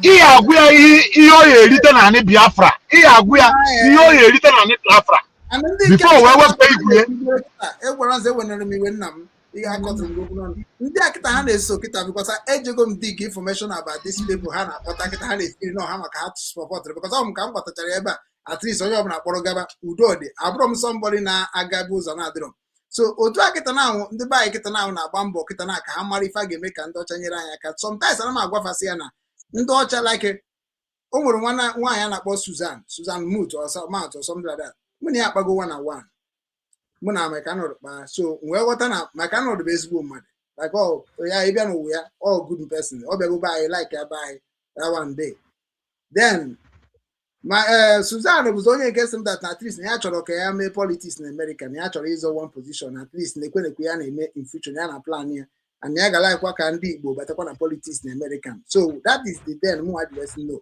ihe agwụ ya ihe ọ ya erite na anị Biafra, ihe agwụ ya ihe ọ ya erite na anị Biafra before wee wepụta igwe ya. Egwara nze enwenere m iwe nna m, ihe akọtụrụ m okwu n'ọnụ. Ndị a kịta ha na-eso kịta, because ejego m dig information about these people ha na-akpọta kịta, ha na-efiri na ọha maka ha supportụrụ, because ọ m ka m kpọtachara ebe a. At least onye ọbụla kpọrọ gaba udo dị. Abụrọ m somebody na-agabi ụzọ na-adịrọ m. So otu a kịta na-anwụ ndị be anyị kịta na-anwụ na-agba mbọ kịta na ka ha mara ife a ga-eme ka ndị ọcha nyere anyị aka. Sometimes ana m agwafasị ya na ndị ọcha, like o nwere nwa nwaanyị a na-akpọ Susan Mut or Mount or something like that. Mụ na ya akpago one on one, mụ na Mike Arnold kpaa. So wee ghọta na Mike Arnold bụ ezigbo mmadụ, like ọ ya ịbịa n'ụwa ya, ọ good person. Ọ bịago be anyị, like ya be anyị that one day. Then ma ee, Susan bụzi onye nke sị m that na at least na ya chọrọ ka ya mee politics na America, na ya chọrọ ịzọ one position at least, na ekwenekwe ya na-eme in future, ya na plan ya, and ya ga-alaikwa ka ndị Igbo batakwa na politics na American. So that is the then mụ nwa ji no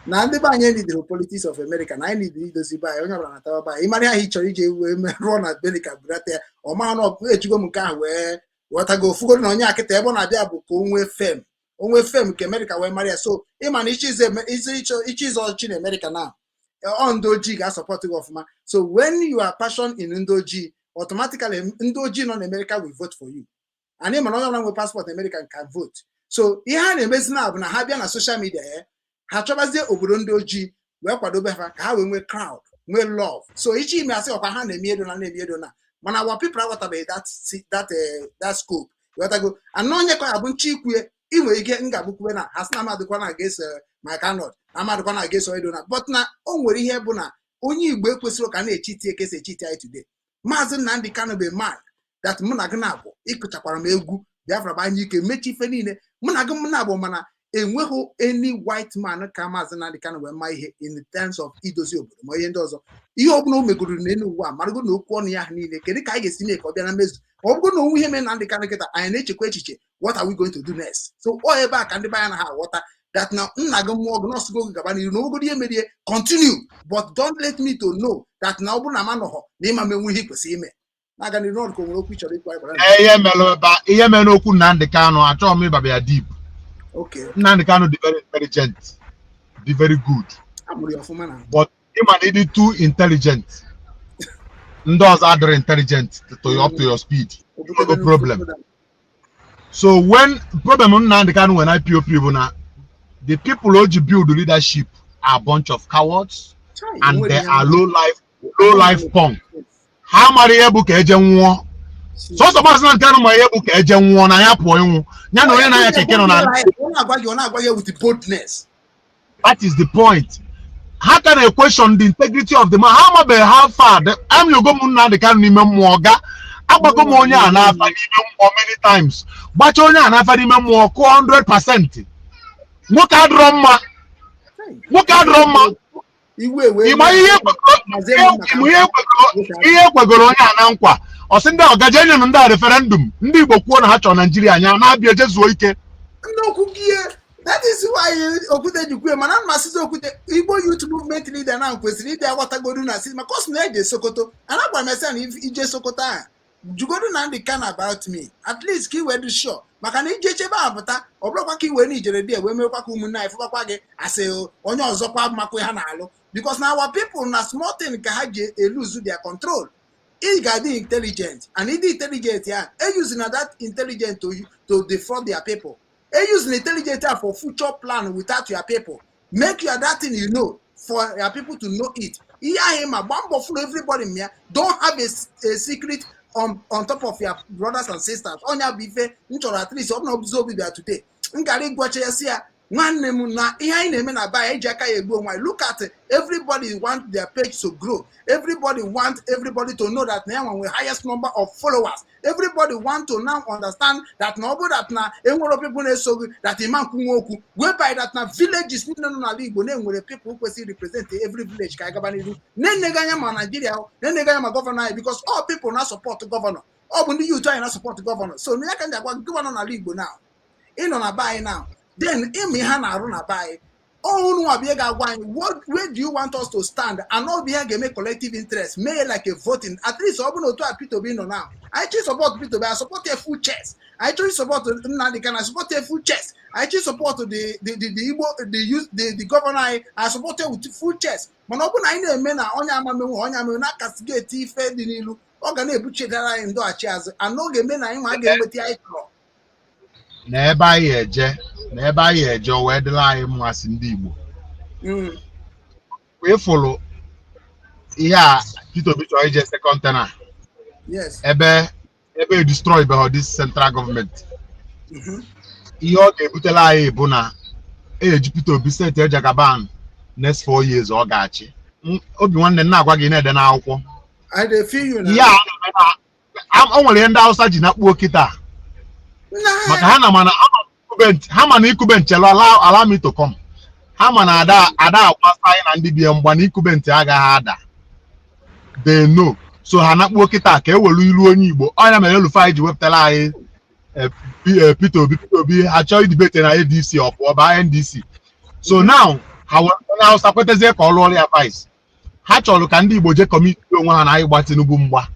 na ndị be anyị nidiri politics of America, na anyị nidiri idozi be anyị. Onye ọbụla na-atawa be anyị, ịmara ihe ị chọrọ ije wee rụọ na America, burata ya. Ọ maa na ejigo m nke ahụ wee ghọtago ofugoro na onye akịta ebe ọ na-abịa bụ ka o nwee fame, o nwee fame nke America wee mara ya. So ịma na ịchọ ịzọ ọchịchị na America na ọ ndị ojii ga-asupport gị ọfụma. So when you are passion in ndị ojii, automatically ndị ojii nọ na America will vote for you. Anyị mana onye ọbụla nwe passport na America can vote. So ihe a na-emezi na bụ na ha bịa na social media ya, ha chọbazie obodo ndị ojii wee kwadobe ha ka ha wee nwee crowd, nwee love. So iche ime asị ọkwa ha na-eme edo na na-eme edo na, mana our people aghọtabeghị that scope. Ghọtago anọ onye ka ya bụ nche ikwue ị nwere ike m ga-abụkwube na ha sị na amadịkwa na ga-eso Mike Arnold, na amadịkwa na ga-eso edo na, but na o nwere ihe bụ na onye Igbo ekwesịrị ka na-echiti ekesi echiti anyị today. Maazị Nnamdi Kanu bụ man that mụ na gị na-abụ ịkụchakwara m egwu Biafra bụ anya ike mechi ife niile mụ na gị m na-abụ, mana enweghị any white man ka Maazị Nnamdi Kanu wee ma ihe in terms of idozi obodo ma ihe ndị ọzọ. Ihe ọbụla o megoro n'elu ụwa, marago na okwu ọnụ ya niile, kedu ka anyị ga-esi mee ka ọ bịa na mmezu? Ọ bụrụ na onwe ihe mere Nnamdi Kanu kịta, anyị na-echekwa echiche, what are we going to do next? So ọ ebe a ka ndị be anyị na ha aghọta that na nna gị mmụọ gị nọọsụ gị gaba n'iru na ogodo ihe merie, continue, but don't let me to know that na ọ bụrụ na m anọghọ na ịma menwu ihe ị kwesịrị ime. Na-aga n'iru n'ọdụ ka o nwere okwu ị chọrọ ikwu anyị gwara. Ihe mere ebe ihe mere n'okwu Nnamdi Kanu, achọghị m ịbaba ya deep. Nnamdi Kanu dị very intelligent, dị very good. Amụrụ ya ọfụma na But ịma na ịdị too intelligent, ndị ọzọ adịrị intelligent to up to your speed, no problem. So when problem Nnamdi Kanu nwere IPOB bụ na the people o ji build leadership are a bunch of cowards and they are low life punk. Ha mara ihe bụ ka eje nwụọ. Sọsọ Maazị Nnamdi Kanu ma ihe bụ ka eje nwụọ na ya pụọ ịnwụ ya na onye na-anya keke nọ na Ọ na-agwa gị with boldness. That is the point. Ha ka na-question the integrity of the man. Ha amabeghị how far amịogo m Nnamdi Kanu n'ime mmụọ ga agbago m onye a n'afa n'ime mmụọ many times, gbachaa onye a n'afa n'ime mmụọ kụọ 100%. Nwoke adịrọ mma, nwoke adịrọ mma. Ịma ihe ihe ekwegoro onye a na nkwa, ọ sị ndị ọgaje enyenụ ndị a referendum, ndị Igbo kwuo na ha chọrọ Naijiria anya na-abịa ejezuo ike. Ndị okwu gị, that is why Okwute ji kwue, mana mmasịzi Okwute Igbo Youth Movement leader na kwesịrị ịbịa ghọtagodu na si maka ọ sị na eje Sokoto. Ana gwara m esi na ije Sokoto ahụ, jugodu na ndị kan about me, at least ka i wee dị sure, maka na ije chebe apụta, ọ bụrụkwa ka i wee na ijere dị wee mekwa ka ụmụnne anyị fụbakwa gị asị onye ọzọkwa makwa ha na-alụ, because na our people na small thing ka ha ji eluzu their control. Ị ga-adị intelligent, and ịdị intelligent ya e na that intelligent to defraud their people, use intelligent for future plan without your people. Make your that thing you know for your people to know it. Ihe ahụ ma gbaa mbọ fụrụ everybody m ya. Don't have a secret on top of your brothers and sisters. Ọnya bụ ife m chọrọ. At least ọ bụ na ọbụzi obi bịa today, m gara ịgwacha ya, si ya, nwanne m, na ihe anyị na-eme na be anyị eji aka ya egbu onwe anyị. Look at, everybody want their page to grow. Everybody want everybody to know that na ya nwe highest number of followers. Everybody want to now understand that na ọ bụrụ that na enwere people na-eso gị, that ịma nkwunwe okwu, whereby that na villages niile nọ n'ala Igbo na-enwere people kwesịrị represent every village ka anyị gaba n'iru, na-eneghị anya ma Nigeria, na-eneghị anya ma governor anyị, because all people na support governor, ọ bụ ndị youth anyị na support governor. So ya ka m ji agwa governor n'ala Igbo now, ịnọ na be anyị now, then ịma ihe a na-arụ na be anyị, ọhụrụ nwa bụ ihe ga-agwa anyị what, where do you want us to stand, and ọ bụ ihe ga-eme collective interest, mee like a voting. At least ọ bụ na otu a Peter Obi nọ now, anyị chọ support Peter Obi, I support a full chest. Anyị chọ support Nnamdi Kanu, I support a full chest. Anyị chọ support the Igbo, the youth, the governor anyị, I support it with full chest. Mana ọ bụ na anyị na-eme na onye amamenwe, onye amenwe na-akastigate ife dị n'ilu, ọ ga na-ebuchigara anyị ndọghachi azụ, and ọ ga-eme na anyị nwa ga-enweta anyị chọrọ. Na ebe anyị eje, na ebe anyị eje, o wee dịrị anyị mmasị ndị Igbo. Ịfụlụ ihe a Peter Obi chọrọ ije second tenure, ebe destroy beghọ this central government, ihe ọ ga-ebutela anyị bụ na eji Peter Obi set Jagaban next 4 years ọ ga-achị. Obi nwanne m, na-agwa gị, na-ede n'akwụkwọ. I dey feel you now. Ihe a na-eme o nwere ihe ndị Hausa ji nakpuo kịta maka ha na mana ha ma na ikube nchelu, allow me to come. Ha ma na ada ada agbasa anyị na ndị bie mgba na ikube ntị agaghị ada. They know, so ha nakpuo kịta ka e welu ilu onye Igbo. Ọnya mere El-Rufai ji wepụtara anyị Peter Obi. Peter Obi ha chọọ idebate na ADC, ọ pụọ baa NDC. So now ha were onye Hausa kwetezie ka ọ lụọrọ ya vice. Ha chọrọ ka ndị Igbo jee commit onwe ha na ịgba Tinubu mgba,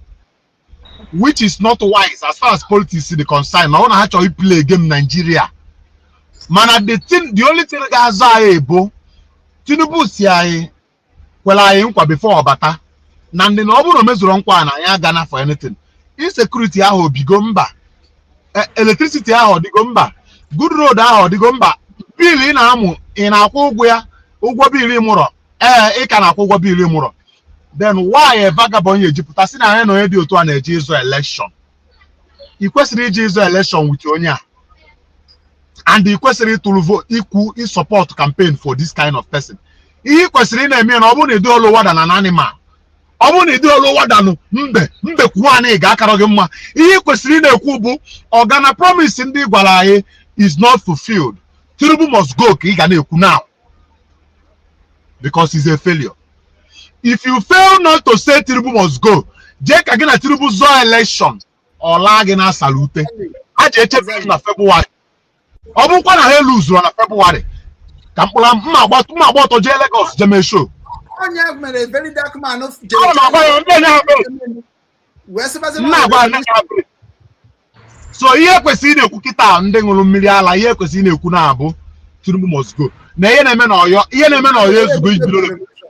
which is not wise as far as politics dị concerned. Na ọ na ha chọrọ play game Nigeria, mana the thing, the only thing ga-azọ anyị bụ Tinubu si anyị kwere anyị nkwa before ọ bata na ndị na ọ bụrụ na o mezuru nkwa a na anyị agana for anything. Insecurity ahụ obigo mba, electricity ahụ ọdịgo mba, good road ahụ ọdịgo mba, bill ị na-amụ, ị na-akwụ ụgwọ ya, ụgwọ bill ị mụrọ, ee, ị ka na-akwụ ụgwọ bill ị mụrọ, then why a vagabond ejipụta si na anyị na onye dị otu a na-eje ịzụ election? Ị kwesịrị ije ịzụ election with onye a, and ị kwesịrị ịtụrụ vote, ikwu ịsupport campaign for this kind of person. Ihe ị kwesịrị ị na-eme na ọ bụrụ na ịdị olu wada na animal, ọ bụrụ na ịdị olu wadanụ mbe mbe kwuo anyị ga-akara gị mma. Ihe ị kwesịrị ị na-ekwu bụ ọgana promise ndị gwara anyị is not fulfilled, Tinubu must go, ka ị ga na-ekwu now, because he's a failure. If you fail not to say Tinubu must go, jee ka gị na Tinubu zọọ election, ọ laa gị na salute. A ji echefu na February, ọ bụrụkwa na ha eluzuru na February, ka mkpụrụ mma agba ọtọ jee Lagos jee mee show. Onye mere very dark man. Ọ na-agwa ya ndị onye ha wee sịbazi. Nna agwa ya ndị ha break. So ihe kwesịrị ị na-ekwu kịta, ndị ṅụrụ mmiri ala, ihe kwesịrị ị na-ekwu na-abụ Tinubu must go. Na ihe na-eme na Ọyọ, ihe na-eme na Ọyọ ezugo iji bido revolution.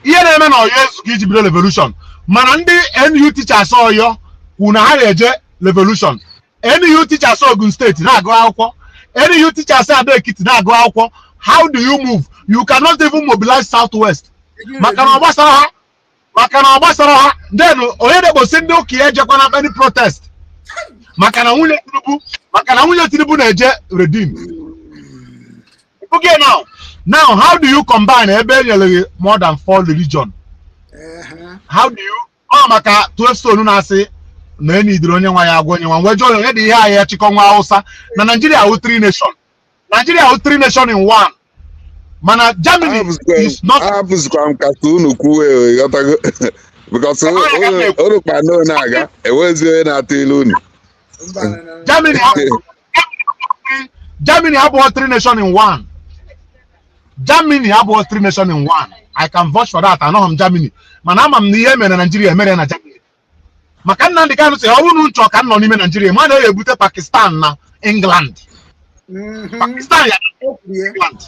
Ihe na-eme na Ọyọ ezugo iji bido revolution. Mana ndị NU teachers Ọyọ kwuru na ha ga-eje revolution. NU teachers Ogun State na-agụ akwụkwọ, NU teachers Ado Ekiti na-agụ akwụkwọ. How do you move? You cannot even mobilize South West, maka na ọ gbasara ha, maka na ọ gbasara ha. Then onye na-egbosi ndị ụka ya ejekwana any protest, maka na nwunye Tinubu na-eje Redeem. Okay, now how do you combine ebe e nyere gị more than four religion? How do you ọ maka 12 stone na-asị na enyi idiri onye nwa ya agwa onye nwa wee jụọ ya onye dị ihe anyị achịkọ nwa Hausa na Nigeria wụ three nation. Nigeria wụ three nation in one, mana Germany is not. Ahapụzikwa m kasị unu kwuwe, ghọtago, because unu kpa na na-aga, enwezi onye na-atụ ilu unu. Germany abụọ three nation in one. Germany abụọ three nation in one. I can vouch for that. Anọghị m Germany, mana ama m na ihe mere na Nigeria emere na Germany, maka Nnamdị Kanu sị ọ bụrụ na nchọ ka m nọ n'ime Nigeria, ma na-ebute Pakistan na England, Pakistan ya England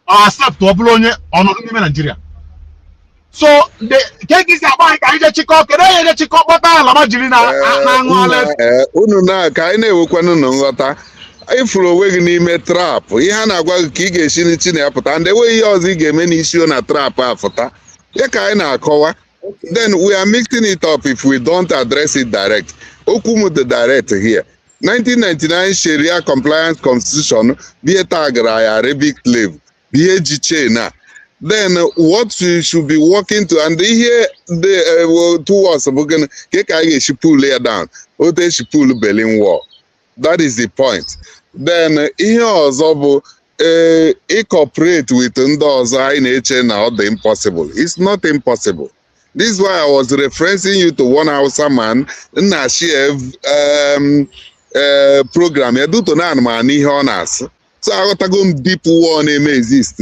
ọ accept ọ bụrụ onye ọnọdụ n'ime Nigeria. So the ke ka isi agba anyị ka anyị jee chịkọ, kedu onye je chịkọ kpọta alama jiri na na-aṅụ ala? Unu na ka anyị na-enwekwanụ na nghọta, ịfụrụ onwe gị n'ime trap. Ihe a na-agwa gị ka ị ga-esi n'chi na ya pụta, ndị enweghị ihe ọzọ ị ga-eme n'isi na trap a fụta ya ka anyị na-akọwa. Then we are mixing it up if we don't address it direct. Okwu m dị direct here. 1999 Sharia compliance constitution bụ ihe tagara ya Arabic slave, bụ ihe ji chain a. Then what we should be working to and ihe the towards bụ gịnị ka anyị ga-esi pull ya down otu esi pull Berlin Wall? That is the point. Then ihe ọzọ bụ ee cooperate with ndị ọzọ anyị na-eche na ọ dị impossible. It's not impossible. This is why I was referencing you to one Hausa man nna share program ya duto na anụmanụ ihe ọ na-asụ. So aghọtago m deep war na-eme exist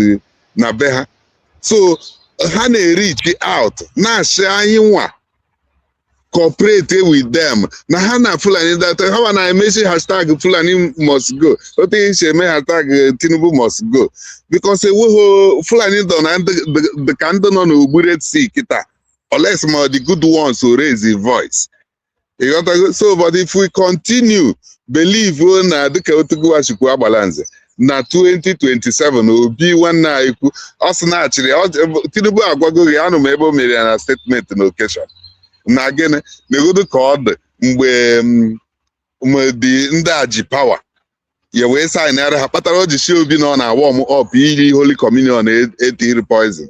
na be ha. So ha na-reach out na-asị anyị nwa cooperate with them na ha na Fulani that ha na-emesi #FulaniMustGo, otu esi eme #TinubuMustGo, because enweghị Fulani dọ na dị ka ndị nọ n'Ogbure Sea kịta, unless ma the good ones will raise the voice. Ịghọtago? So but if we continue believe na dịka otuguwachukwu agbalanze na 2027, Obi nwanne anyị kwu, ọ sị na achịrị Tinubu agwago gị, anụ m ebe o mere ya na statement na occasion na gịnị negodo ka ọ dị mgbe dị ndị a ji power ya wee sign ara ha kpatara o ji si Obi na ọ na warm up iri Holy Communion etiri poison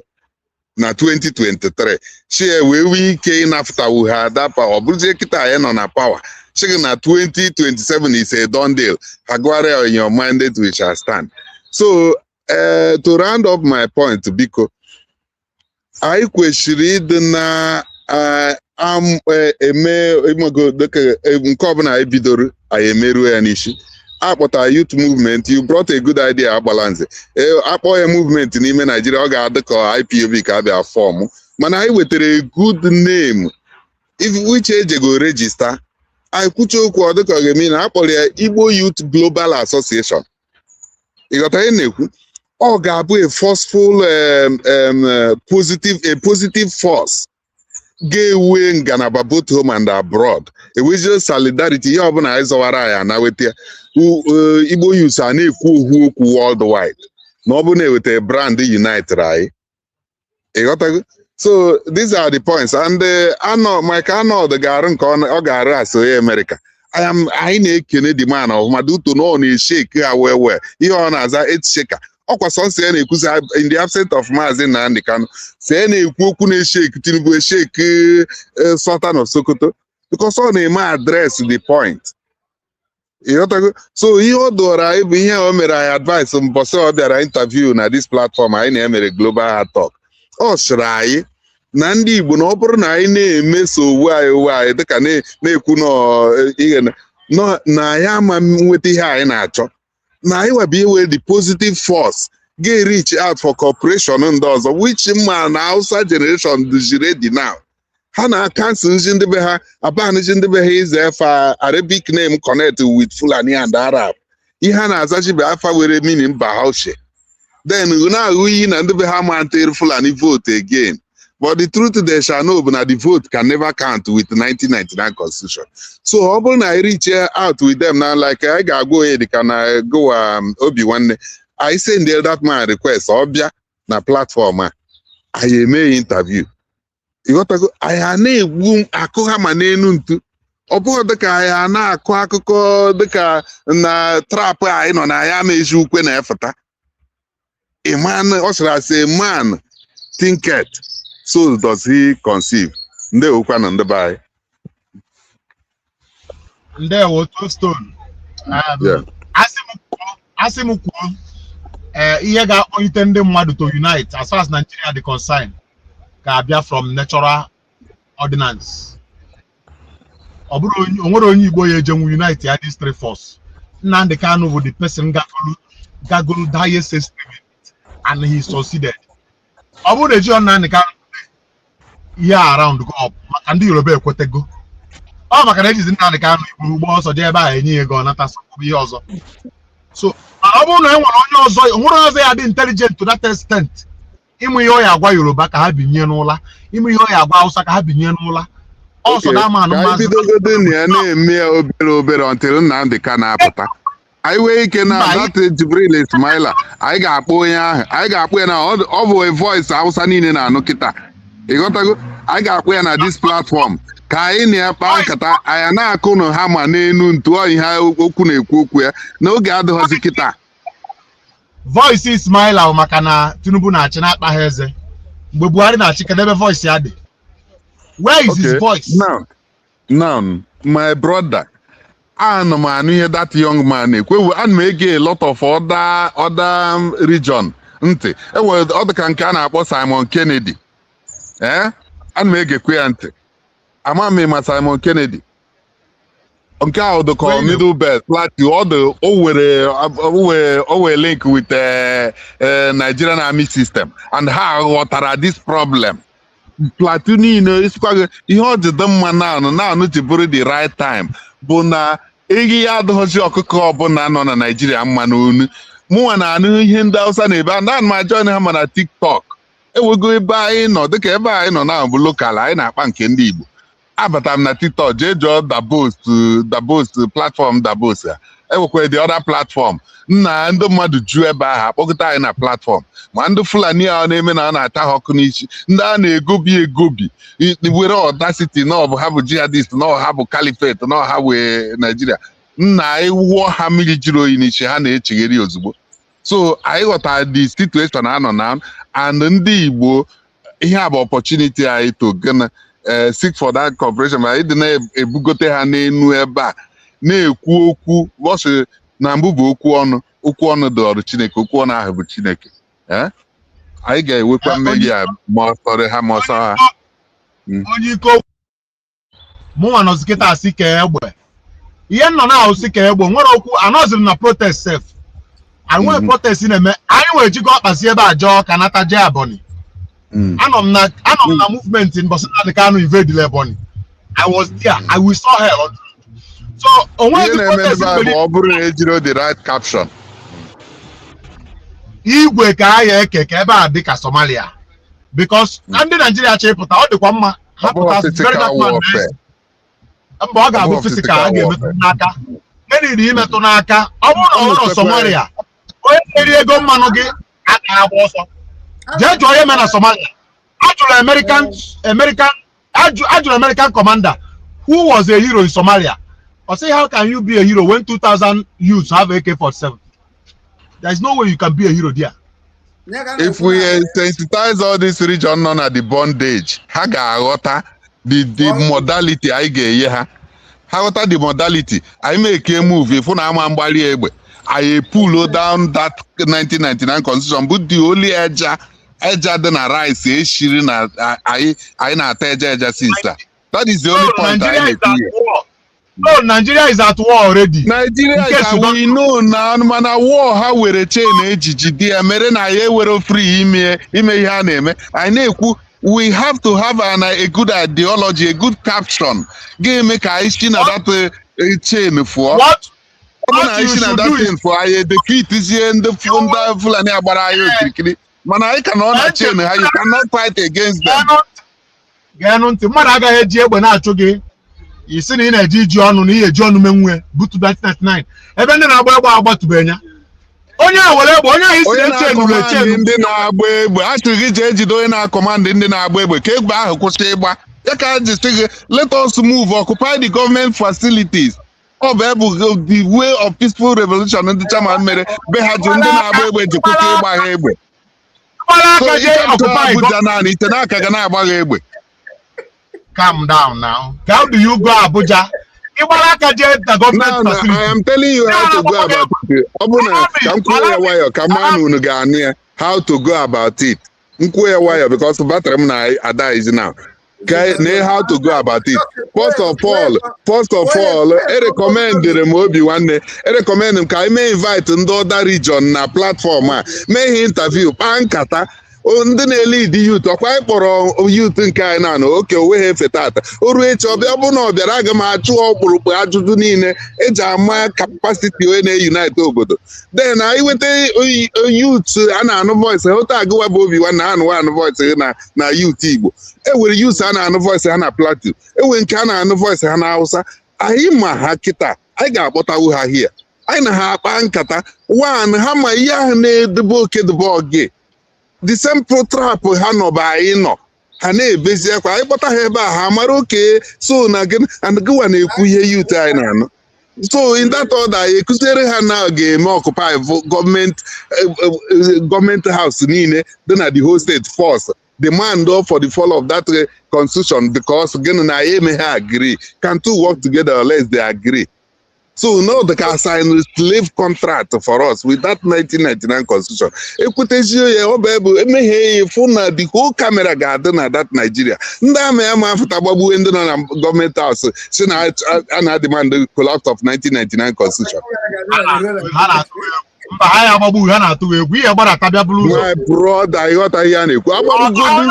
na 2023 chi ya wee nwee ike ịnafụtawu ha ada power. Ọ bụrụzie kịta anyị nọ na power, sị gị na 2027 is a done deal, ha gwara ya, "In your mandate we shall stand." So to round up my point, biko, anyị kwesịrị ịdị na eme ịmago dịka nke ọbụla anyị bidoro, anyị emeruo ya n'isi. Akpọtara youth movement. You brought a good idea, Agbalanze. Akpọ ya movement n'ime Naijiria, ọ ga-adị ka IPOB ka abịa form, mana anyị wetara a good name if which ejego register. Anyị kwuche okwu, ọ dịka ọ ga-eme na akpọrọ ya Igbo Youth Global Association. Ịghọta ihe na-ekwu? Ọ ga-abụ a forceful positive, a positive force ga-ewe ngalaba both home and abroad, ewezie solidarity. Ihe ọbụla anyị zọwara, anyị ana weta ya. Igbo youth a na-ekwu ohu okwu worldwide na ọ bụ na-eweta brand unite anyị. Ịghọtago? So these are the points, and Arnold, Mike Arnold ga-arụ nke ọ ga-arụ as onye America. I am anyị na-ekene the man ọfụma duto na ọ na-eshake ha wee wee ihe ọ na-aza etsheka ọkwa sọnsọ ya na-ekwuzi in the absence of Maazị Nnamdi Kanu, si ya na-ekwu okwu na-eshake Tinubu, eshake Sultan of Sokoto, because ọ na-eme address the point. Ịghọtago? So ihe ọ dụọrọ anyị bụ ihe o mere anyị advice mbọsị ọ bịara interview na this platform anyị na-emere Global Hard Talk. Ọ sịrị anyị na ndị Igbo, na ọ bụrụ na anyị na-emeso owu anyị dịka na-ekwu ihe na anyị ama nweta ihe anyị na-achọ, na anyị wabụ iwe the positive force ga-reach out for cooperation ndị ọzọ, which ma na Hausa generation dịzi ready now. Ha na cancel nji ndị be ha, abanji ndị be ha ize efa Arabic name connect with Fulani and Arab. Ihe a na-azachi bụ afa were meaning Bahaushe. Then na-aghụ iyi na ndị be ha ma ntịrị Fulani vote again. But the truth they shall know bụ na the vote can never count with 1999 constitution. So ọ bụrụ na anyị reach out with them na like anyị ga-agwa onye dịka na gowa Obi nwanne anyị, send that man request, ọ bịa na platform a, anyị eme ya interview. Ịghọtago? Anyị a na-egbu akụ ha ma n'elu ntu, ọ bụghị dịka anyị a na-akụ akụkọ dịka na trap anyị nọ na ya ama ezi ukwe na-efụta. A man, ọ sịrị asị, "A man thinketh, so does he conceive." Ndewokwanụ, ndị be anyị. Ndewo, Stone. Asị m kwuo, ee, ihe ga-akpọlite ndị mmadụ to unite as far as Nigeria dị concerned ga-abịa from natural ordinance. Ọ bụrụ onye o nwere onye Igbo ya ejenwu unite ya this three force. Nnamdi Kanu bụ the person gagolu highest experiment and he succeeded. Ọ bụrụ na ejighọ Nnamdi Kanu ihe around go up, maka ndị Yoruba ekwetego, ọ maka na ejizi Nnamdi Kanu Igbo ugbo ọsọ jee ebe a enye ya ego, ọ nata bụ ihe ọzọ. So mana ọ bụrụ na e nwere onye ọzọ, o nwere onye ọzọ ya dị intelligent to that extent ịmụ ihe ọ ya agwa Yoruba ka ha binye n'ụla, ịmụ ihe ọ ya agwa Hausa ka ha binye n'ụla ọsọ na ama Ka anyị anụmanụ. Bidogodo na ya na-eme ya obere obere until Nnamdi Kanu apụta, anyị nwee ike na Mba, that Jibril Ismaila anyị ga-akpọ onye ahụ, anyị ga-akpọ ya na ọ bụ a voice Hausa niile na-anụ kịta. Ịghọtago? Anyị ga-akpọ ya na this platform ka anyị na-akpa nkata. Anyị na-akụ nụ ha ma n'enu ntu ọ ihe okwu na-ekwu okwu ya n'oge adịghọzi kịta. Voice Ismaila bụ maka na Tinubu na-achị na-akpa ha eze. Mgbe Buhari na-achị, kedu ebe voice ya dị? Where is his voice? Now, my brother, ana m anụ ihe that young man na-ekwu. Ewu, ana m ege a lot of other region ntị. Enwere ọ dị ka nke a na-akpọ Simon Kennedy. Ee, ana m egekwe ya ntị. Ama m ma Simon Kennedy nke ahụ dị ka Wait. Middle Belt Plateau, ọ dị o were link with Nigerian Army system and ha ghọtara this problem. Plateau niile isikwa gị ihe ọ ji dị mma naanụ naanụ ji bụrụ the right time bụ na ehi ya adịghịzi ọkụkọ ọbụla nọ na Naijiria mma n'onu. Mụnwa na-anụ ihe ndị Hausa na-ebe a na ma join ha ma na TikTok. Ewego ebe anyị nọ, dịka ebe anyị nọ na bụ local, anyị na-akpa nke ndị Igbo. Abatara m na TikTok, jee jụọ Dabos, Dabos platform, Dabos a enwekwa the other platform nna ndị mmadụ ju ebe ahụ akpọkọta anyị na platform. Ma ndị Fulani a na-eme na a na-ata ha ọkụ n'isi, ndị a na-egobi egobi were audacity na ọ bụ ha bụ jihadist, na ọ ha bụ caliphate, na ọ ha wee Naijiria nna anyị wụọ ha mmiri jiri oyi n'isi, ha na-echegheri ozugbo. So anyị ghọtara the situation anọ na and ndị Igbo, ihe a bụ opportunity anyị to gana seek for that cooperation, ma ịdị na-ebugote ha n'enu ebe a na-ekwu okwu bọsụ na mbụ bụ okwu ọnụ. Okwu ọnụ dị ọrụ Chineke, okwu ọnụ ahụ bụ Chineke. Anyị ga-ewekwa mmeri a, ma ọ sọrọ ha ma ọ sọ ha. Onye ike okwu mụnwa nọzi kịta asị ka egbe ihe nọ na ahụ ka egbe nwere okwu anọziri na protest sef. Anyị nwere protest na-eme, anyị nwere jikọ ọkpasi ebe a jọọ ka nata jee Ebonyi. Anọ m na movement mbọsị Nnamdi Kanu invade Ebonyi. I was there, I will saw hell on. So Ihe onweghị na-eme protest ebe a bụ mgbe ọ bụrụ na ejiro the right caption. Igwe ka a ya eke ka ebe a dị ka Somalia, because na ndị Naijiria chọ ịpụta, ọ dịkwa mma ha Ọ bụrụ pụta. Very physical dark man. warfare. Mba, ọ ga-abụ Ọ bụrụ physical, a physical ga-emetụ warfare. n'aka eniri imetụ n'aka. Ọ bụrụ na ọ nọ Somalia, onye na-eri ego mmanụ gị agaghị agba ọsọ. Jee jụọ ihe mere na Somalia. Ajụrụ American, ajụrụ American commander who was a hero in Somalia. Ọ sị, "How can you be a hero when 2000 youths have AK-47? There is no way you can be a hero there." If we sensitize all this region nọ na the bondage, ha ga-aghọta the modality anyị ga-enye ha. Ha ghọta the modality anyị make a move, ịfụ na ama mgbali egbe anyị pull down that 1999 constitution bụ the only eja eja dị na rice eshiri na anyị na-ata eja eja since a. That is the only No, point anyị Nigeria is na-ekwu at here. war. No, Nigeria is at war already. Nigeria In case ka you don't we know na mana war ha were chain ejiji dị ya mere na ya ewere free ime ihe a na-eme. Anyị na-ekwu we have to have a good ideology, a good caption ga-eme ka anyị si na that chain fụọ. What Ọ bụ na anyị si na that chain fụọ, anyị defeatizie ndị Fulani agbara anyị okirikiri, mana anyị ka nọ na chain ha. You cannot fight against them. Geenụ ntị, mmadụ agaghị eji egbe na-achụ gị, isi na ị na-eji iji ọnụ na ihe eji ọnụ menwue butu 1999 ebe ndị na-agba egbe agbatụbeghị ya. Onye a were egbe, onye ahụ isi Onye na-eche nụrụ eche na-acommand ndị na-agba egbe, a sịrị gị jee jide onye na-acommand ndị na-agba egbe ka egbe ahụ kwụsị ịgba ya. Ka a ji sị gị, let us move, occupy the government facilities. Ọ bụ ebu the way of peaceful revolution ndị chairman mere be ha ji ndị na-agba egbe ji kwụsị ịgba ha egbe. Gbara So aka jee ike occupy Abuja naanị ite n'aka ga na-agba ha egbe. Calm down now. How do you go Abuja? Ị gbara aka jee the government Now, facility. I am telling you how to go about it. Ọ bụrụ na ka m kwuo ya nwayọọ ka mma na unu ga-anụ ya, how to go about it. M kwuo ya nwayọọ because battery m na-ada izi now. Ka na how to go about it. First of all, erecommendere m Obi Nwanne, erecommend m ka anyị mee invite ndị other region na platform a, mee ihe interview, kpaa nkata. Ndị na-elead youth, ọkwa anyị kpọrọ youth nke anyị na oke onwe ha efe tata o ruo echi ọbịa. Ọ bụrụ na ọ bịara, aga m achụ ọkpụrụkpụ ajụjụ niile eji ama capacity onye na-unite obodo. Then anyị nweta youth a na-anụ voice ha otu agụwa bụ Obi Nwanne anụ anụ voice na youth Igbo. Enwere youth a na-anụ voice ha na Plateau, enwere nke a na-anụ voice ha na Hausa. Anyị ma ha kịta, anyị ga-akpọtawu ha here, anyị na ha akpa nkata one ha ma ihe ahụ na-edebe oke debe oge the same trap ha nọ bụ anyị nọ. Ha na-ebezi akwa. Anyị kpọta ha ebe a, ha mara oke so na gị and gịwa na-ekwu ihe youth anyị na-anụ. So in that order, anyị ekụziere ha na ọ ga-eme occupy government house niile dị na the whole state, force demand for the fall of that constitution, because gịnị na anyị emeghe agree. Can two work together unless they agree? So no, they can sign slave contract for us with that 1999 constitution. Ekwutezie ya, ọ bụ ebe emeghe ya, fụ na the whole camera ga-adị na that Nigeria. Ndị ama ya ma afụta gbagbuwe ndị nọ na government house si na a na-demand the collapse of 1999 constitution. Ha na-atụ egwu. Mba, ha ya agbagbu, ha na-atụ egwu ihe gbadata bịa bụrụ ụzọ. My brother, ịghọta ihe a na-ekwu. Agbagbugodu,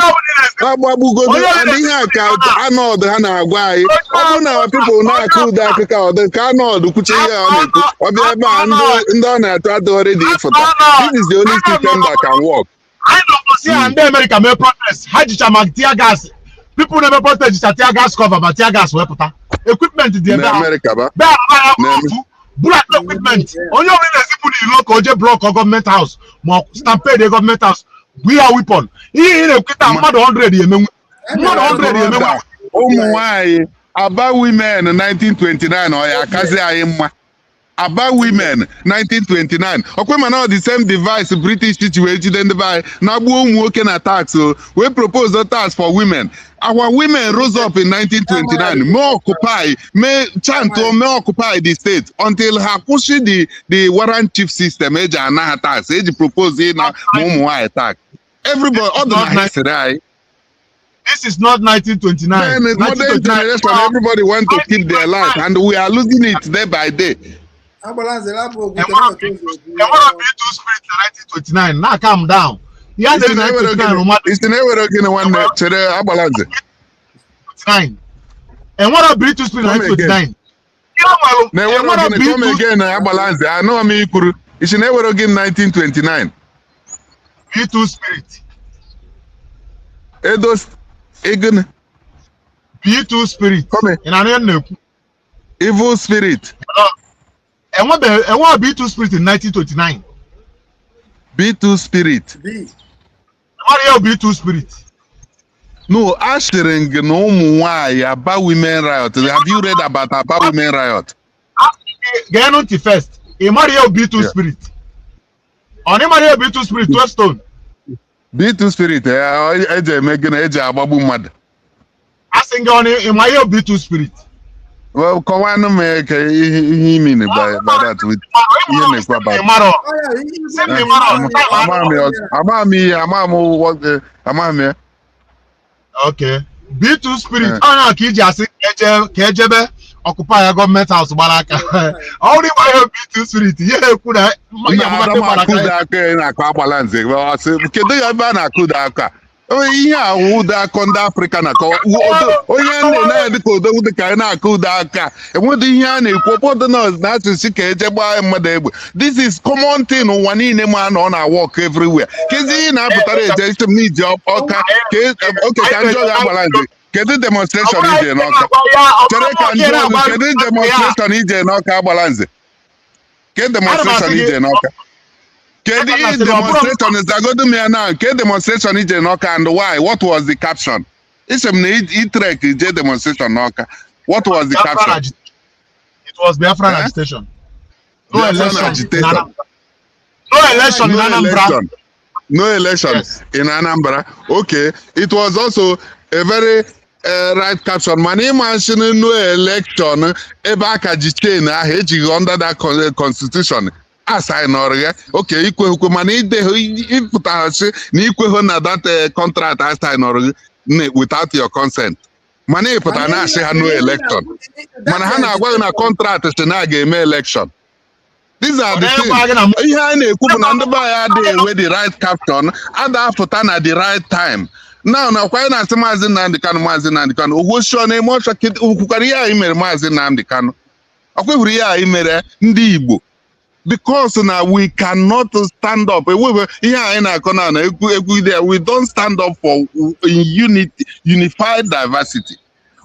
agbagbugodu, and ihe a ka anọdụ ha na-agwa anyị. Ọ bụrụ na people na-akụ ụda akụkọ ọdụ ka anọdụ kwuche ihe a na-ekwu, ọ bịa ebe a, ndị ọ na-atụ adịghị ready ịfụta. This is the only system that can work. Anyị nọ ngosi ha, ndị Amerịka mee protest, ha jicha ma tear gas. People na-eme protest jicha tear gas cover ma tear gas wepụta equipment dị ebe Na ahụ. Amerịka ba Bee ala ya Na- ofu bullet equipment. Onye ọbụla na-ezipụ n'ilo ka o jee block government house ma ọ stampede government house bụ ihe weapon, ihe ị na-ekweta, mmadụ 100 ya emenwu, mmadụ 100 ya emenwu. Brother, ụmụ nwanyị Aba women 1929, ọ ya akazi anyị mma. Aba women 1929, ọkwe mana ọ the same device British ji wee jide ndị be anyị na-agbuo ụmụ nwoke na tax o wee propose tax for women. Our women rose up in 1929, mee occupy, mee chant o, mee occupy the state until ha kwụsị the warrant chief system eji ana ha tax, eji propose ịna ma ụmụ nwanyị tax. Everybody, ọ dị na history anyị. This is not 1929. Then in modern 1929 generation, everybody want to keep their life, and we are losing it day by day. Agbala lapụ okwute Enwere na otu ụzọ ekwu. Enwere B2 spirit na 1929 na calm down ya Isi na na ewere 1929 gịnị? Mmadụ Isi na ewere gịnị, nwanne? Chere, Agbalanze. 29, enwere B2 spirit na Come again. 1929. Ihe nwere Na ewere enwere gịnị? Come B2 again, Agbalanze. Anụghị m ikwuru. Isi na ewere gịnị 1929? B2 spirit. Edo egịnị? B2 spirit. Come. Ị na-anụ ihe m na-ekwu? Evil spirit. Enwebeghị, enweghị B2 spirit in 1929. B2 spirit. B. Enwere ihe B2 spirit. No, asịrị gị na ụmụ nwanyị Aba women riot. Have you read about Aba women riot? Geenụ ntị first. Ị mara ihe B2 spirit? Ọ na ị mara ihe B2 spirit, 12 stone? B2 spirit, eji eme gịnị? Eji agbagbu mmadụ. A sị gị, ọ na ị ma ihe B2 spirit? Well, kọwanụ m ka ihe i mean by that with ihe na-ekwu about. Ị marọ? Ọ ya, ihe Sị m ị marọ. Ama m ya, ama m ihe, ama m what, ama m ya. Okay, B2 spirit. Eh. Onye ka iji asị ka eje ka ejebe occupy ya government house gbara aka. Ọ bụrụ ịgba ihe B2 spirit, ihe ekwu na ihe Nna amụma Adam gbara aka. akụda aka ị na-akụ, Agbalanze. Ọ sị, kedu ya ebe a na-akụda aka? Ihe a wụ ụda akọ ndị Afrịka na-akọwa. Onye a na-ene anya dịka odogwu, dịka anyị na-akụ ụda aka, enwedị ihe a na-ekwu. Ụfọdụ na asụsụ ka eje gbaa mmadụ egbe. This is common thing ụwa niile ma na ọ na-work everywhere. Kezi ihe na-apụtara eje isi m n'iji ọka oke ka njọ ga-agbara nze. Kedu demonstration ije n'Ọka? Chere ka njọ gị, kedu demonstration ije n'Ọka, agbara nze? Kedu demonstration ije n'Ọka? Kedu Ana m asị gị, ọ bụrụ- demonstration? Zagodu m ya na ke demonstration ije n'Ọka and why? What was the caption? Isi m na itrek je demonstration n'Ọka. What was the Biafran caption? It was Biafran Eh? agitation. No Biafran election in agitation. Anambra. No election in No Anambra. election. No election Yes. in Anambra. Okay. It was also a very right caption. Mana ịma nsị no election ebe aka ji chain ahụ ejighị under that constitution asignọrọ ya. Okay, ikweghekwe, mana ideghị ịpụtaghachi na ikweghị na that contract asignọrọ gị without your consent. Mana ị pụtara na-asị ha no election. Mana ha na-agwa gị na contract si na a ga-eme election. These are the Ọ things. na-ekwe gị na Ihe a na-ekwu bụ na ndị be anyị adịghị enwe the right caption, ada apụta na the right time. Now na kwa anyị na-asị Maazị Nnamdi Kanu, Maazị Nnamdi Kanu, ogwoshio na-eme ọchọ okwukwara ihe anyị mere Maazị Nnamdi Kanu. Ọ kwehụrụ ihe anyị mere ndị Igbo, because na we cannot stand up. Ewebe ihe anyị na-akọ na egwu egwu ide, we don't stand up for in unity, unified diversity.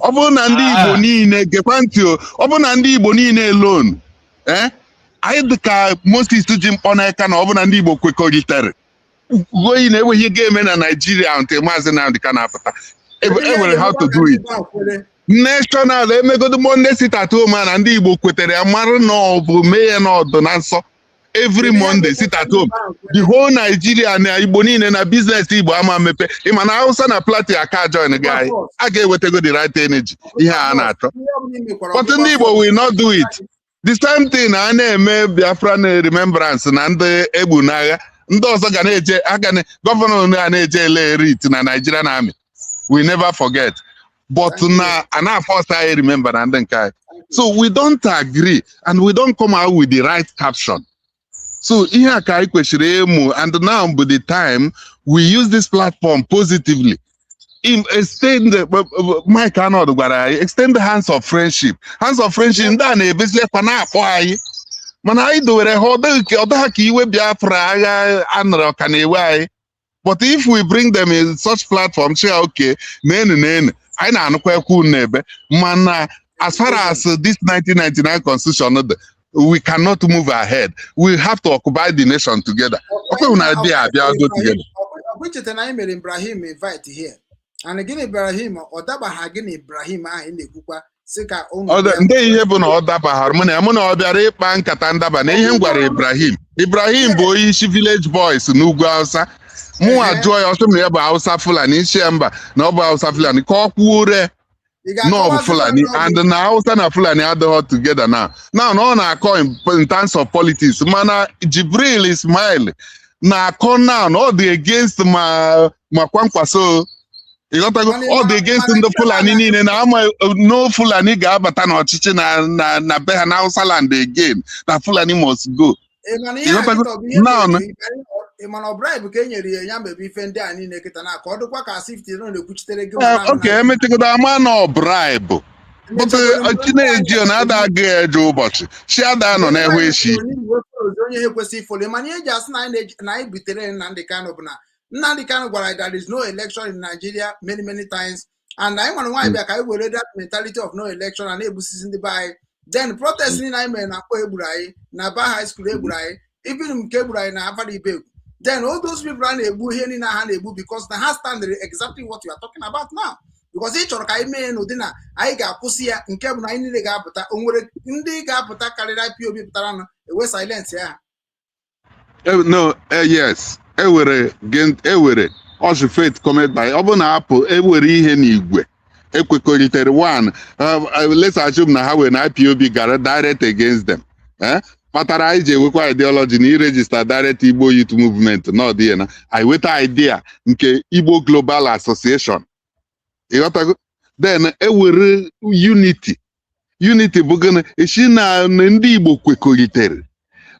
Ọ bụrụ na ndị Igbo niile gekwa ntị o, ọ bụrụ na ndị Igbo niile alone, anyị dị ka Moses ji mkpọ n'aka, na ọ bụrụ na ndị Igbo kwekọrịtara, Ugoyi na-enweghị ga-eme na Nigeria until Maazị Nnamdi Kanu apụta. Enwere how to do it. National emegodo Monday sit at home a na ndị Igbo kwetere ya, mara na ọ bụ mee ya n'ọdụ na nsọ. Every Monday sit at home, the whole Nigeria na Igbo niile na business Igbo ama mepe. Ịma na Hausa na Plateau aka join gị, anyị a ga-ewetago the right energy ihe a na-achọ, but ndị Igbo will not do it. The same thing a na-eme Biafra na remembrance na ndị egbu n'agha, ndị ọzọ ga na-eje aga na governor ga na-eje ele writ na Nigerian Army, "We never forget," but na a na-force anyị remember na ndị nke anyị. So we don't agree and we don't come out with the right caption. So ihe a ka anyị kwesịrị ịmụ, and now bụ the time we use this platform positively. In extend the, Mike Arnold gwara anyị, extend the hands of friendship, hands of friendship. Ndị a na-ebezi akwa na-akpọ anyị, mana anyị dowere ha, ọ dịghị ka iwe Biafra agha anọrọ ka na-ewe anyị. But if we bring them in such platform, say, "Okay, nenu nenu anyị na-anụkwa ekwu n'ebe," mana as far as this 1999 constitution dị, we cannot move ahead. We have to occupy the nation together. Ọkwa na abịa abịa go together. Ọkwa icheta na anyị mere Ibrahim invite here, and gịnị, Ibrahim ọ dabaha gị na Ibrahim ahụ ị na-ekwukwa sị ka unu bịa. Ndị ihe bụ na ọ dabaghara mụ na ya, mụ na ọ bịara ịkpa nkata ndaba na ihe m gwara Ibrahim. Ibrahim bụ onye isi village boys n'ugwu Hausa. Mụnwa jụọ ya, ọsị m na ya bụ Hausa Fulani. Isi ya mba, na ọ bụ Hausa Fulani ka ọ kwuore na ọ bụ Fulani, and na Hausa na Fulani adịghị together now. Now na ọ na-akọ in terms of politics, mana Jibril Ismail na-akọ now na ọ dị against ma Kwankwaso. Ịghọtago? Ọ dị against ndị Fulani niile na ama no Fulani ga-abata n'ọchịchị na be ha na Hausa land again, na Fulani must go. Ị ma na ihe a Ịghọtago? kịta ọ bụ ihe Now ị ma na ọ bribe ka e nyere ya, ya mebe ife ndị a niile kịta na ka ọ dịkwa ka asị fifty na na-ekwuchitere gị. Okay, emechagodo ama na ọ bribe, but Chineji na-ada aga eje ụbọchị chi ada nọ n'ehu echi. Onye ha ekwesịghị i follow, mana ihe eji asị na anyị na anyị butere Nnamdi Kanu bụ na Nnamdi Kanu gwara anyị there is no election in Nigeria many, many times, and anyị nwere nwaanyị bịa ka anyị were that mentality of no election and na-egbusisi ndị be anyị. Then protest niile anyị mere na mkpọ egburu anyị, na Aba High School egburu anyị, even nke egburu anyị na Afara Ibegwu. Then all those people a na-egbu, ihe niile ha na-egbu, because na ha stand exactly what you are talking about now, because ị chọrọ ka anyị mee n'ụdị na anyị ga-akwụsị ya, nke bụ na anyị niile ga-apụta. O nwere ndị ga-apụta karịrị IPOB pụtara nụ ewe silence ya. No, yes, ewere ewere ọsụ faith comment by ọ bụ na apụ ewere ihe n'igwe ekwekọritere one. Let's assume na ha were na IPOB gara direct against them, eh? Kpatara anyị ji enwekwa ideology na i register direct Igbo Youth Movement na ọdịghị na anyị weta idea nke Igbo Global Association. Ịghọtago? Then ewere unity. Unity bụ gịnị? Esi na ndị Igbo kwekọritere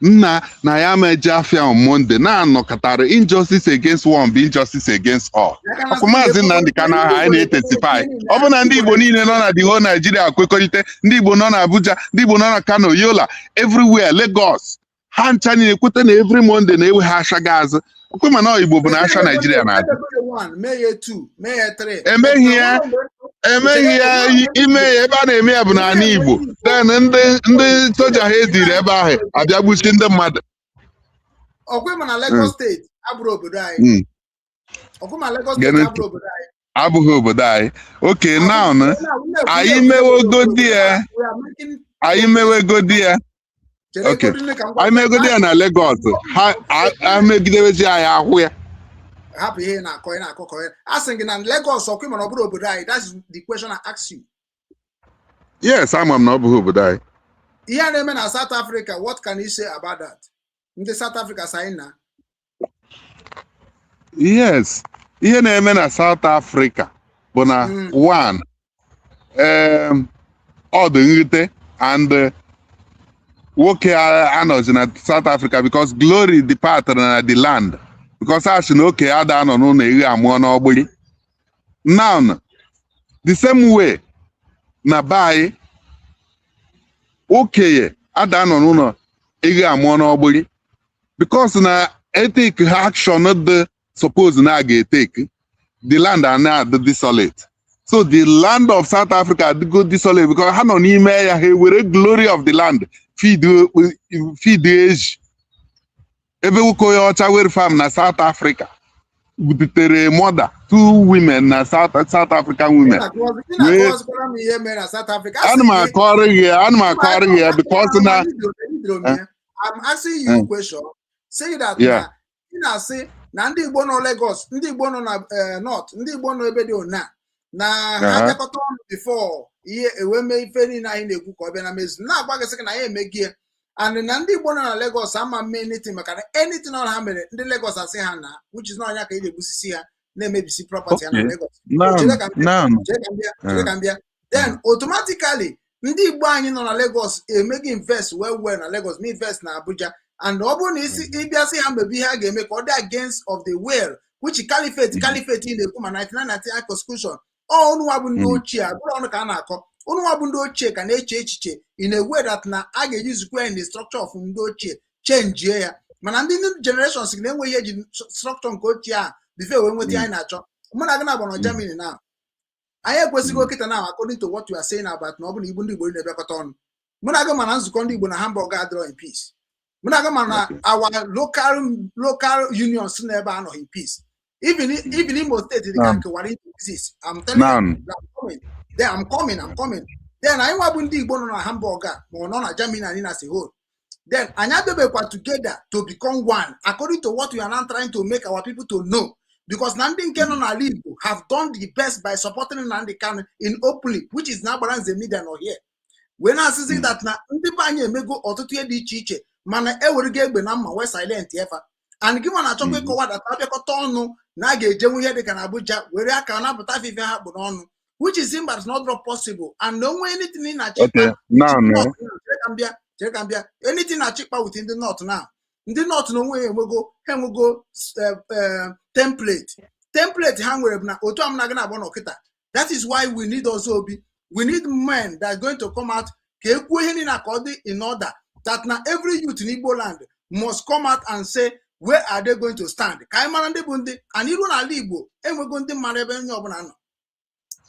nna na ya ma eje afịa on Monday na-anọkọtara. Injustice against one bụ injustice against all. Ọkụ Maazị Nnamdi Kanu ahụ anyị na-e testify, ọ bụ na ndị Igbo niile nọ na the whole Nigeria kwekọrịta, ndị Igbo nọ na Abuja, ndị Igbo nọ na Kano, Yola, everywhere, Lagos, ha ncha niile kweta na every Monday na-ewe ha ashaga azụ okwe, mana Igbo bụ na asha Nigeria na-azụ. Emeghị ya, emeghị ya. Ime ya ebe a na-eme ya bụ n'ala Igbo. Then ndị soja ha eziri ebe ahụ abịa gbuchi ndị mmadụ. Ọkwa ma na Lagos State abụrụ obodo anyị. Ọkwa ma Lagos State abụrụ obodo anyị. Abụghị obodo anyị. Okay, now anyị mewegodi ya, anyị mewegodi ya. Okay, anyị megodi ya na Lagos, ha megidewezi anyị ahụ ya. Hapụ ihe na-akọ, ị na-akọ kọ ya. A sị gị na Lagos, ọkwa mana ọ bụrụ obodo anyị? That's the question I ask you. Yes, ama m na ọ bụghị obodo anyị. Ihe a na-eme na South Africa, what can you say about that? Ndị South Africa sị anyị na Yes, ihe na-eme na South Africa bụ na one, ọ dị mwute, and nwoke anọzi na South Africa because glory departed na the land, because a sị na oke ada anọ n'ụlọ ehi amụọ n'ọgbịrị. Now the same way na be anyị, okenye ada anọ n'ụlọ ehi amụọ n'ọgbịrị, because na e take ha action dị suppose na a ga-e take the land are now desolate. So the land of South Africa adịgo desolate because ha nọ n'ime ya, ha ewere glory of the land feed feed ezi. Ebe nwoke onye ọcha were farm na South Africa butere mother two women na South African Ị women wee na-akọwazikwara m ihe mere na South Africa. Ana m akọrọ gị ya, ana m akọrọ gị ya because na I'm asking you a question. Say that na ị na-asị na ndị Igbo nọ Lagos, ndị Igbo nọ na North, ndị Igbo nọ ebe dị ona na ha bịakọta ọnụ before ihe ewe mee ife niile anyị na-ekwu ka ọ bịa na mezu, na-agwa gị sị gị na ya emegie ya. And na ndị Igbo nọ na Lagos ama mme anything, maka na anything ọ ha mere, ndị Lagos asị ha na, which is na ọnya ka ị ga-egbusisi ha, na-emebisi property ha na Lagos. So, Now, chere ka m bịa, now, chere ka m bịa, chere ka m bịa. Then automatically ndị Igbo anyị nọ na Lagos emeghị invest well well na Lagos, ma invest na Abuja. And ọ bụrụ na isi ịbịa sị ha mebe ihe a ga-eme ka ọ dị against of the will, which caliphate ị na-ekwu ma 1999 constitution, ọ ụnụnwa bụ ndị ochie abụrụ ọnụ ka a na-akọ. Ụnụnwa bụ ndị ochie ka na-eche echiche in a way that na a ga-ejizikwa ya in the structure of ndị ochie chenjie ya, mana ndị new generations na-enweghị ihe eji structure nke ochie a before wee nweta ihe anyị na-achọ. Mụ na gị na-agba na Germany now, anyị ekwesịghị okịta now, according to what you are saying about na ọ bụ na igbu ndị Igbo na-ebịakọta ọnụ. Mụ na gị ma na nzukọ ndị Igbo na Hamburg adịrọ in peace. Mụ na gị ma na our local unions n'ebe a anọghị in peace. Even Imo State dị ka Now, nkewara into pieces. I'm telling you, now, I'm coming then, I'm coming, I'm coming. Then anyị nwa bụ ndị Igbo nọ na Hamburg a, ma ọ nọ na Germany, anyị na as a whole, then anyị abịabekwa together to become one, according to what we are now trying to make our people to know, because na ndị nke nọ n'ala Igbo have done the best by supporting Nnamdi Kanu in openly, which is na Agbaranze media nọ here wee na-asịzi that na ndị be anyị emego ọtụtụ ihe dị iche iche, mana ewerego egbe na mma wee silent efa. And gị nwa na-achọkwa ịkọwa that abịakọta ọnụ na a ga-ejenwu ihe dịka na Abuja were aka napụta ife ha kpụ n'ọnụ, which is but not possible. And onwe anything ị na-achọ Okay, now, no. Chere ka m bịa, chere ka m bịa. Anything na-achịkpa with ndị North now, ndị North na onwe ha enwego, ha enwego template ha nwere bụ na otu a m na gị na-agba n'ọkịta. That is why we need ọzọ obi. We need men that are going to come out ka e kwuo ihe niile ka ọ dị in order, that na every youth in Igbo land must come out and say where are they going to stand, ka anyị mara ndị bụ ndị and iru n'ala Igbo. Enwego ndị mara ebe onye ọbụla nọ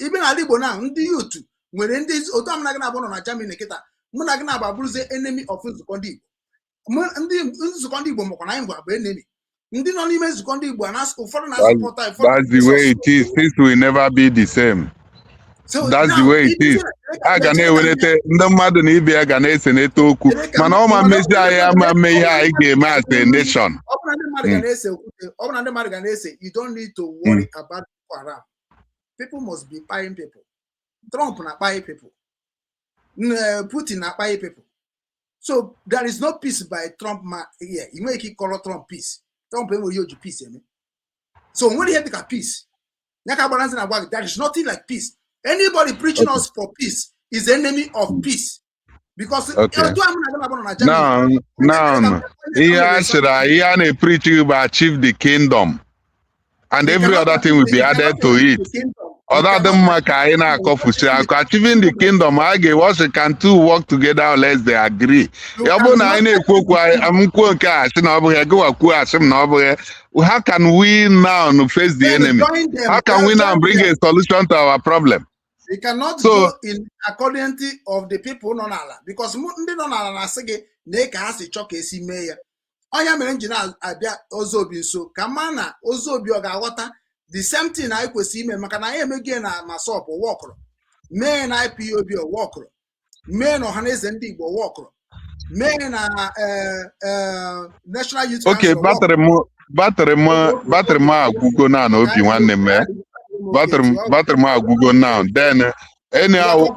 ibi n'ala Igbo na ndị youth nwere ndị otu a m na gị na-abụ nọ na Germany kịta. Mụ na gị na-abụ abụrụzie enemy of nzukọ ndị Igbo. Ndị nzukọ ndị Igbo makwa na anyị ngwa bụ enemy ndị nọ n'ime nzukọ ndị Igbo ụfọdụ na-asọpụta. That's the way it is. Things will never be the same. So That's the now, way it is. A ga na-ewelite ndị mmadụ na ibe ya ga na-esenete okwu, mana ọ ma mmezi anyị ama mme ihe anyị ga-eme as a nation. Ọ bụrụ na ndị mmadụ ga na-ese okwute, ọ bụrụ na ndị mmadụ ga na-ese, you don't need to worry about Boko Haram. People must be buying people. Trump na kpai people, Putin na kpai people. So there is no peace by Trump ma here. Ị nweghị ike ịkọrọ Trump peace. Trump enweghị ihe o ji peace eme. So nwere ihe dịka peace ya ka gbara nsị na gwa gị, there is nothing like peace. Anybody preaching us for peace is enemy of peace, because otu a mụ na gị na-abụ nọ na Germany. Now, ihe a sịrị anyị, ihe a na-preach bụ achieve the kingdom and every other thing will be added to it. Ọ dị mma ka anyị na-akọfusi akụ achieving the kingdom a ga-ewe. Can two work together unless they agree? Ọ bụrụ na anyị na-ekwu okwu, m kwuo nke a, sị na ọ bụghị gịwa, kwuo, asị m na ọ bụghị. How can we now face the enemy? How can we now bring a solution to our problem? You cannot So- go in according of the people nọ n'ala, because ndị nọ n'ala na-asị gị na ka ha si chọọ ka esi mee ya. Ọnya mere m ji na-abịa Ozobi nso ka mma na Ozobi ọ ga-aghọta the same thing anyị kwesịrị ime, maka na anyị emeghị na MASSOB wọkụrụ, mee na IPOB wọkụrụ, mee na Ọhaneze ndị Igbo wọkụrụ, mee na National Youth Okay. Council. Battery m agwụgo na na obi nwanne m, battery m agwụgo now. Then anyhow,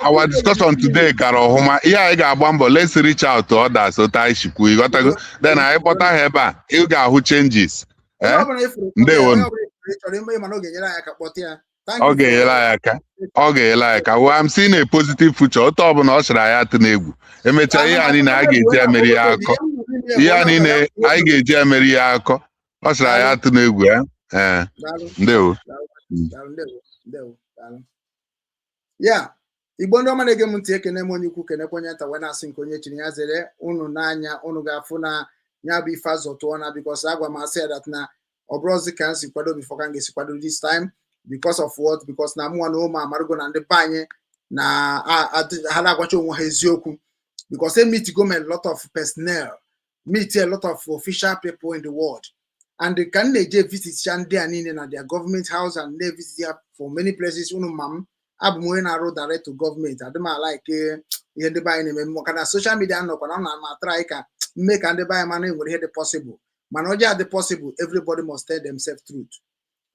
our discussion today gara ọhụma. Ihe anyị ga-agba mbọ, let's reach out to others otu anyị sikwu, ịghọtago? Then anyị kpọta ha ebe a, ị ga-ahụ changes. Onye Eh, ọbụla ifuru, ndewo. Onye ọbụla ifuru chọrọ ime, mana ọ ga-enyere anyị aka, kpọta ya. Thank Ọ you for ga-enyere anyị aka, ọ ga-enyere anyị aka. Well, I'm seeing a positive future. Otu ọbụla ọ sịrị anyị atụ n'egwu, emechaa ihe a niile a ga-eji emeri ya akọ. Ihe a niile anyị ga-eji emeri ya akọ. Ọ sịrị anyị atụ n'egwu ya. Ee. Daalụ. Ndewo. Daalụ, ndewo, ndewo, daalụ. Ya Igbo ndị ọma na-ege m ntị, ekene m onye ukwu, kenekwa onye nta, wee na-asị nke onye chiri ya zere. Unu n'anya unu ga-afụ na ya bụ ife azọ tụọ na, because agwa m asị ya that na ọ bụrụzi ka m si kwado before ka m ga-esi kwado this time. Because of what? Because na mụnwa na ụmụ amarụgo na ndị be anyị na ha na-agwacha onwe ha eziokwu, because emitigo m a lot of personnel. Meet a lot of official people in the world, and ka m na-eje visit cha ndị a niile na their government house and na-evisit ya for many places. Unu ma m, abụ m onye na-arụ direct to gọọmenti. Adị m a-like ihe ndị be anyị na-eme, maka na social media nọkwa na ọ na-ama anyị ka mme ka ndị be anyị mana enwere ihe dị possible, mana ọjọọ adị possible. Everybody must tell themselves truth.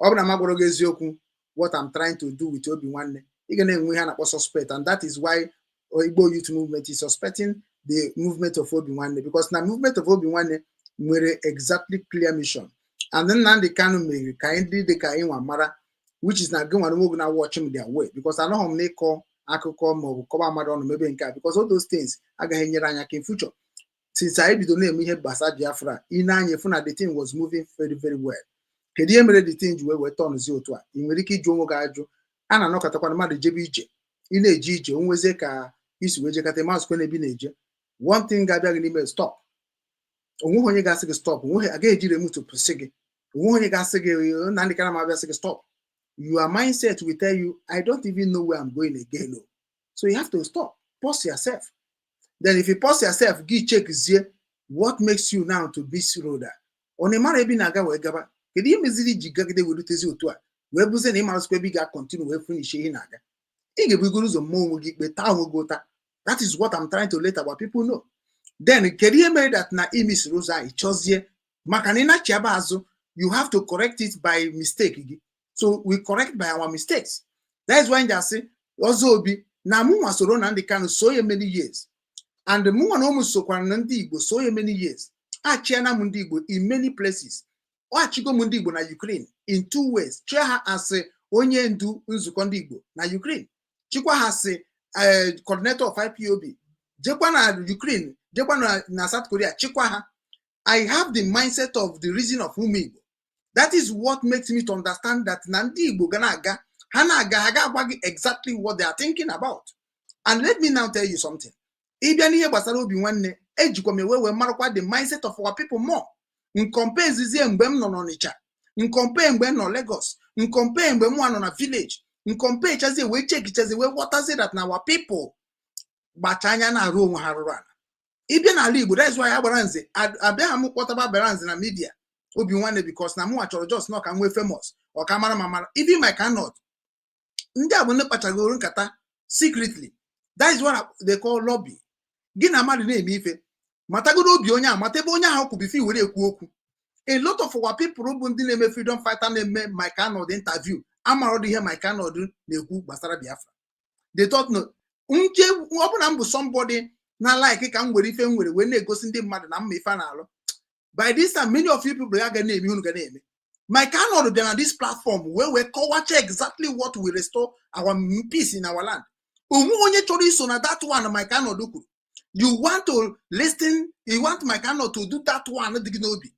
Ọ bụrụ na m agwara gị eziokwu what I'm trying to do with Obi Nwanne, ị ga na-enwe ihe a na-akpọ suspect, and that is why Igbo Youth Movement is suspecting the movement of Obi Nwanne, because na movement of Obi Nwanne nwere exactly clear mission, and Nnamdi Kanu mere ka anyị ndị dị ka anyị nwa mara, which is na gị nwere nwoge na watch m their way, because anọghị m n'ịkọ akụkọ maọbụ kọba mmadụ ọnụ mebe nke a, because all those things agaghị enyere anyị aka in future. Since anyị bido na-eme ihe gbasara Biafra, ị na-anya efu na the thing was moving very, very well. Kedu ihe mere the thing ji wee tọnụzi otu a? Ị nwere ike ịjụ onwe gị ajụ. A na-anọkọtakwana mmadụ jebe ije, ị na-eje ije, onwezie ka isi wee jekọta mazụkwe na ebe na-eje. One thing ga-abịa gị n'ime, stop. Onweghị onye ga-asị gị stop. Onweghị agaghị eji remote pụsị gị. Onweghị onye ga-asị gị na ndị kara ma abịa sị gị stop. Your mindset will tell you, "I don't even know where I'm going again o." So you have to stop, pause yourself. Then if you pause yourself, gị checkzie what makes you now to be road a. Ọ na ịmara ebe ị na-aga wee gaba. Kedu ihe meziri iji gagide wee rutezi otu a, wee bụzie na ịmarụsịkwa ebe ị ga-continue wee finish ihe ị na-aga? Ị ga-ebugoro ụzọ mmụọ onwe gị ikpe, taa onwe gị ụta. That is what I'm trying to let our people know. Then kedu ihe mere that na imisiri ụzọ a? Ịchọzie maka na ị na-achiaba azụ, you have to correct it by mistake gị. So we correct by our mistakes. That is why m ji asị ọzọ obi na mụnwa soro na ndị Kanu so ya many years, and mụnwa na ụmụ sokwara na ndị Igbo so ya many years. Achịana m ndị Igbo in many places. Ọ achịgo m ndị Igbo na Ukraine in two ways: chịa ha asị onye ndu nzukọ ndị Igbo na Ukraine, chịkwa ha sị coordinator of IPOB, jekwa na Ukraine, jekwa na South Korea, chịkwa ha. I have the mindset of the reason of ụmụ Igbo. That is what makes me to understand that na ndị Igbo ga na-aga, ha na-aga, ha ga-agwa gị exactly what they are thinking about. And let me now tell you something. Ịbịa n'ihe gbasara Obi Nwanne, ejikwa m ewe wee marakwa the mindset of our people more. Ncompare ezizie mgbe m nọ n'Ọnịcha, ncompare mgbe m nọ Lagos, ncompare mgbe m nwa nọ na village, ncompare chazie wee checkichazie wee ghọtazie that na our people gbacha anya na-arụ onwe ha rụrụ ala. Ịbịa n'ala Igbo, that's why agbara nze abịaghị m kpọtaba agbara nze na media Obi Nwanne, because na mụnwa chọrọ just nọ ka m nwee famous, ọ ka mara ma mara. Even my cannot, ndị a bụ ndị kpachagoro nkata secretly. That is what they call lobby. Gị na mmadụ na-eme ife, matagoro obi onye a, mata ebe onye ahụ kwụ before were ekwu okwu. A lot of our people bụ ndị na-eme freedom fighter, na-eme Mike Arnold interview, amarọdụ ihe Mike Arnold na-ekwu gbasara Biafra. They don't know. Nje ọ bụ na m bụ somebody na like ka m were ife m nwere wee na-egosi ndị mmadụ na mma ife a na-alụ. By this time, many of you people ga na-eme ihe unu ga na-eme. Mike Arnold bịara na this platform wee kọwacha exactly what will restore our peace in our land. Onwe onye chọrọ iso na that one Mike Arnold kwuru. You want to listen, you want Mike Arnold to do that one dị gị n'obi,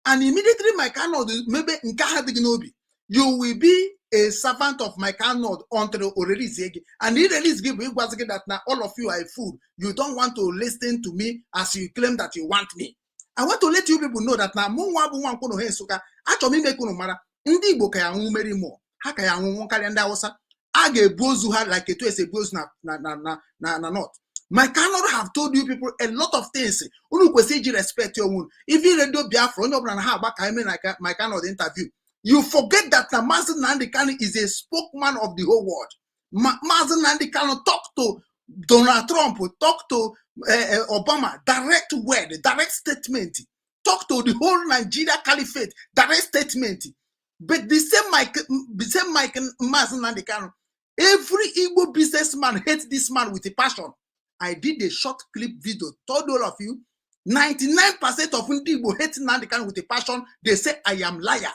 and immediately Mike Arnold mebe nke ahụ dị gị n'obi, you will be a servant of Mike Arnold until o release gị. And he release gị bụ ịgwazi gị that na all of you are a fool. You don't want to listen to me as you claim that you want me. I want to let you people know that na mụ nwa bụ nwa nkwụ ha Nsụka. Achọrọ m ime ka unu mara, ndị Igbo ka ya anwụ meri mụọ ha ka ya anwụnwụ karịa ndị Awụsa. A ga-ebu ozu ha like etu esi ebu ozu na north. Mike Arnold have told you people a lot of things unu kwesịrị iji respect onwe unu. Even Radio Biafra, onye ọbụla na ha agba ka eme na Mike Arnold interview, you forget that na Mazi Nnamdi Kanu is a spokesman of the whole world. Mazi Nnamdi Kanu talk to Donald Trump, talk to Obama, direct word, direct statement, talk to the whole Nigeria caliphate, direct statement. But the same Mike Mazi Nnamdi Kanu, every Igbo businessman hates this man with a passion. I did a short clip video, told all of you, 99% of ndị Igbo hate Nnamdi Kanu with a passion. They say I am liar.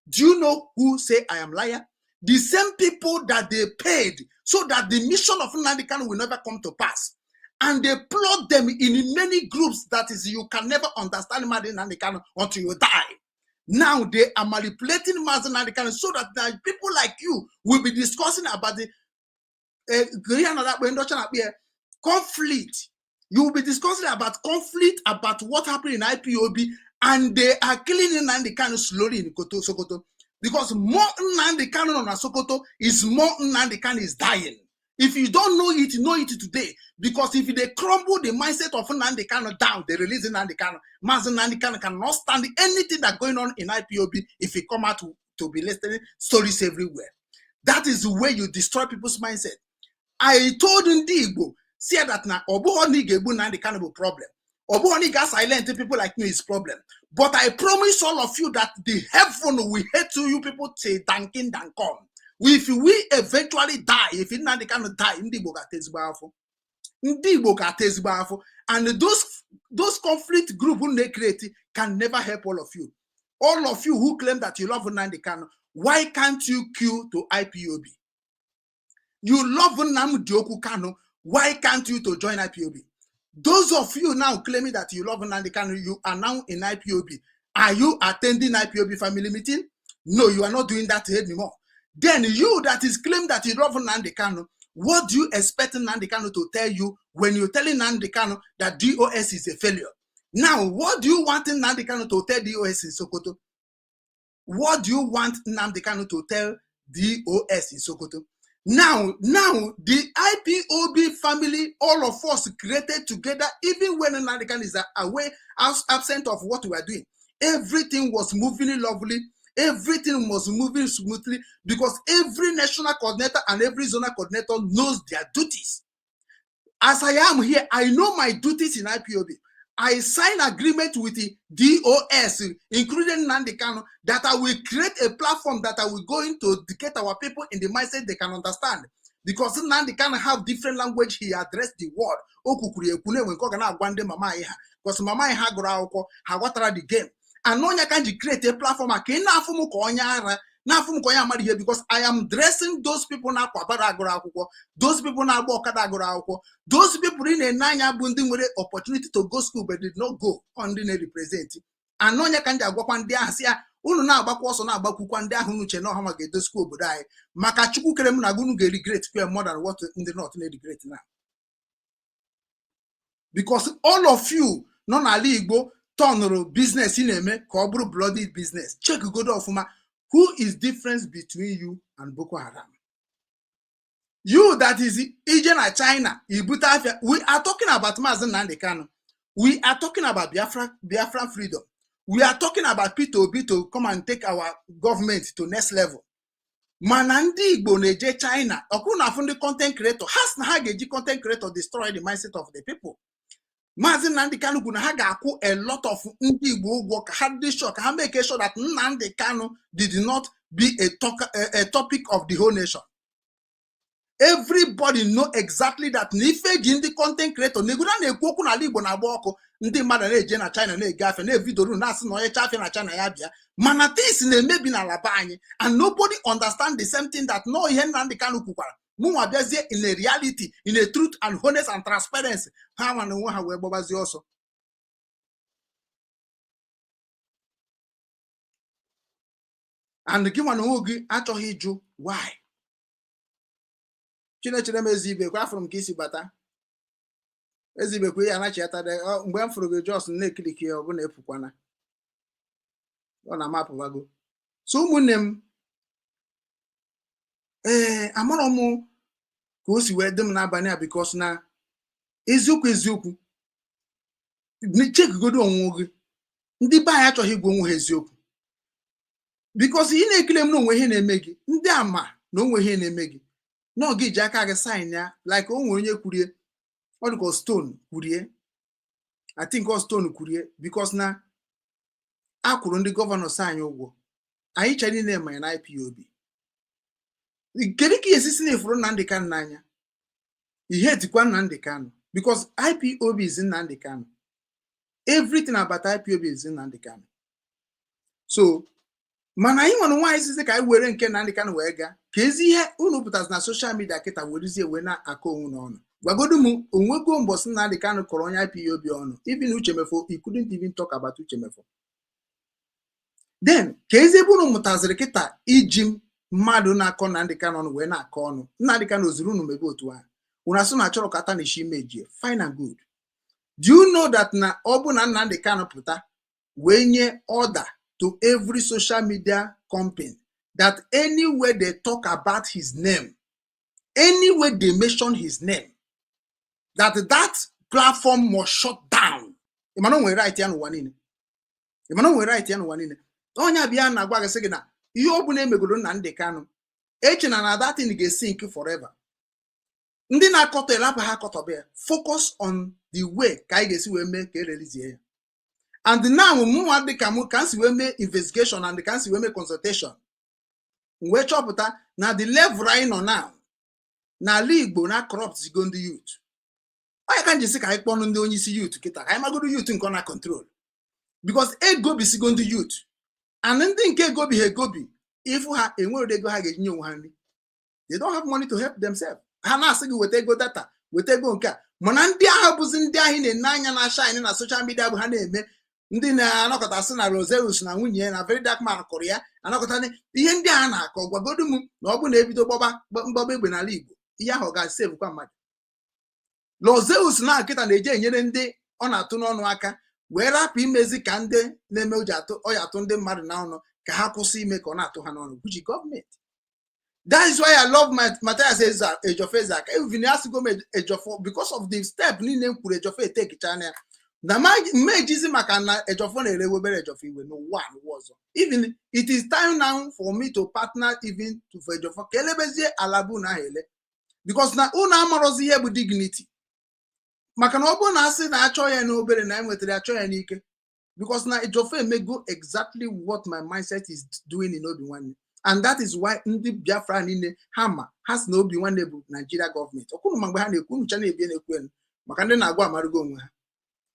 Do you know who say I am liar? The same people that they paid so that the mission of Nnamdi Kanu will never come to pass. And they plot them in many groups that is you can never understand Mazi Nnamdi Kanu until you die. Now they are manipulating Mazi Nnamdi Kanu so that the people like you will be discussing about the conflict. You will be discussing about conflict, about what happened in IPOB, and they are killing Nnamdi Kanu slowly in Koto, Sokoto. Because more Nnamdi Kanu on Sokoto is more Nnamdi Kanu is dying. If you don't know it, know it today. Because if they crumble the mindset of Nnamdi Kanu down, they release Nnamdi Kanu. Mazi Nnamdi Kanu cannot stand anything that going on in IPOB if he come out to be listening stories everywhere. That is the way you destroy people's mindset. I told ndị Igbo see that na ọ bụghị na ị ga-egbu Nnamdi Kanu bụ problem. Ọ bụghị na ị ga-silent people like me is problem. But I promise all of you that the heaven will hate to you people till thy kingdom come. If we eventually die, if Nnamdi Kanu die, ndị Igbo ga-ata ezigbo afọ. Ndị Igbo ga-ata ezigbo afọ. And those conflict group who create can never help all of you. All of you who claim that you love Nnamdi Kanu, why can't you queue to IPOB? You love Nnamdi Okwu Kanu, why can't you to join IPOB? Those of you now claiming that you love Nnamdi Kanu, you are now in IPOB. Are you attending IPOB family meeting? No, you are not doing that anymore. Then you that is claim that you love Nnamdi Kanu, what do you expect Nnamdi Kanu to tell you when you're telling Nnamdi Kanu that DOS is a failure? Now, what do you want Nnamdi Kanu to tell DOS in Sokoto? What do you want Nnamdi Kanu to tell DOS in Sokoto? Now, the IPOB family, all of us created together, even when Nnamdi Kanu is away, absent of what we are doing, everything was moving lovely. Everything was moving smoothly because every national coordinator and every zonal coordinator knows their duties. As I am here, I know my duties in IPOB. I sign agreement with the DOS, including Nnamdi Kanu, that I will create a platform that I will go into to get our people in the mindset they can understand. Because Nnamdi Kanu have different language, he addressed the world. O kwukwuru ekwu na-enwe nke ọ ga na-agwa ndị mama anyị ha, because mama anyị ha gụrụ akwụkwọ, ha ghọtara the game. And onye ka ji create a platform a ka ị na-afụ m ka onye ara, na-afụ m ka onye amara ihe, because I am dressing those people na-akwa bara agụrụ akwụkwọ, those people na-agba ọkada agụrụ akwụkwọ, those people ị na-ene anya bụ ndị nwere opportunity to go school but did not go on, ndị na-represent. And onye ka m ji agwakwa ndị ahụ sị ya, unu na-agbakwa ọsọ, na-agbakwukwa ndị ahụ n'uche na ọha ma ga-edosikwa obodo anyị, maka Chukwu kere m na gị, unu ga-regret kwe more than what ndị North na-regret now, because all of you nọ n'ala Igbo tọnụrụ business ị na-eme ka ọ bụrụ bloody business. Check godo ọfụma, who is difference between you and Boko Haram? You that is ije na China ibute afịa. We are talking about Mazi Nnamdi Kanu, we are talking about Biafra, Biafran freedom, we are talking about Peter Obi to come and take our government to next level. Mana ndị Igbo na-eje China ọkwụ na afụ ndị content creator ha sị na ha ga-eji content creator destroy the mindset of the people. Maazị Nnamdi Kanu kwuru na ha ga-akwụ a lot of ndị Igbo ụgwọ ka ha dị sure, ka ha make sure that Nnamdi Kanu did not be a topic of the whole nation. Everybody know exactly that na ife ji ndị content creator na egwu na-ekwu okwu n'ala Igbo na-agba ọkụ, ndị mmadụ na-eje na China na-ege afịa na-evidoru na-asị na onye afịa na China ya bịa, mana things na-emebi n'ala be anyị and nobody understand the same thing that no ihe Nnamdi Kanu kwukwara. Mụnwa bịazie in a reality, in a truth and honest and transparency, ha nwa na onwe ha wee gbabazie ọsọ. And gị nwa na onwe gị achọghị ịjụ why. Chinechere m Ezibekwe, afụrụ m ka isi bata. Ezibekwe ya anachiata mgbe m fụrụ gị, jos na-ekiriki ya, ọ bụ na epukwana ọ na-amapụbago. So ụmụnne m, ee, amarọ m ka o si wee dị m n'abalị a, because na eziokwu eziokwu, chekigodo onwe gị, ndị be anyị achọghị igwe onwe ha eziokwu, because ị na-ekele m na onwe ihe na-eme gị, ndị ama na onwe ihe na-eme gị na ọ gị ji aka gị sign ya, like o nwere onye kwurie, ọ dịka stone kwurie, I think ọ stone kwurie, because na a kwụrụ ndị governors anyị ụgwọ, anyị chere niile ma ya na IPOB. Kedu ka esi si na efuru Nnamdi Kanu n'anya, ihe etikwa Nnamdi Kanu, because IPOB is Nnamdi Kanu, everything about IPOB is Nnamdi Kanu. So mana anyị nwere nwaanyị sizi ka anyị were nke Nnamdi Kanu wee gaa ka ezi ihe unu pụtazi na social media kịta, werezie wee na-akọ onwe n'ọnụ. Gwagodu m, onwego mbọsị Nnamdi Kanu kọrọ onye IPOB ọnụ? Even Uche Mefo, he couldn't even talk about Uche Mefo. Then ka ezi ebe unu mụtaziri kịta iji mmadụ na-akọ Nnamdi Kanu ọnụ wee na-akọ ọnụ Nnamdi Kanu ozuru unu mebe otu ahụ, unu asụ na achọrọ ka ata na isi mejie. Fine and good. Do you know that na ọ bụ na Nnamdi Kanu pụta wee nye order to every social media company that anywhere they talk about his name, Anyway they mention his name, that platform must shut down. Ịmana o nwere right ya n'ụwa niile? Ịmana o nwere right ya n'ụwa niile? Onye abịa na-agwa gị, sị gị na ihe ọ bụla emegoro Nnamdi Kanu, eche na that thing ga-esink forever. Ndị na-akọtọ elapụ ha akọtọba ya. Focus on the way ka anyị ga-esi wee mee ka erelizie ya. And now, mụnwa, dịka m ka m si wee mee investigation and ka m si wee mee consultation, m wee chọpụta na the level anyị nọ now n'ala Igbo na corrupt zigo ndị youth. Onye ka m ji sị ka anyị kpọnụ ndị onye isi youth kịta, ka anyị magoro youth nke ọ na control, because egobisigo ndị youth, and ndị nke egobi ha egobi, ịfụ ha enwere ego ha ga-eji nye onwe ha nri. They don't have money to help themselves. Ha na-asị gị weta ego data, weta ego nke a. Mana ndị agha bụzi ndị ahụ na-ene anya na shine na social media, bụ ha na-eme ndị na-anọkọta sị na Roseus na nwunye ya na Very Dark Man kụrụ ya anọkọta. Ihe ndị a na-akọ, gwagodu m na ọ bụ na ebido gbaba mgbaba egbe n'ala Igbo, ihe ahụ ọ ga-asevukwa mmadụ? Roseus na nkịta na-eje enyere ndị ọ na-atụ n'ọnụ aka wee rapụ imezi ka ndị na-eme oji atụ ọya atụ ndị mmadụ n'ọnụ, ka ha kwụsị ime ka ọ na-atụ ha n'ọnụ, which is gọọmenti. That is why I love my Matthias Ejiofor Ezeaka. Even asịgo m Ejiofor, because of the step niile m kwuru Ejiofor etekicha ya na mma ejizi, maka na Ejiofor na-erewe obere Ejiofor iwe n'ụwa n'ụwa ọzọ. Even it is time now for me to partner even to for Ejiofor ka elebezie ala bụ na ahụ ele, because na unu amarọzi ihe bụ dignity. Maka na ọ bụrụ na asị na achọ ya n'obere na enwetara, achọ ya n'ike, because na Ejiofor emego exactly what my mindset is doing in Obi Nwanne. And that is why ndị Biafra niile ha ma ha si na Obi Nwanne bụ Nigeria gọọmenti ọkwụrụ. Ma mgbe ha na-ekwu ncha na-ebi na-ekwu elu maka ndị na-agwa amarụgo onwe ha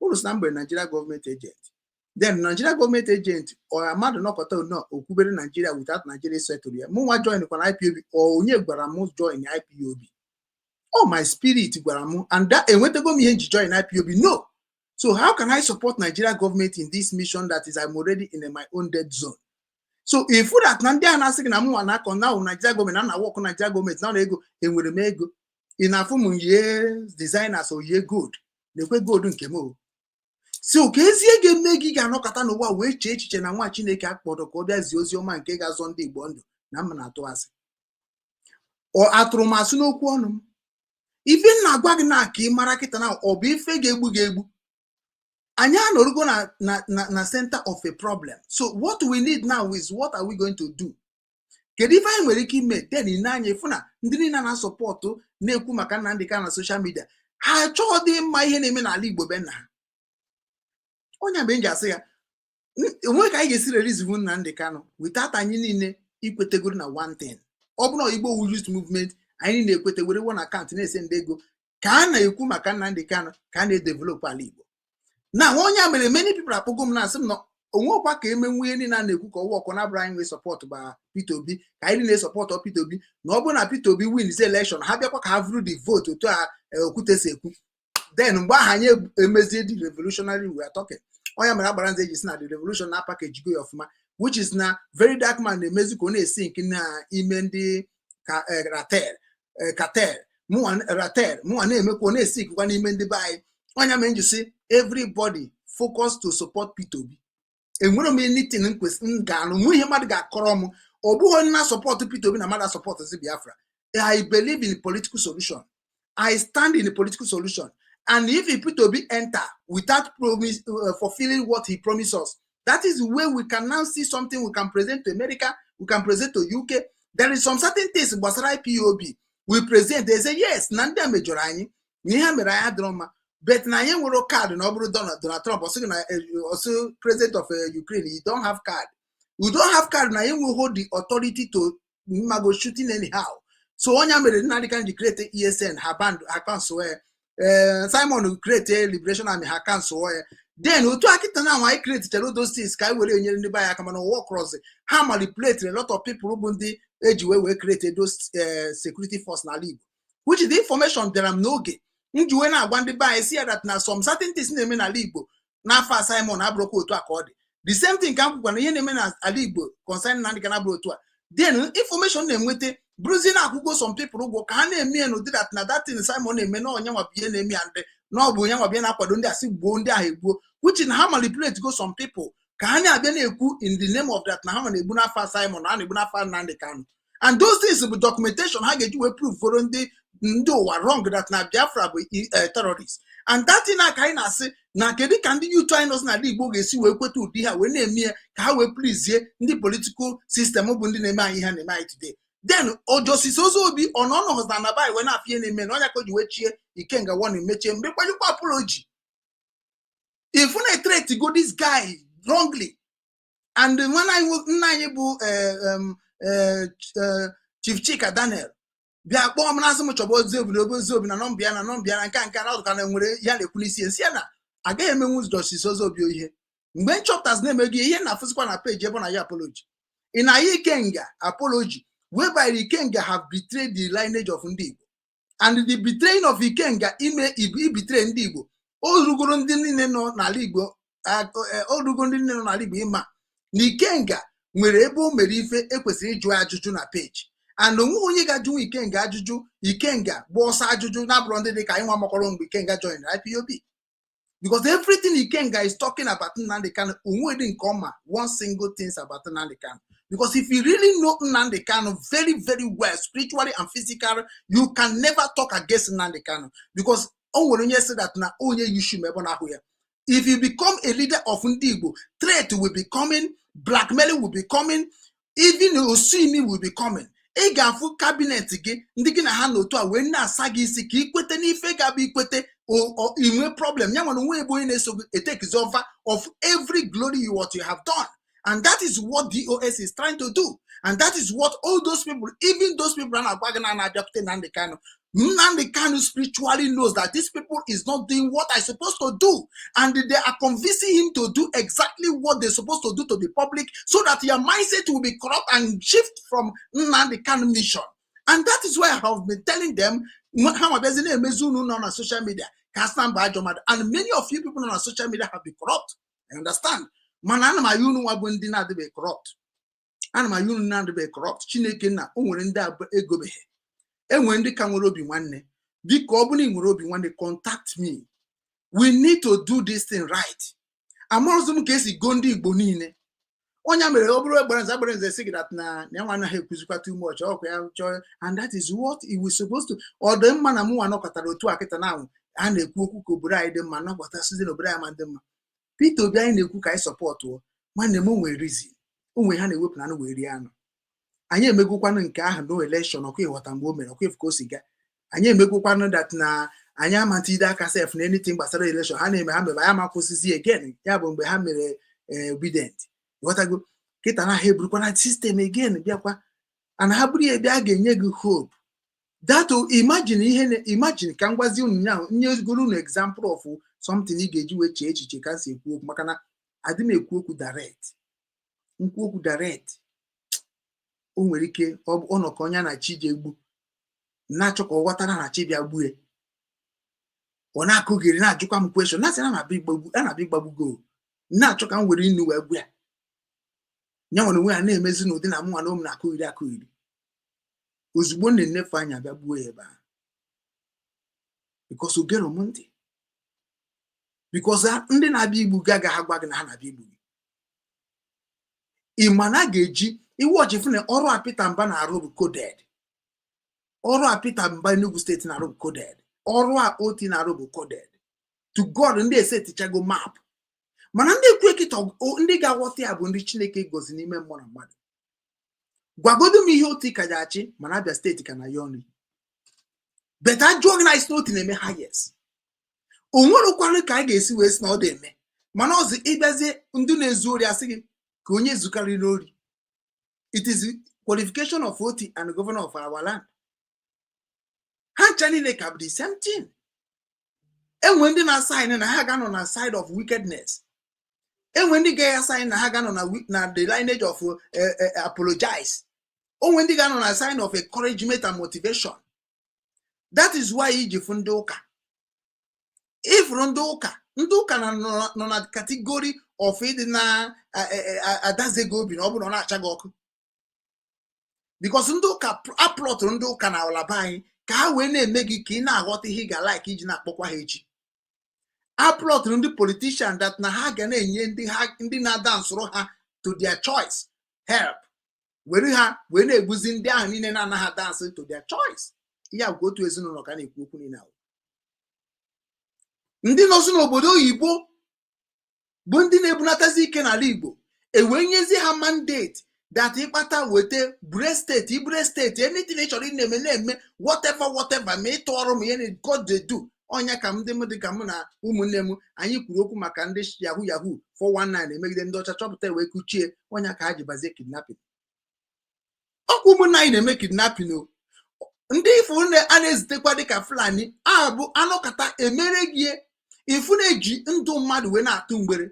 uru si na mgbe Nigeria gọọmenti agent, then Nigeria gọọmenti agent ọ mmadụ nọkọta nnọọ okwubere Nigeria without Nigeria setụrụ ya. Mụ nwa join kwana IPOB, onye gwara m join IPOB? Oh, my spirit gwara m, and that enwetago m ihe nji join IPOB. No, so how can I support Nigeria government in this mission that is I'm already in my own dead zone? So if that na ndị a na-asị gị na mụnwa na-akọ na Nigeria gọọmenti na na work Nigeria gọọmenti na ego, enwere m ego ị na-afụ m yie designers, oyie gold na-ekwe gold nke m o. Si ka ezie ga-eme gị ga-anọkọta n'ụwa wee chee echiche na nwa Chineke akpọrọ ka ọ bịa zie ozi ọma nke ga-azọ ndị Igbo ndụ na mma na-atụ asị, ọ atụrụ m asị n'okwu ọnụ m. Ife m na-agwa gị na ka ị mara kịta na ọ bụ ife ga-egbu gị egbu. Anyị anọrugo na center of a problem. So what we need now is, what are we going to do? Kedu ife anyị nwere ike ime? Then ị na-anya ịfụ na ndị niile na-asupport, na-ekwu maka Nnamdi Kanu na social media, ha achọghị dị mma ihe na-eme n'ala Igbo be nna ha. Onye mgbe m ji asị ya, onwe ka anyị ga-esi release Nnamdi Kanu without anyị niile ikwetegoro na one thing. Ọ bụrụ na Igbo Youth Movement, anyị niile ekwete were one account na-ese ndị ego ka a na-ekwu maka Nnamdi Kanu, ka a na-edevelop ala Igbo. Na onye a mere many people akpọgo m na-asị m na onwekwa ka emenwu ihe niile a na-ekwu ka ọwa ọkụ na-abụrụ anyị nwee support ba Peter Obi, ka anyị niile support Peter Obi, na ọ bụrụ na Peter Obi win this election, ha bịakwa ka ha vụrụ the vote otu a Okwute si ekwu. Then mgbe ahụ anyị emezie the revolutionary we are talking. Onye mere agbara nze eji si na the revolution na package go ya ọfụma, which is na Very Dark Man na-emezi ka ọ na-esi nke na ime ndị ratel cartel, mụnwa ratel mụnwa na-emekwa ọ na-esi ikikwa n'ime ndị be anyị. Onye mere nji si everybody focus to support Peter Obi. Enwere m anything m kwesịrị m ga-alụ mụ ihe mmadụ ga-akọrọ m. Ọ bụghị onye na-asupport Peter Obi na mmadụ asupport Biafra. I believe in political solution. I stand in the political solution, and if Peter Obi enter without promise fulfilling what he promised us, that is where we can now see something we can present to America, we can present to UK. There is some certain things gbasara IPOB we present, they say yes, na ndị a mejọrọ anyị, na ihe mere anyị adịrọ mma, but na anyị nwere card. Na ọ bụrụ Donald Trump ọ sị na ọsị president of Ukraine, you don't have card, you don't have card, na anyị nweghị the authority to mago shooting anyhow. So onye mere Nnamdi Kanu ji create ESN, ha band, ha cancel ya. Simon create Liberation Army, ha cancel ya. Then otu akịta na anyị create chere those things ka anyị were enyere ndị be anyị aka, mana ụwa cross ha manipulate a lot of people bụ ndị eji wee create those security force n'ala Igbo, which is the information bịara m n'oge m ji wee na-agwa ndị be anyị si ya that na some certain things na-eme n'ala Igbo n'afọ a Simon abụrụkwa otu a ka ọ dị. The same thing ka m kwukwa na ihe na-eme n'ala Igbo concern Nnamdi Kanu abụrụ otu a. Then information na-enweta bụrụzie na-akwụgo some people ụgwọ ka ha na-eme ya n'ụdị that na that thing Simon na-eme na onye nwa bụ ihe na-eme ya, ndị na ọ bụ onye nwa bụ ihe na-akwado ndị asị gbuo ndị ahụ egbuo, which na ha manipulate go some people ka ha na-abịa na-ekwu in the name of that na ha na-egbu n'afọ Simon, na ha na-egbu n'afọ Nnamdi Kanu. And those things bụ documentation ha ga-eji wee prove foro ndị ụwa wrong that na Biafra bụ terrorist. And that thing a ka anyị na-asị na kedu ka ndị youth anyị nọzi n'ala Igbo ga-esi wee kweta ụdị ha wee na-eme ya ka ha wee pleasie ndị political system bụ ndị na-eme anyị ihe ha na-eme anyị today. Then Justice Ozobi ọ nọ ọnọghọzi na bai wee na-afụ ihe na-eme na ọnya ka o ji wee chie Ikenga one mechie mgbe kwanyekwa apology if na threat go this guy wrongly. And nwanne anyị, nna anyị bụ Chief Chika Daniel bịa kpọọ m na-asị m chọba Ozobi na obe Ozobi na nọmba ya na nọmba ya na nke a na ọdụka na nwere ya na-ekwu n'isi ya, nsị ya na agaghị emenwu Justice Ozobi ihe mgbe nchọpụtasị na-emeghị ihe na-afụzikwa na peji ebe ọ na ya apology ị na-aya Ikenga apology, whereby Ikenga have betrayed the lineage of ndị Igbo. And the betraying of Ikenga ime ibetray ndị Igbo, o rugoro ndị niile nọ n'ala Igbo, o rugo ndị niile nọ n'ala Igbo ịma na Ikenga nwere ebe o mere ife ekwesịrị ịjụ ya ajụjụ na peji. And onwe onye ga-ajụnwu Ikenga ajụjụ, Ikenga gba ọsọ ajụjụ na-abụrụ ndị dị ka anyị nwa makọrọ mgbe Ikenga joined IPOB, because everything Ikenga is talking about Nnamdi Kanu, onwe dị nke ọma one single things about Nnamdi Kanu. Because if you really know Nnamdi Kanu very, very well, spiritually and physically, you can never talk against Nnamdi Kanu, because o nwere onye sị that na onye yishu ebe ọ na-ahụ ya. If you become a leader of ndị Igbo, threat will be coming, blackmailing will be coming, even osimi will be coming. Ị ga-afụ cabinet gị, ndị gị na ha n'otu a wee na-asa gị isi ka ikwete n'ife ga-abụ ikwete inwe problem ya nwere onwe ebe onye na-eso gị etakes over of every glory you what you have done. And that is what DOS is trying to do, and that is what all those people, even those people a na-agwa gị na na-abịakwute Nnamdi Kanu. Nnamdi Kanu spiritually knows that these people is not doing what I supposed to do, and they are convincing him to do exactly what they're supposed to do to the public, so that your mindset will be corrupt and shift from Nnamdi Kanu mission. And that is why I have been telling them ha nwabiazi na-emezi unu nọ na social media ka asị na mba ajọ mmadụ. And many of you people nọ na social media have been corrupt, I understand. Mana ana m ayọ unu nwa bụ ndị na-adịbeghị corrupt, ana m ayọ unu na-adịbeghị corrupt, Chineke nna o nwere ndị egobeghị, enwere ndị ka nwere obi nwanne. Biko, ọ bụrụ na ị nwere obi nwanne, contact me. We need to do this thing right. Amarụzụ m ka esi go ndị Igbo niile onye mere ọ bụrụ egbere nze agbere nze sị gị that na ya nwa anaghị ekwuzikwa too much ọkwa ya chọọ. And that is what it was supposed to. Ọ dị mma na mụ nwa nọkọtara otu a kịta na anwụ a na-ekwu okwu ka obodo anyị dị mma, nọkọta sizi na obodo anyị ma dị mma. Peter Obi anyị na-ekwu ka anyị supportụọ nwanne m, o nwere reason o nwere ha na-ewepụ na anụ wee rie anụ. Anyị emegokwanụ nke ahụ no election ọkwa ịghọta mgbe o mere ọkwa efu ka o si gaa. Anyị emegokwanụ that na anyị amatide aka sef na anything gbasara election ha na-eme ha mere anyị ama kwụsịzi again. Ya bụ mgbe ha mere obedient, ịghọtago? Kịta na ha eburukwana system again bịakwa and ha buru ya bịa ga-enye gị hope that imagine ihe imagine ka m gwazi unu nya nye goro unu example of something ị ga-eji wee chee echiche ka m si ekwu okwu, maka na adị m ekwu okwu direct, nkwu okwu direct o nwere ike ọnọkọ onye na chi ji egbu na-achọ ka ọ ghọtara na chi bịa gbue ọ na-akụgheri na-ajụkwa m question na-asị na na-abịa ịgbagbu a na-abịa ịgbagbugo na-achọ ka m were inu wee gbu ya ya nwere onwe ya na-emezi n'ụdị na mụnwa na ụmụ na-akụgheri akụgheri ozugbo m na-enefe anya bịa gbuo ya ebe ahụ, because ogero m ntị, because ndị na-abịa igbu gị agaghị agwa gị na ha na-abịa igbu gị. Ị ma na a ga-eji iwu ọchịfụ na ọrụ a Peter Mba na-arụ bụ coded. Ọrụ a Peter Mba Enugu Steeti na-arụ bụ coded. Ọrụ a Oti na-arụ bụ coded. To God ndị esetichago map, mana ndị ekwu ekịta ndị ga-aghọta ya bụ ndị Chineke gozi n'ime mmụọ na mmadụ. Gwagodo m ihe Oti ka ji achị, mana Abia Steeti ka na ya nri beta jụọ gị na isi na Oti na-eme highest. O nwerekwanụ ka a ga-esi wee sị na ọ dị-eme, mana ọzọ ịbịazie ndị na-ezu ori asị gị ka onye zukarịrị ori. It is qualification of Oti and the governor of our land. Ha ncha niile ka bụ the same thing. Enwe ndị na-asign na ha ga-anọ na side of wickedness, enwe ndị ga-asign na ha ga-anọ na the lineage of apologize, onwe ndị ga-anọ na sign of encouragement and motivation. That is why iji fụ ndị ụka, ifuru ndị ụka nọ na category of ịdị na adaze gị obi na ọ bụrụ na ọ na-acha gị ọkụ, because ndị ụka aplọtụrụ ndị ụka na alaba anyị ka ha wee na-eme gị ka ị na-aghọta ihe ị ga-like iji na-akpọkwa ha echi. Aplọtụrụ ndị politician that na ha ga na-enye ndị ha ndị na-ada nsoro ha to their choice help. Were ha wee na-egbuzi ndị ahụ niile na-anaghị dance to their choice. Ihe a bụ otu ezinụlọ ka a na-ekwu okwu niile ahụ. Ndị nọzi n'obodo oyibo bụ ndị na-ebunatazi ike n'ala Igbo, ewee nyezie ha mandate that ịkpata weta bure steeti, ibure steeti, anything ị chọrọ ị na-eme na-eme, whatever, whatever, ma ịtụ ọrụ, ma ihe na God dey do. Ọnya ka ndị m dị ka mụ na ụmụnne m anyị kwuru okwu maka ndị yahoo yahoo 419 emegide ndị ọcha chọpụta wee kuchie ọnya ka ha ji bazie kidnapping. Ọkwa ụmụnne anyị na-eme kidnapping o. Ndị ifu a na-ezitekwa dịka Fulani abụ anọkata emere gị ifu na-eji ndụ mmadụ wee na-atụ mgbere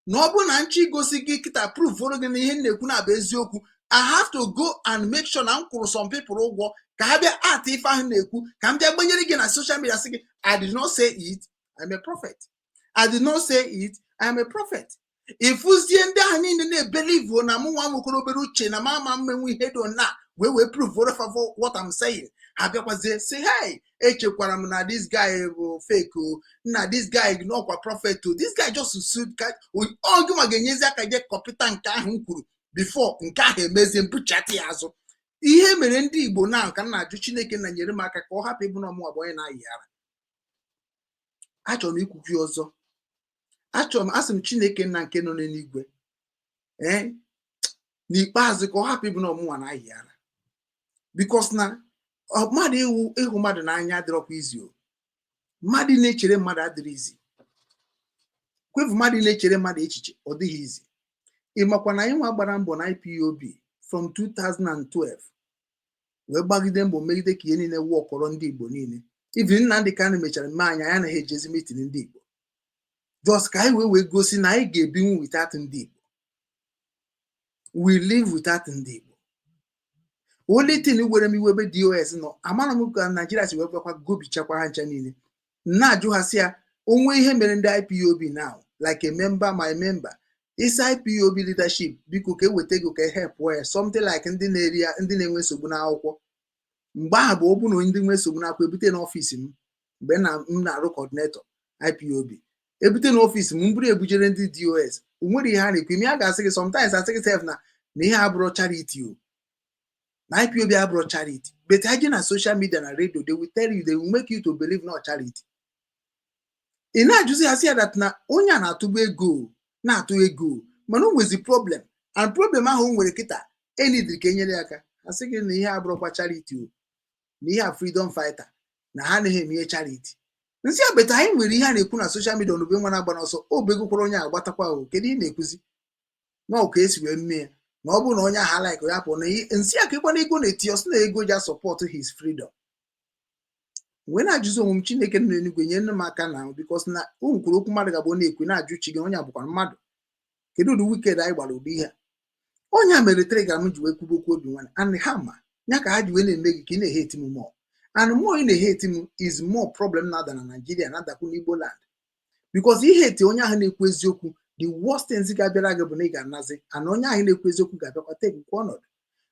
na ọ bụrụ na nchi gosi gị kịta proof gị na ihe m na-ekwu na-abụ eziokwu. I have to go and make sure na m kwụrụ some people ụgwọ ka ha bịa at ife ahụ na-ekwu, ka m bịa gbanyere gị na social media sị gị, "I did not say it, I'm a prophet. I did not say it, I'm a prophet." Ịfụzie ndị ahụ niile na-ebelieve na mụ nwa nwekwara obere uche na ma ama mmenwu ihe do na wee prove for what I'm saying. Ha bịakwazie say, "Hey, echekwara m na this guy bụ fake o, na this guy n'ọkwa prophet o, this guy just suit ka ọ gị nwa." Ga-enyezi aka je kọpịta nke ahụ m kwuru before nke ahụ emezie mbuchata ya azụ. Ihe mere ndị Igbo na ka m na-ajụ Chineke na nyere m aka ka ọ hapụ ịbụ na ọmụnwa bụ onye na-ayị ara. Achọrọ m ikwukwu ọzọ, achọrọ m asị m Chineke nna nke nọ n'eluigwe, ee, n'ikpeazụ ka ọ hapụ ịbụ na ọmụnwa na-ayị ara, because na mmadụ ịhụ ịhụ mmadụ n'anya adịrọkwa izi o. Mmadụ na-echere mmadụ adịrị izi kwefu, mmadụ na-echere mmadụ echiche ọ dịghị izi. Ị makwa na anyị nwa gbara mbọ na IPOB from 2012 wee gbagide mbọ megide ka ihe niile wụọkọrọ ndị Igbo niile. Even Nnamdị Kanu mechara mme anyị, anyị anaghị ejezi meeting ndị Igbo, just ka anyị wee gosi na anyị ga-ebinwu without ndị Igbo. We live without ndị Igbo. Only thing were m iwe ebe DOS nọ, amara m ka Naijiria si wee bịakwa gobichakwa ha ncha niile. Na-ajụ ha si ya onwe ihe mere ndị IPOB now, like a member, my member isi IPOB leadership, biko ka eweta ego ka help ya, something like ndị na-eri ya, ndị na-enwe nsogbu n'akwụkwọ. Mgbe ahụ bụ ọ bụ na ndị nwe nsogbu n'akwụkwọ ebute n'ọfịs m mgbe m na-arụ coordinator IPOB, ebute n'ọfịs m, m bụrụ ebujere ndị DOS. O nwere ihe ha na-ekwu ime a ga-asị gị sometimes, asị gị sef na ihe abụrụ charity o, na IPOB abụrụ charity, but ha je na social media na radio, they will tell you, they will make you to believe not charity. Ị na-ajụzi ha sị ya that na onye a na-atụbu ego, na-atụ ego, mana o nwezi problem, and problem ahụ o nwere kịta enidiri ka enyere ya aka. Ha sị gị na ihe abụrụkwa charity o, na ihe a freedom fighter, na ha anaghị eme ihe charity. Nsị a beta anyị nwere ihe a na-ekwu na social media onube nwa na-agba n'ọsọ o begokwara onye agbatakwa o. Kedu ihe na-ekwuzi na ọ ka esi wee mee ya na ọ bụrụ na onye ahụ like ya pụọ na nsị a ka ịkwana ego na-eti ọsị na ego ji support his freedom. Wee na-ajụzi onwe m, Chineke nọ n'eluigwe nye nne m aka na because na o kwuru okwu mmadụ ga-abụ na-ekwu na-ajụ chi gị onye a bụkwa mmadụ. Kedu ụdị wicked anyị gbara ụdị ihe a? Onye a mere trigger m ji wee kwuba okwu obi nwanne, and ha ma ya ka ha ji wee na-eme gị ka ị na-ehate m more and more. Ị na-ehate m is more problem na-ada na Nigeria, na-adakwu n'Igbo land, because ihate onye ahụ na-ekwu eziokwu, the worst things ga-abịara gị bụ na ị ga-anazi and onye ahụ na-ekwu eziokwu ga-abịakwa tekukwa ọnọdụ.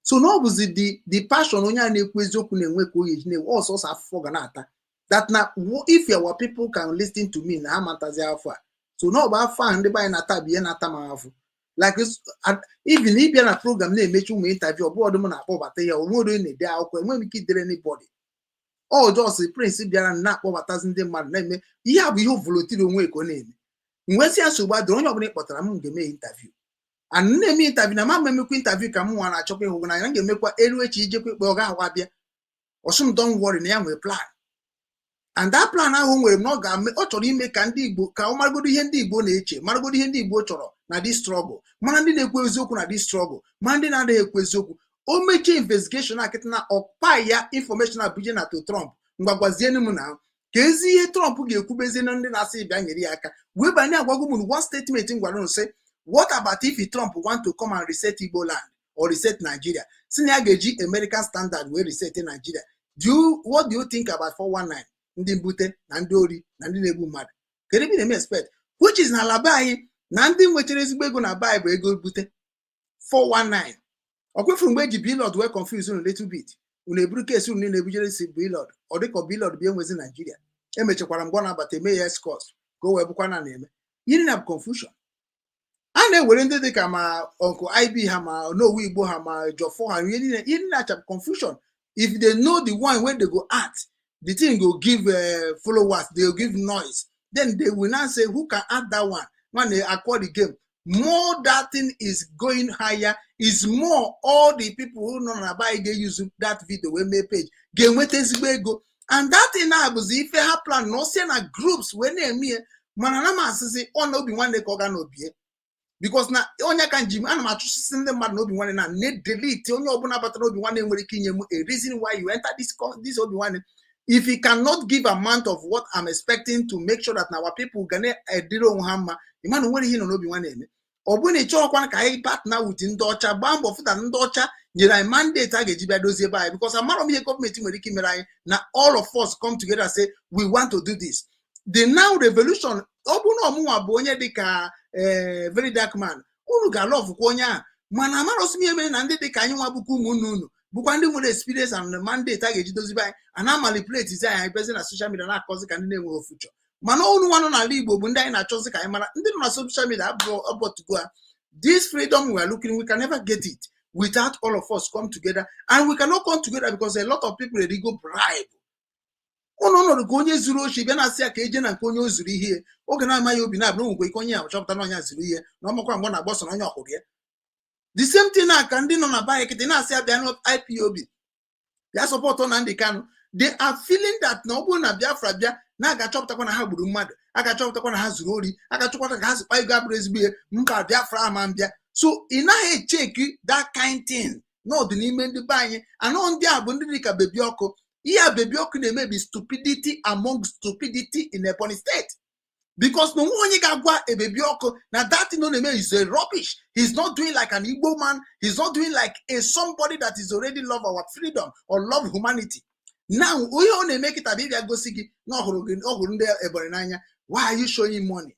So na ọ bụzi the passion onye ahụ na-ekwu eziokwu na-enwe ka o ji na-enwe ọsọsọ afụfụ ga na-ata that na if our people can listen to me na ha matazi afọ a. So na ọ bụ afọ ahụ ndị be anyị na-ata bụ ihe na-ata m afụ, like even ịbịa na program na-emechi ụmụ interview, ọ bụọdụ m na-akpọbata ya onwe onye na-ede akwụkwọ, enweghị m ike idere anybody. Ọ just Prince bịara na-akpọbatazi ndị mmadụ na-eme ihe a bụ ihe volunteer onwe ka ọ na-eme. Nwesị ya nsogbu adịrị, onye ọbụla ị kpọtara m ga-eme interview and na-eme interview na ma m emekwa interview ka m nwa na-achọkwa ịhụ gị n'anya. M ga-emekwa elu echi ijekwa ikpe ọ ga-ahụ abịa ọsụm. Don't worry, na ya nwere plan, and that plan ahụ o nwere na ọ ga-eme, ọ chọrọ ime ka ndị Igbo ka ọ maragodo ihe ndị Igbo na-eche, maragodo ihe ndị Igbo chọrọ na this struggle, mara ndị na-ekwu eziokwu na this struggle, mara ndị na-adịghị ekwu eziokwu. O mechie investigation akịta na ọkpa ya information abuje na to Trump. Ngwagwazienu m na ka ezi ihe Trump ga-ekwubezie na ndị na-asị bịa nyere ya aka wee banye. Agwago m one statement m gwara unu sị, what about if Trump want to come and reset Igbo land or reset Nigeria, si na ya ga-eji American standard wee reset Nigeria? Do you what do you think about 419, ndị mbute na ndị ori na ndị na-egbu mmadụ? Kedu ebe ị na-eme expect, which is na ala be anyị na ndị nwechara ezigbo ego na be anyị bụ ego bute 419? Ọ kwefuru mgbe eji Blord wee confuse unu little bit, unu eburu kesi unu niile ebujere si Blord, ọ dịka Blord bụ enwezi Naijiria. Emechakwara mgbe ọ na-abata eme ya escort ka o wee bụkwa na na-eme ihe na confusion a na-ewere ndị dịka ma Uncle IB ha, ma Onowu Igbo ha, ma Jọfọ ha, ihe niile acha confusion. If they know the one wey they go act, the thing go give followers, they go give noise, then they will now say, "Who can add that one?" When they acquire the game, more that thing is going higher, is more all the people who nọ na buy ga use that video wee mee page, ga-enweta ezigbo ego. And that thing na bụzi ife ha plan na osie na groups wee na-eme ya. Mana na m asịsị ọ na Obi Nwanne ka ọ ga n'obie, because na onye ka nji ana m achụsịsị ndị mmadụ n'Obi Nwanne na ne delete. Onye ọbụla batara Obi Nwanne nwere ike inye m a reason why you enter this Obi Nwanne. If he cannot give amount of what I'm expecting to make sure that our people ga na-ediri onwe ha mma, ịma na nwere ihe nọ n'Obi Nwanne eme. Ọ bụrụ na ị chọrọkwana ka anyị partner with ndị ọcha, gbaa mbọ fụta na ndị ọcha nyere anyị mandate a ga-eji bịa dozie ebe anyị, because amarọ m ihe gọọmenti nwere ike imere anyị na all of us come together, say we want to do this, the now revolution. Ọ bụrụ na ọmụnwa bụ onye dịka Very Dark Man, unu ga-alọfụkwa onye ahụ. Mana amarọsị m ihe mere na ndị dịka anyị nwa bụkwa ụmụnne unu, bụkwa ndị nwere experience and mandate a ga-eji dozibe anyị, a na-amanipulate anyị, anyị bezi na social media na-akọzi ka ndị na-enweghị future. Mana unu nwa nọ n'ala Igbo bụ ndị anyị na-achọzi ka anyị mara. Ndị nọ na social media abụọtugo ha. This freedom we are looking, we can never get it without all of us come together, and we cannot come together because a lot of people go bribe ụnụ. Ọnọdụ ka onye zuru ochi bịa na-asị ya ka eje na nke onye o zuru ihe, oge na-amaghị obi na-abụrụ nwekwa ike onye ya chọpụta na onye zuru ihe na ọmakwa mgbe ọ na-agba ọsọ na onye ọhụrụ ya. The same thing na ka ndị nọ na be kịtị na-asị ya bịa na IPOB, bịa support Nnamdi Kanu. They are feeling that na ọ bụrụ na Biafra bịa, na a ga-achọpụtakwa na ha gburu mmadụ, a ga-achọpụtakwa na ha zuru ori, a ga-achọpụta ka ha zikpa ego abụrụ ezigbo ihe. Mba, Biafra ama mbịa. So ị naghị echeki that kind thing n'ọdị n'ime ndị be anyị anọ. Ndị a bụ ndị dịka Baby Ọkụ. Ihe a Baby Ọkụ na-emebi, stupidity among stupidity in Ebonyi State, because na onwe onye ga-agwa Baby Ọkụ na that thing ọ na-eme is a rubbish. He's not doing like an Igbo man. He's not doing like a somebody that is already love our freedom or love humanity. Now ihe ọ na-eme kịta bụ ịbịa gosi gị na ọ hụrụ gị, ọ hụrụ ndị Ebonyi n'anya. Why are you showing money?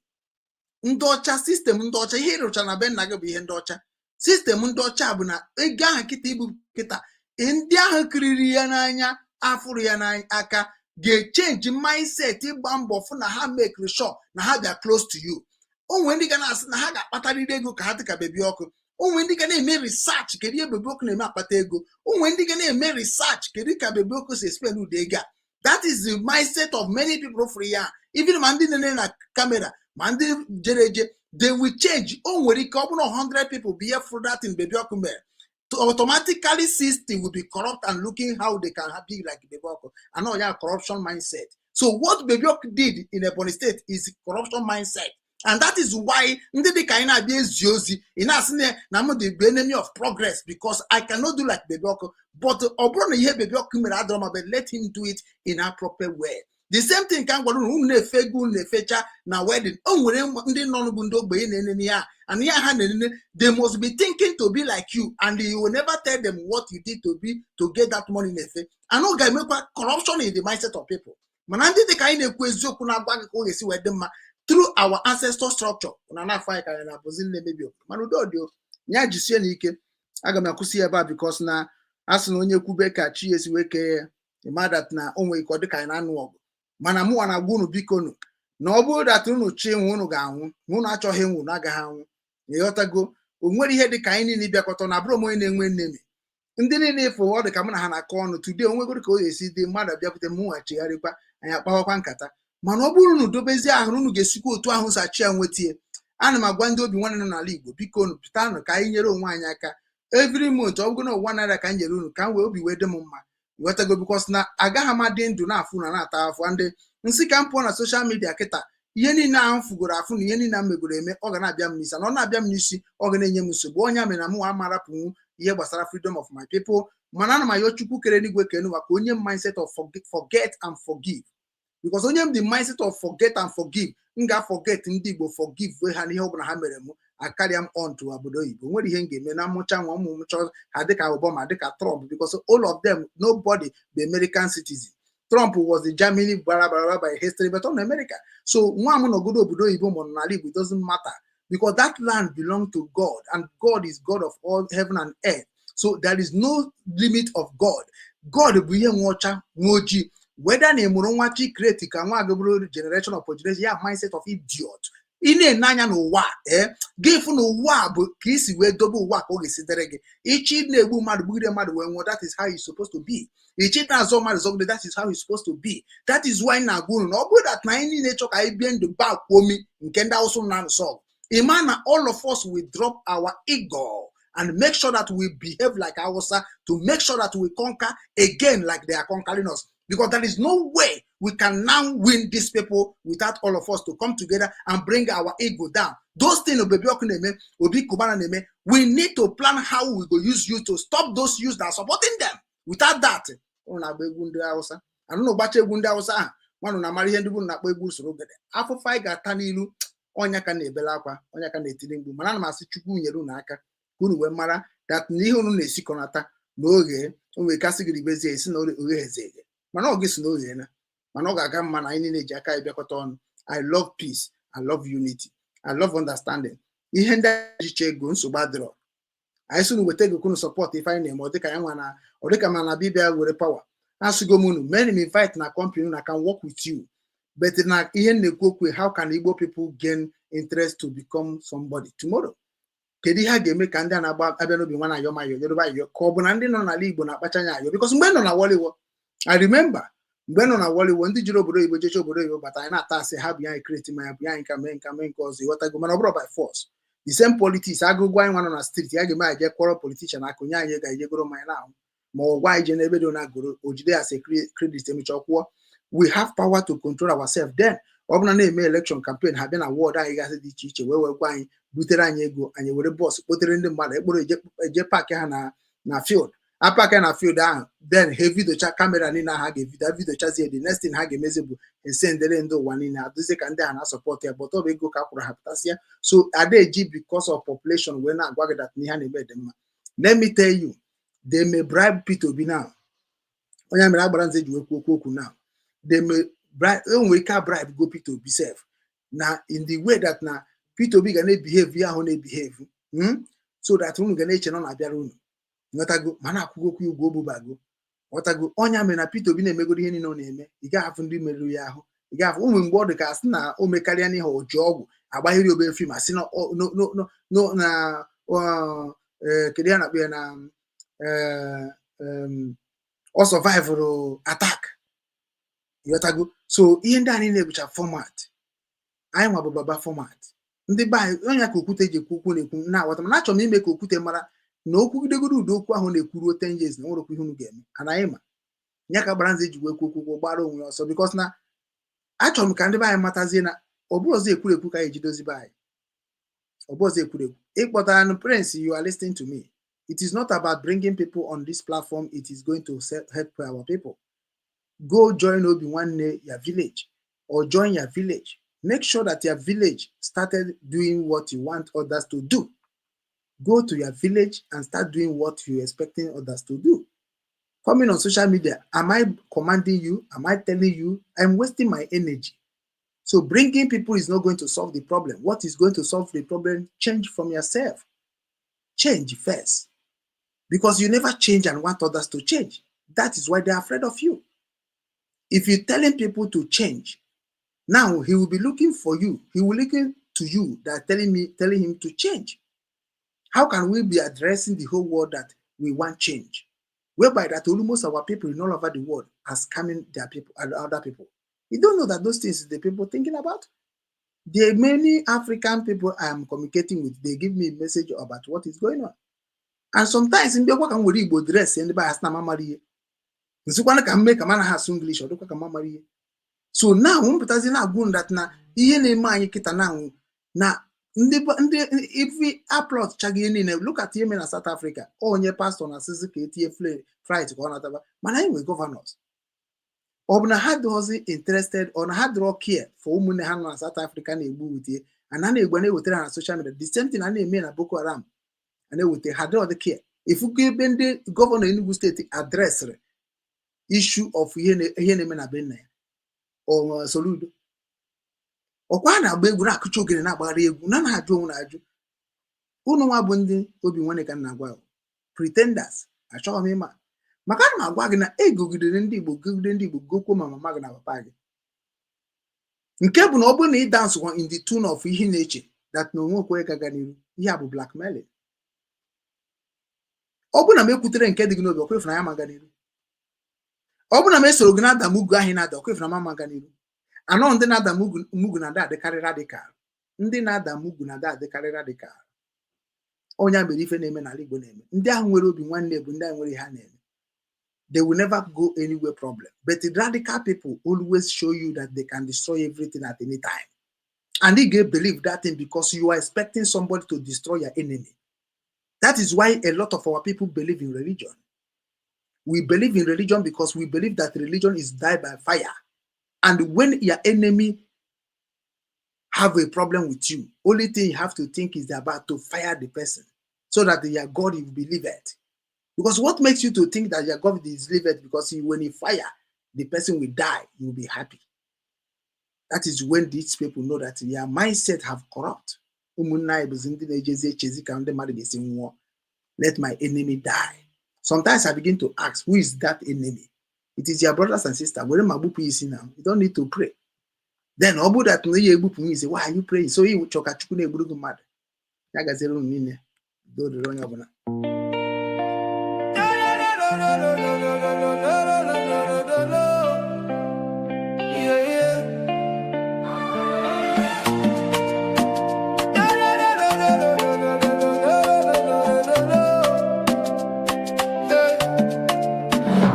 Ndị ọcha, system ndị ọcha, ihe ịrụcha na be nna gị bụ ihe ndị ọcha. System ndị ọcha bụ na ego ahụ kịta ibu kịta, ndị ahụ kiriri ya n'anya, afụrụ ya n'aka, ga-echange mindset, ịgba mbọ fụ na ha make sure na ha bịa close to you. O nwere ndị ga na-asị na ha ga-akpatarịrị ego ka ha dị ka Baby Ọkụ. O nwere ndị ga na-eme research, kedu ihe Baby Ọkụ na-eme akpata ego? O nwere ndị ga na-eme research, kedu ka Baby Ọkụ si spend ụdị ego a? That is the mindset of many people for ya. Even ma ndị nene na camera, ma ndị jere eje, they will change. O nwere ike ọ bụrụ 100 people bụ ihe fụrụ that thing Baby Ọkụ mere, automatically 60 will be corrupt and looking how they can be like Baby Ọkụ. And all yeah, corruption mindset. So what Baby Ọkụ did in Ebonyi State is corruption mindset. And that is why ndị dịka anyị na-abịa ezi ozi, ị na-asị na m dị the enemy of progress, because I cannot do like Baby Ọkụ. But ọ bụrụ na ihe Baby Ọkụ mere adọrọ ma, but let him do it in a proper way. The same thing ka m gwara unu, unu na-efe ego, unu na-efecha na wedding. O nwere ndị nọ bụ ndị ogbenye na-enene ya, and ihe ha na-enene, they must be thinking to be like you, and you will never tell them what you did to be to get that money na-efe. And ọ ga-emekwa corruption in the mindset of people. Mana ndị dị ka anyị na-ekwu eziokwu, na-agwa gị ka ọ ga-esi wee dị mma through our ancestor structure, na na-afọ anyị ka anyị na-abụzi na-emebi obodo. Mana udo dị ya, jisie n'ike. Aga m akwụsị ebe a, because na a sị na onye kwube ka chi esi wee kee ya, ịma that na o nwere ike ọ dị ka anyị na-anụ ọgụ. Mana mụnwa na-agwa unu, biko nu, na ọ bụrụ that unu chi ịnwụ, unu ga-anwụ. Na unu achọghị ịnwụ, na agaghị anwụ. Ịghọtago? O nwere ihe dị ka anyị niile bịakọta na abụrụ m onye na-enwe nnemi. Ndị niile ịfụ ọ dị ka mụ na ha na-akọ ọnụ today, onwegoro ka o ga-esi dị mmadụ abịakwute m, nwa chegharịkwa, anyị akpawakwa nkata. Mana ọ bụrụ na udobezie ahụ, unu ga-esikwa otu ahụ sachi ya nwetie. Ana m agwa ndị Obi Nwanne nọ n'ala Igbo, biko unu pụtanụ ka anyị nyere onwe anyị aka. Every month, ọ bụgo na ụwa naira ka m nyere unu, ka m wee obi wee dị m mma. Ghọtago? Because na agaghị m adị ndụ na-afụ na na-ata afụ ndị nsị ka m pụọ na social media kịta. Ihe niile ahụ m fugoro afụ na ihe niile m megoro eme, ọ ga na-abịa m n'isi, na ọ na-abịa m n'isi, ọ ga na-enye m nsogbu. Onye mere na mụ amarapụnwu ihe gbasara freedom of my people. Mana ana m ayọ Chukwu kere n'igwe kenu maka onye m mindset of forget and forgive, because onye m the mindset of forget and forgive, m ga-forget ndị Igbo, forgive wee ha n'ihe ọbụla ha mere m, akarịa m on to obodo oyibo. Nwere ihe m ga-eme na mmụcha nwa ụmụ m chọọ ha dịka Obama, dịka Trump, because all of them, nobody bụ American citizen. Trump was the Germany bara bara by history, but on America. So nwa m nọgodo obodo oyibo ma nọ n'ala Igbo, it doesn't matter, because that land belong to God, and God is God of all heaven and earth. So there is no limit of God. God bụ ihe nwe ọcha nwe ojii, whether na ịmụrụ nwa chi create ka nwa gị bụrụ generation of generation ya. Mindset of idiot. Ị na-ene anya n'ụwa a, ee, gị fụ na ụwa a bụ ka isi wee dobe ụwa ka ọ ga-esi dịrị gị. Ịchị na-egbu mmadụ, gbugide mmadụ wee nwụọ, that is how it's supposed to be. Ịchị na-azọ mmadụ, zọgide, that is how it's supposed to be. That is why na-agwa unu na ọ bụrụ that na anyị niile chọ ka anyị bie ndụ ba kwomi nke ndị Awụsa na-anụsọ ọgụ, ịma na all of us will drop our ego and make sure that we behave like Hausa to make sure that we conquer again like they are conquering us. Because there is no way we can now win these people without all of us to come together and bring our ego down. Those things Obi Oku na-eme, Obi Cubana na-eme, we need to plan how we go use you to stop those youths that are supporting them. Without that, unu na-agba egwu ndị Hausa. Anụ gbacha egwu ndị Hausa ahụ, nwanụ na-amara ihe ndị bụ na-akpọ egwu usoro gede. Afụfụ anyị ga-ata n'ilu, ọnya ka na-ebele akwa, ọnya ka na-etiri mkpu, mana ana m asị Chukwu nyere unu aka ka unu wee mara that na ihe unu na-esikọnata na oghe o nwere kasị gị ribezie esi na oghegheze eghe, mana ọ gị si na oghena, mana ọ ga-aga mma na anyị niile ji aka anyị bịakọta ọnụ. I love peace, I love unity, I love understanding. Ihe ndị ejiche ego nsogbu adịrọ. Anyị sị unu weta ego kunu support ife anyị na-eme, ọ dịka ya nwa na ọ dịka ma na bibia were power. Asịgo m unu many m invite na company na can work with you, but na ihe m na-ekwu okwu, how can Igbo people gain interest to become somebody tomorrow? Kedu ihe a ga-eme ka ndị a na-agba abịa n'obi nwa na-ayọ ma ayọ Yoruba ayọ, ka ọ bụ na ndị nọ n'ala Igbo na-akpacha anya ayọ? Because mgbe nọ na Wọliwo, I remember mgbe nọ na Wọliwo, ndị jiri obodo oyibo jeche obodo oyibo bata, anyị na-ata asị ha bụ anyị create mmanya, bụ anyị nka mee nka mee nke ọzọ, ịghọtago? Mana ọ bụrụ by force, the same politics agụgụ anyị nwa nọ na street ya ga-eme anyị jee kwọrọ politician aka onye anyị ga-eje goro mmanya na-ahụ, ma ọ gwa anyị jee n'ebe dị na-agoro o jide ya sị credit emecha kwụọ. We have power to control ourselves. Then ọ bụrụ na na-eme election campaign, ha bịa na ward anyị gasị dị iche iche wee wee gwa anyị butere anyị ego, anyị were bus kpotere ndị mmadụ ekporo eje park ha na field, apark na field ahụ. Then ha evidocha camera niile ha ga-evido vidochazie. The next thing ha ga-emezi bụ esendere ndị ụwa niile adụzie ka ndị a na-asupport ya, but ọ bụ ego ka a kwụrụ ha pụtasịa. So ada eji because of population wee na-agwa gị that ihe a na-eme dị mma. Let me tell you, they may bribe Peter Obi now. Onye mere agbara nze ji wee kwuo okwu okwu now, they may bribe, o nwere ike bribe go Peter Obi sef na in the way that na Peter Obi ga na-ebehave ihe ahụ na-ebehave, So that unu ga na-eche na ọ na-abịara unu, nghọtago? Ma na-akwụgokwa ụgwọ obubago, ghọtago? Ọnya mere na Peter Obi na-emegoro ihe niile ọ na-eme, ị gaghị afụ ndị merụrụ ya ahụ, ị gaghị afụ ụmụ mgbe ọ dị ka asị na o mekarịa n'ihe o ji ọgwụ agbahiri obere film, asị na na kedu ya na-akpọ ya na ọ survivụrụ attack, ịghọtago? So ihe ndị a niile bụcha format. Anyị nwa bụ baba format ndị be anyị. Onye ka okwute ji ekwu okwu na-ekwu na-aghọta, mana achọrọ m ime ka okwute mara na okwugidegoro ụdị okwu ahụ na-ekwu ruo 10 years na nwere ihe unu ga-eme. Ana anyị ma ya ka gbara nze ji wee kwu okwu gbara onwe ya ọsọ, because na achọrọ m ka ndị be anyị matazie na ọ bụrụ ọzọ ekwurekwu ka anyị eji dozi be anyị. Ọ bụ ọzọ ekwurekwu ịkpọtara nụ. Prince, you are listening to me. It is not about bringing people on this platform. It is going to help our people. Go join Obi Nwanne your village or join your village. Make sure that your village started doing what you want others to do. Go to your village and start doing what you're expecting others to do. Coming on social media, am I commanding you? Am I telling you? I'm wasting my energy. So bringing people is not going to solve the problem. What is going to solve the problem? Change from yourself. Change first. Because you never change and want others to change. That is why they're afraid of you. If you're telling people to change, now he will be looking for you. He will looking to you that telling me, telling him to change. How can we be addressing the whole world that we want change? Whereby that almost our people in all over the world are scamming their people and other people. You don't know that those things is the people thinking about? There are many African people I am communicating with. They give me a message about what is going on. And sometimes ndị ọkwa ka m were Igbo dress ndị be asị na m amara ihe, nsịkwana ka m mee ka m anaghị asụ English, ọ dịkwa ka m amara ihe. So now m pụtazi na-agwụ m that na ihe na-eme anyị kịta na na ndị ifi aplot chaghị ihe niile. Look at ihe mere na South Africa. Onye pastọ na-asịzi ka etinye flight ka ọ nataba, mana anyị nwere governors. Ọ bụ na ha dịghọzi interested ọ na ha dịrọ care for ụmụnne ha nọ na South Africa na-egbu wutie and a na-egbu na-ewetara ha na social media. The same thing a na-eme na Boko Haram a na-eweta ha dịrọ care. Ifugo ebe ndị governor Enugu State addressịrị issue of ihe na-eme na be nna ya ọ Soludo? Ọkwa a na-agba egwu, na-akụcha ogene, na-agbagharị egwu na na-ajụ onwe na-ajụ unu nwa bụ ndị obi nwanne ka m na-agwa, pretenders. Achọghị m ịma maka ana m agwa gị na egogidere ndị Igbo, gogide ndị Igbo, gokwuo ma mama gị na papa gị. Nke bụ na ọ bụrụ na ị dance in the tune of ihe ị na-eche that na onwekwe gaga n'iru, ihe a bụ blackmailing. Ọ bụrụ na m ekwutere nke dị gị n'obi, ọkwa ịfụnanya ma aga n'iru. Ọ bụrụ na m esoro gị na-ada mugu ahụ ị na-ada, ọkwa ịfụnanya ma aga n'iru. Anọ ndị na-ada mugu na-ada adịkarị radical. Ndị na-ada mugu na-ada adịkarị radical. Onye a mere ife na-eme n'ala Igbo na-eme. Ndị ahụ nwere obi nwanne bụ ndị ahụ nwere ihe ha na-eme. They will never go anywhere problem. But the radical people always show you that they can destroy everything at any time, and they get believe that thing because you are expecting somebody to destroy your enemy. That is why a lot of our people believe in religion. We believe in religion because we believe that religion is die by fire, and when your enemy have a problem with you, only thing you have to think is about to fire the person so that your God will believe it. Because what makes you to think that your God is believe it? Because when you fire, the person will die, you will be happy. That is when these people know that their mindset have corrupt. Ụmụnne anyị bụzi ndị na-ejezi echezi ka ndị mmadụ ga-esi nwụọ. Let my enemy die. Sometimes I begin to ask, who is that enemy? It is your brothers and sisters. Were ma gbupụ isi now. You don't need to pray. Then ọ bụrụ that na ihe egbupụ isi, why are you praying? So ị chọ ka Chukwu na-egburu gị mmadụ. Ya gaziere unu niile. Udo dịrị onye ọbụla. Yeah.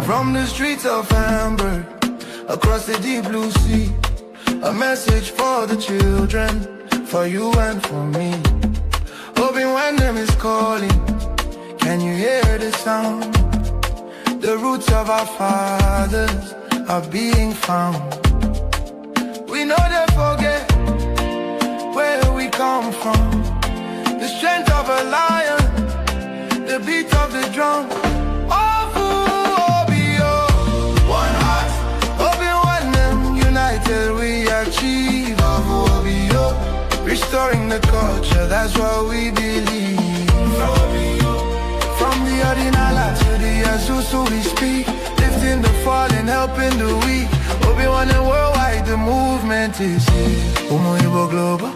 From the streets of Hamburg, across the deep blue sea, a message for the children, for you and for me. Obi Wendem is calling, can you hear the sound? The roots of our fathers are being found. We know they forget where we come from. The strength of a lion, the beat of the drum. Ofu Obio, one heart, Obi Nwanne, united we achieve. Ofu Obio, restoring the culture, that's what we believe. From the Odinala to the Azusu we speak, lifting the fallen, helping the weak. Obi Nwanne worldwide, the movement is here. Umu Igbo Global,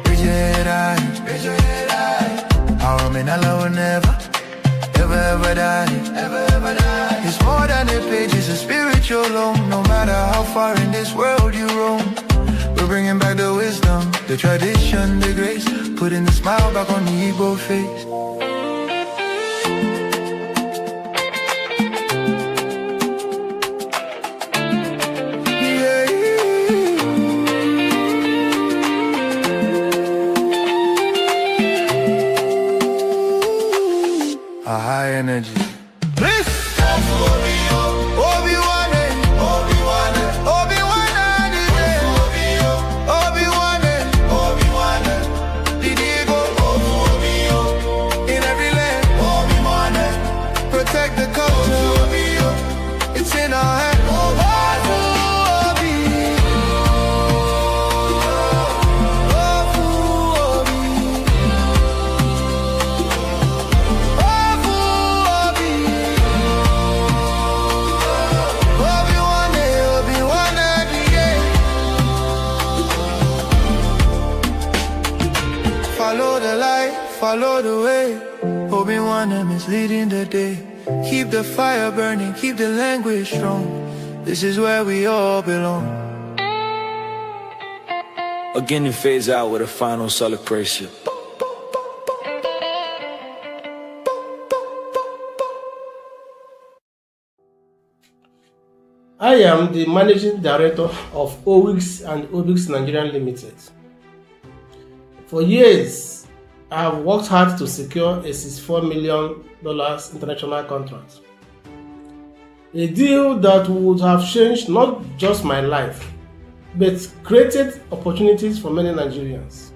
raise your head high, raise your head high. Our Omenala will never, ever, ever die, ever, ever die. It's more than a page, it's a spiritual home. No matter how far in this world you roam, we're bringing back the wisdom, the tradition, the grace, putting the smile back on the Igbo face. A high energy. Please. Obi-Wan, Obi-Wan, Obi-Wan, Obi-Wan, Obi-Wan, Didigo, in every land, Obi-Wan, protect the culture, it's in our hand. Obi, Obi, Obi, Obi-Wan, Obi-Wan, yeah. Follow the light, follow the way. Obi-Wan is leading the day. Keep the fire burning, keep the language strong. This is where we all belong. Again, it fades out with a final celebration. I am the Managing Director of Owix and Obix Nigerian Limited. For years, I have worked hard to secure a $64 million international contract. A deal that would have changed not just my life, but created opportunities for many Nigerians.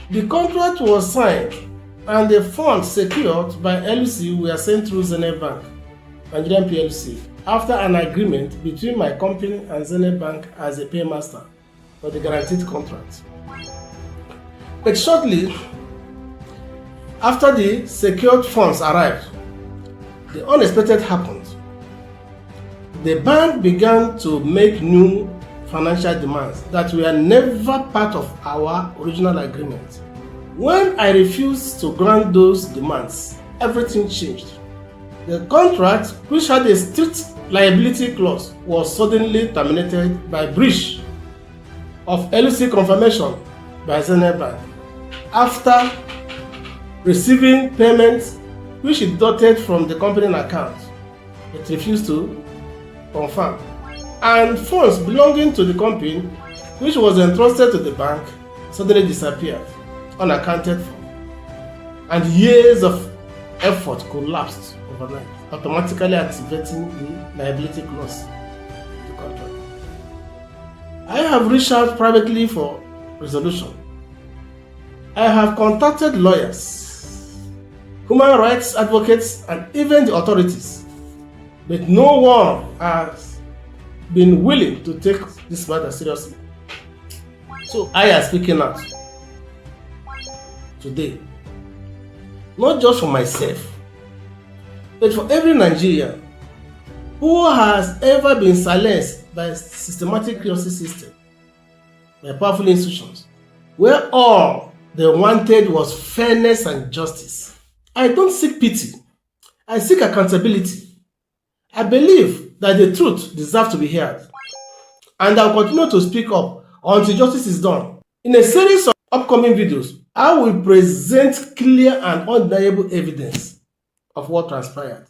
The contract was signed and the funds secured by LC were sent through Zenith Bank, Nigerian PLC, after an agreement between my company and Zenith Bank as a paymaster for the guaranteed contract. But shortly after the secured funds arrived, the unexpected happened. The bank began to make new financial demands that were never part of our original agreement. When I refused to grant those demands, everything changed. The contract, which had a strict liability clause, was suddenly terminated by breach of LC confirmation by Zenith Bank after receiving payments which it deducted from the company account. It refused to confirm. And funds belonging to the company, which was entrusted to the bank, suddenly disappeared, unaccounted for. And years of effort collapsed overnight, automatically activating the liability clause of the contract. I have reached out privately for resolution. I have contacted lawyers, human rights advocates, and even the authorities, but no one has been willing to take this matter seriously. So I am speaking out today, not just for myself, but for every Nigerian who has ever been silenced by systematic justice system, by powerful institutions, where all they wanted was fairness and justice. I don't seek pity. I seek accountability. I believe that the truth deserves to be heard, and I will continue to speak up until justice is done. In a series of upcoming videos, I will present clear and undeniable evidence of what transpired.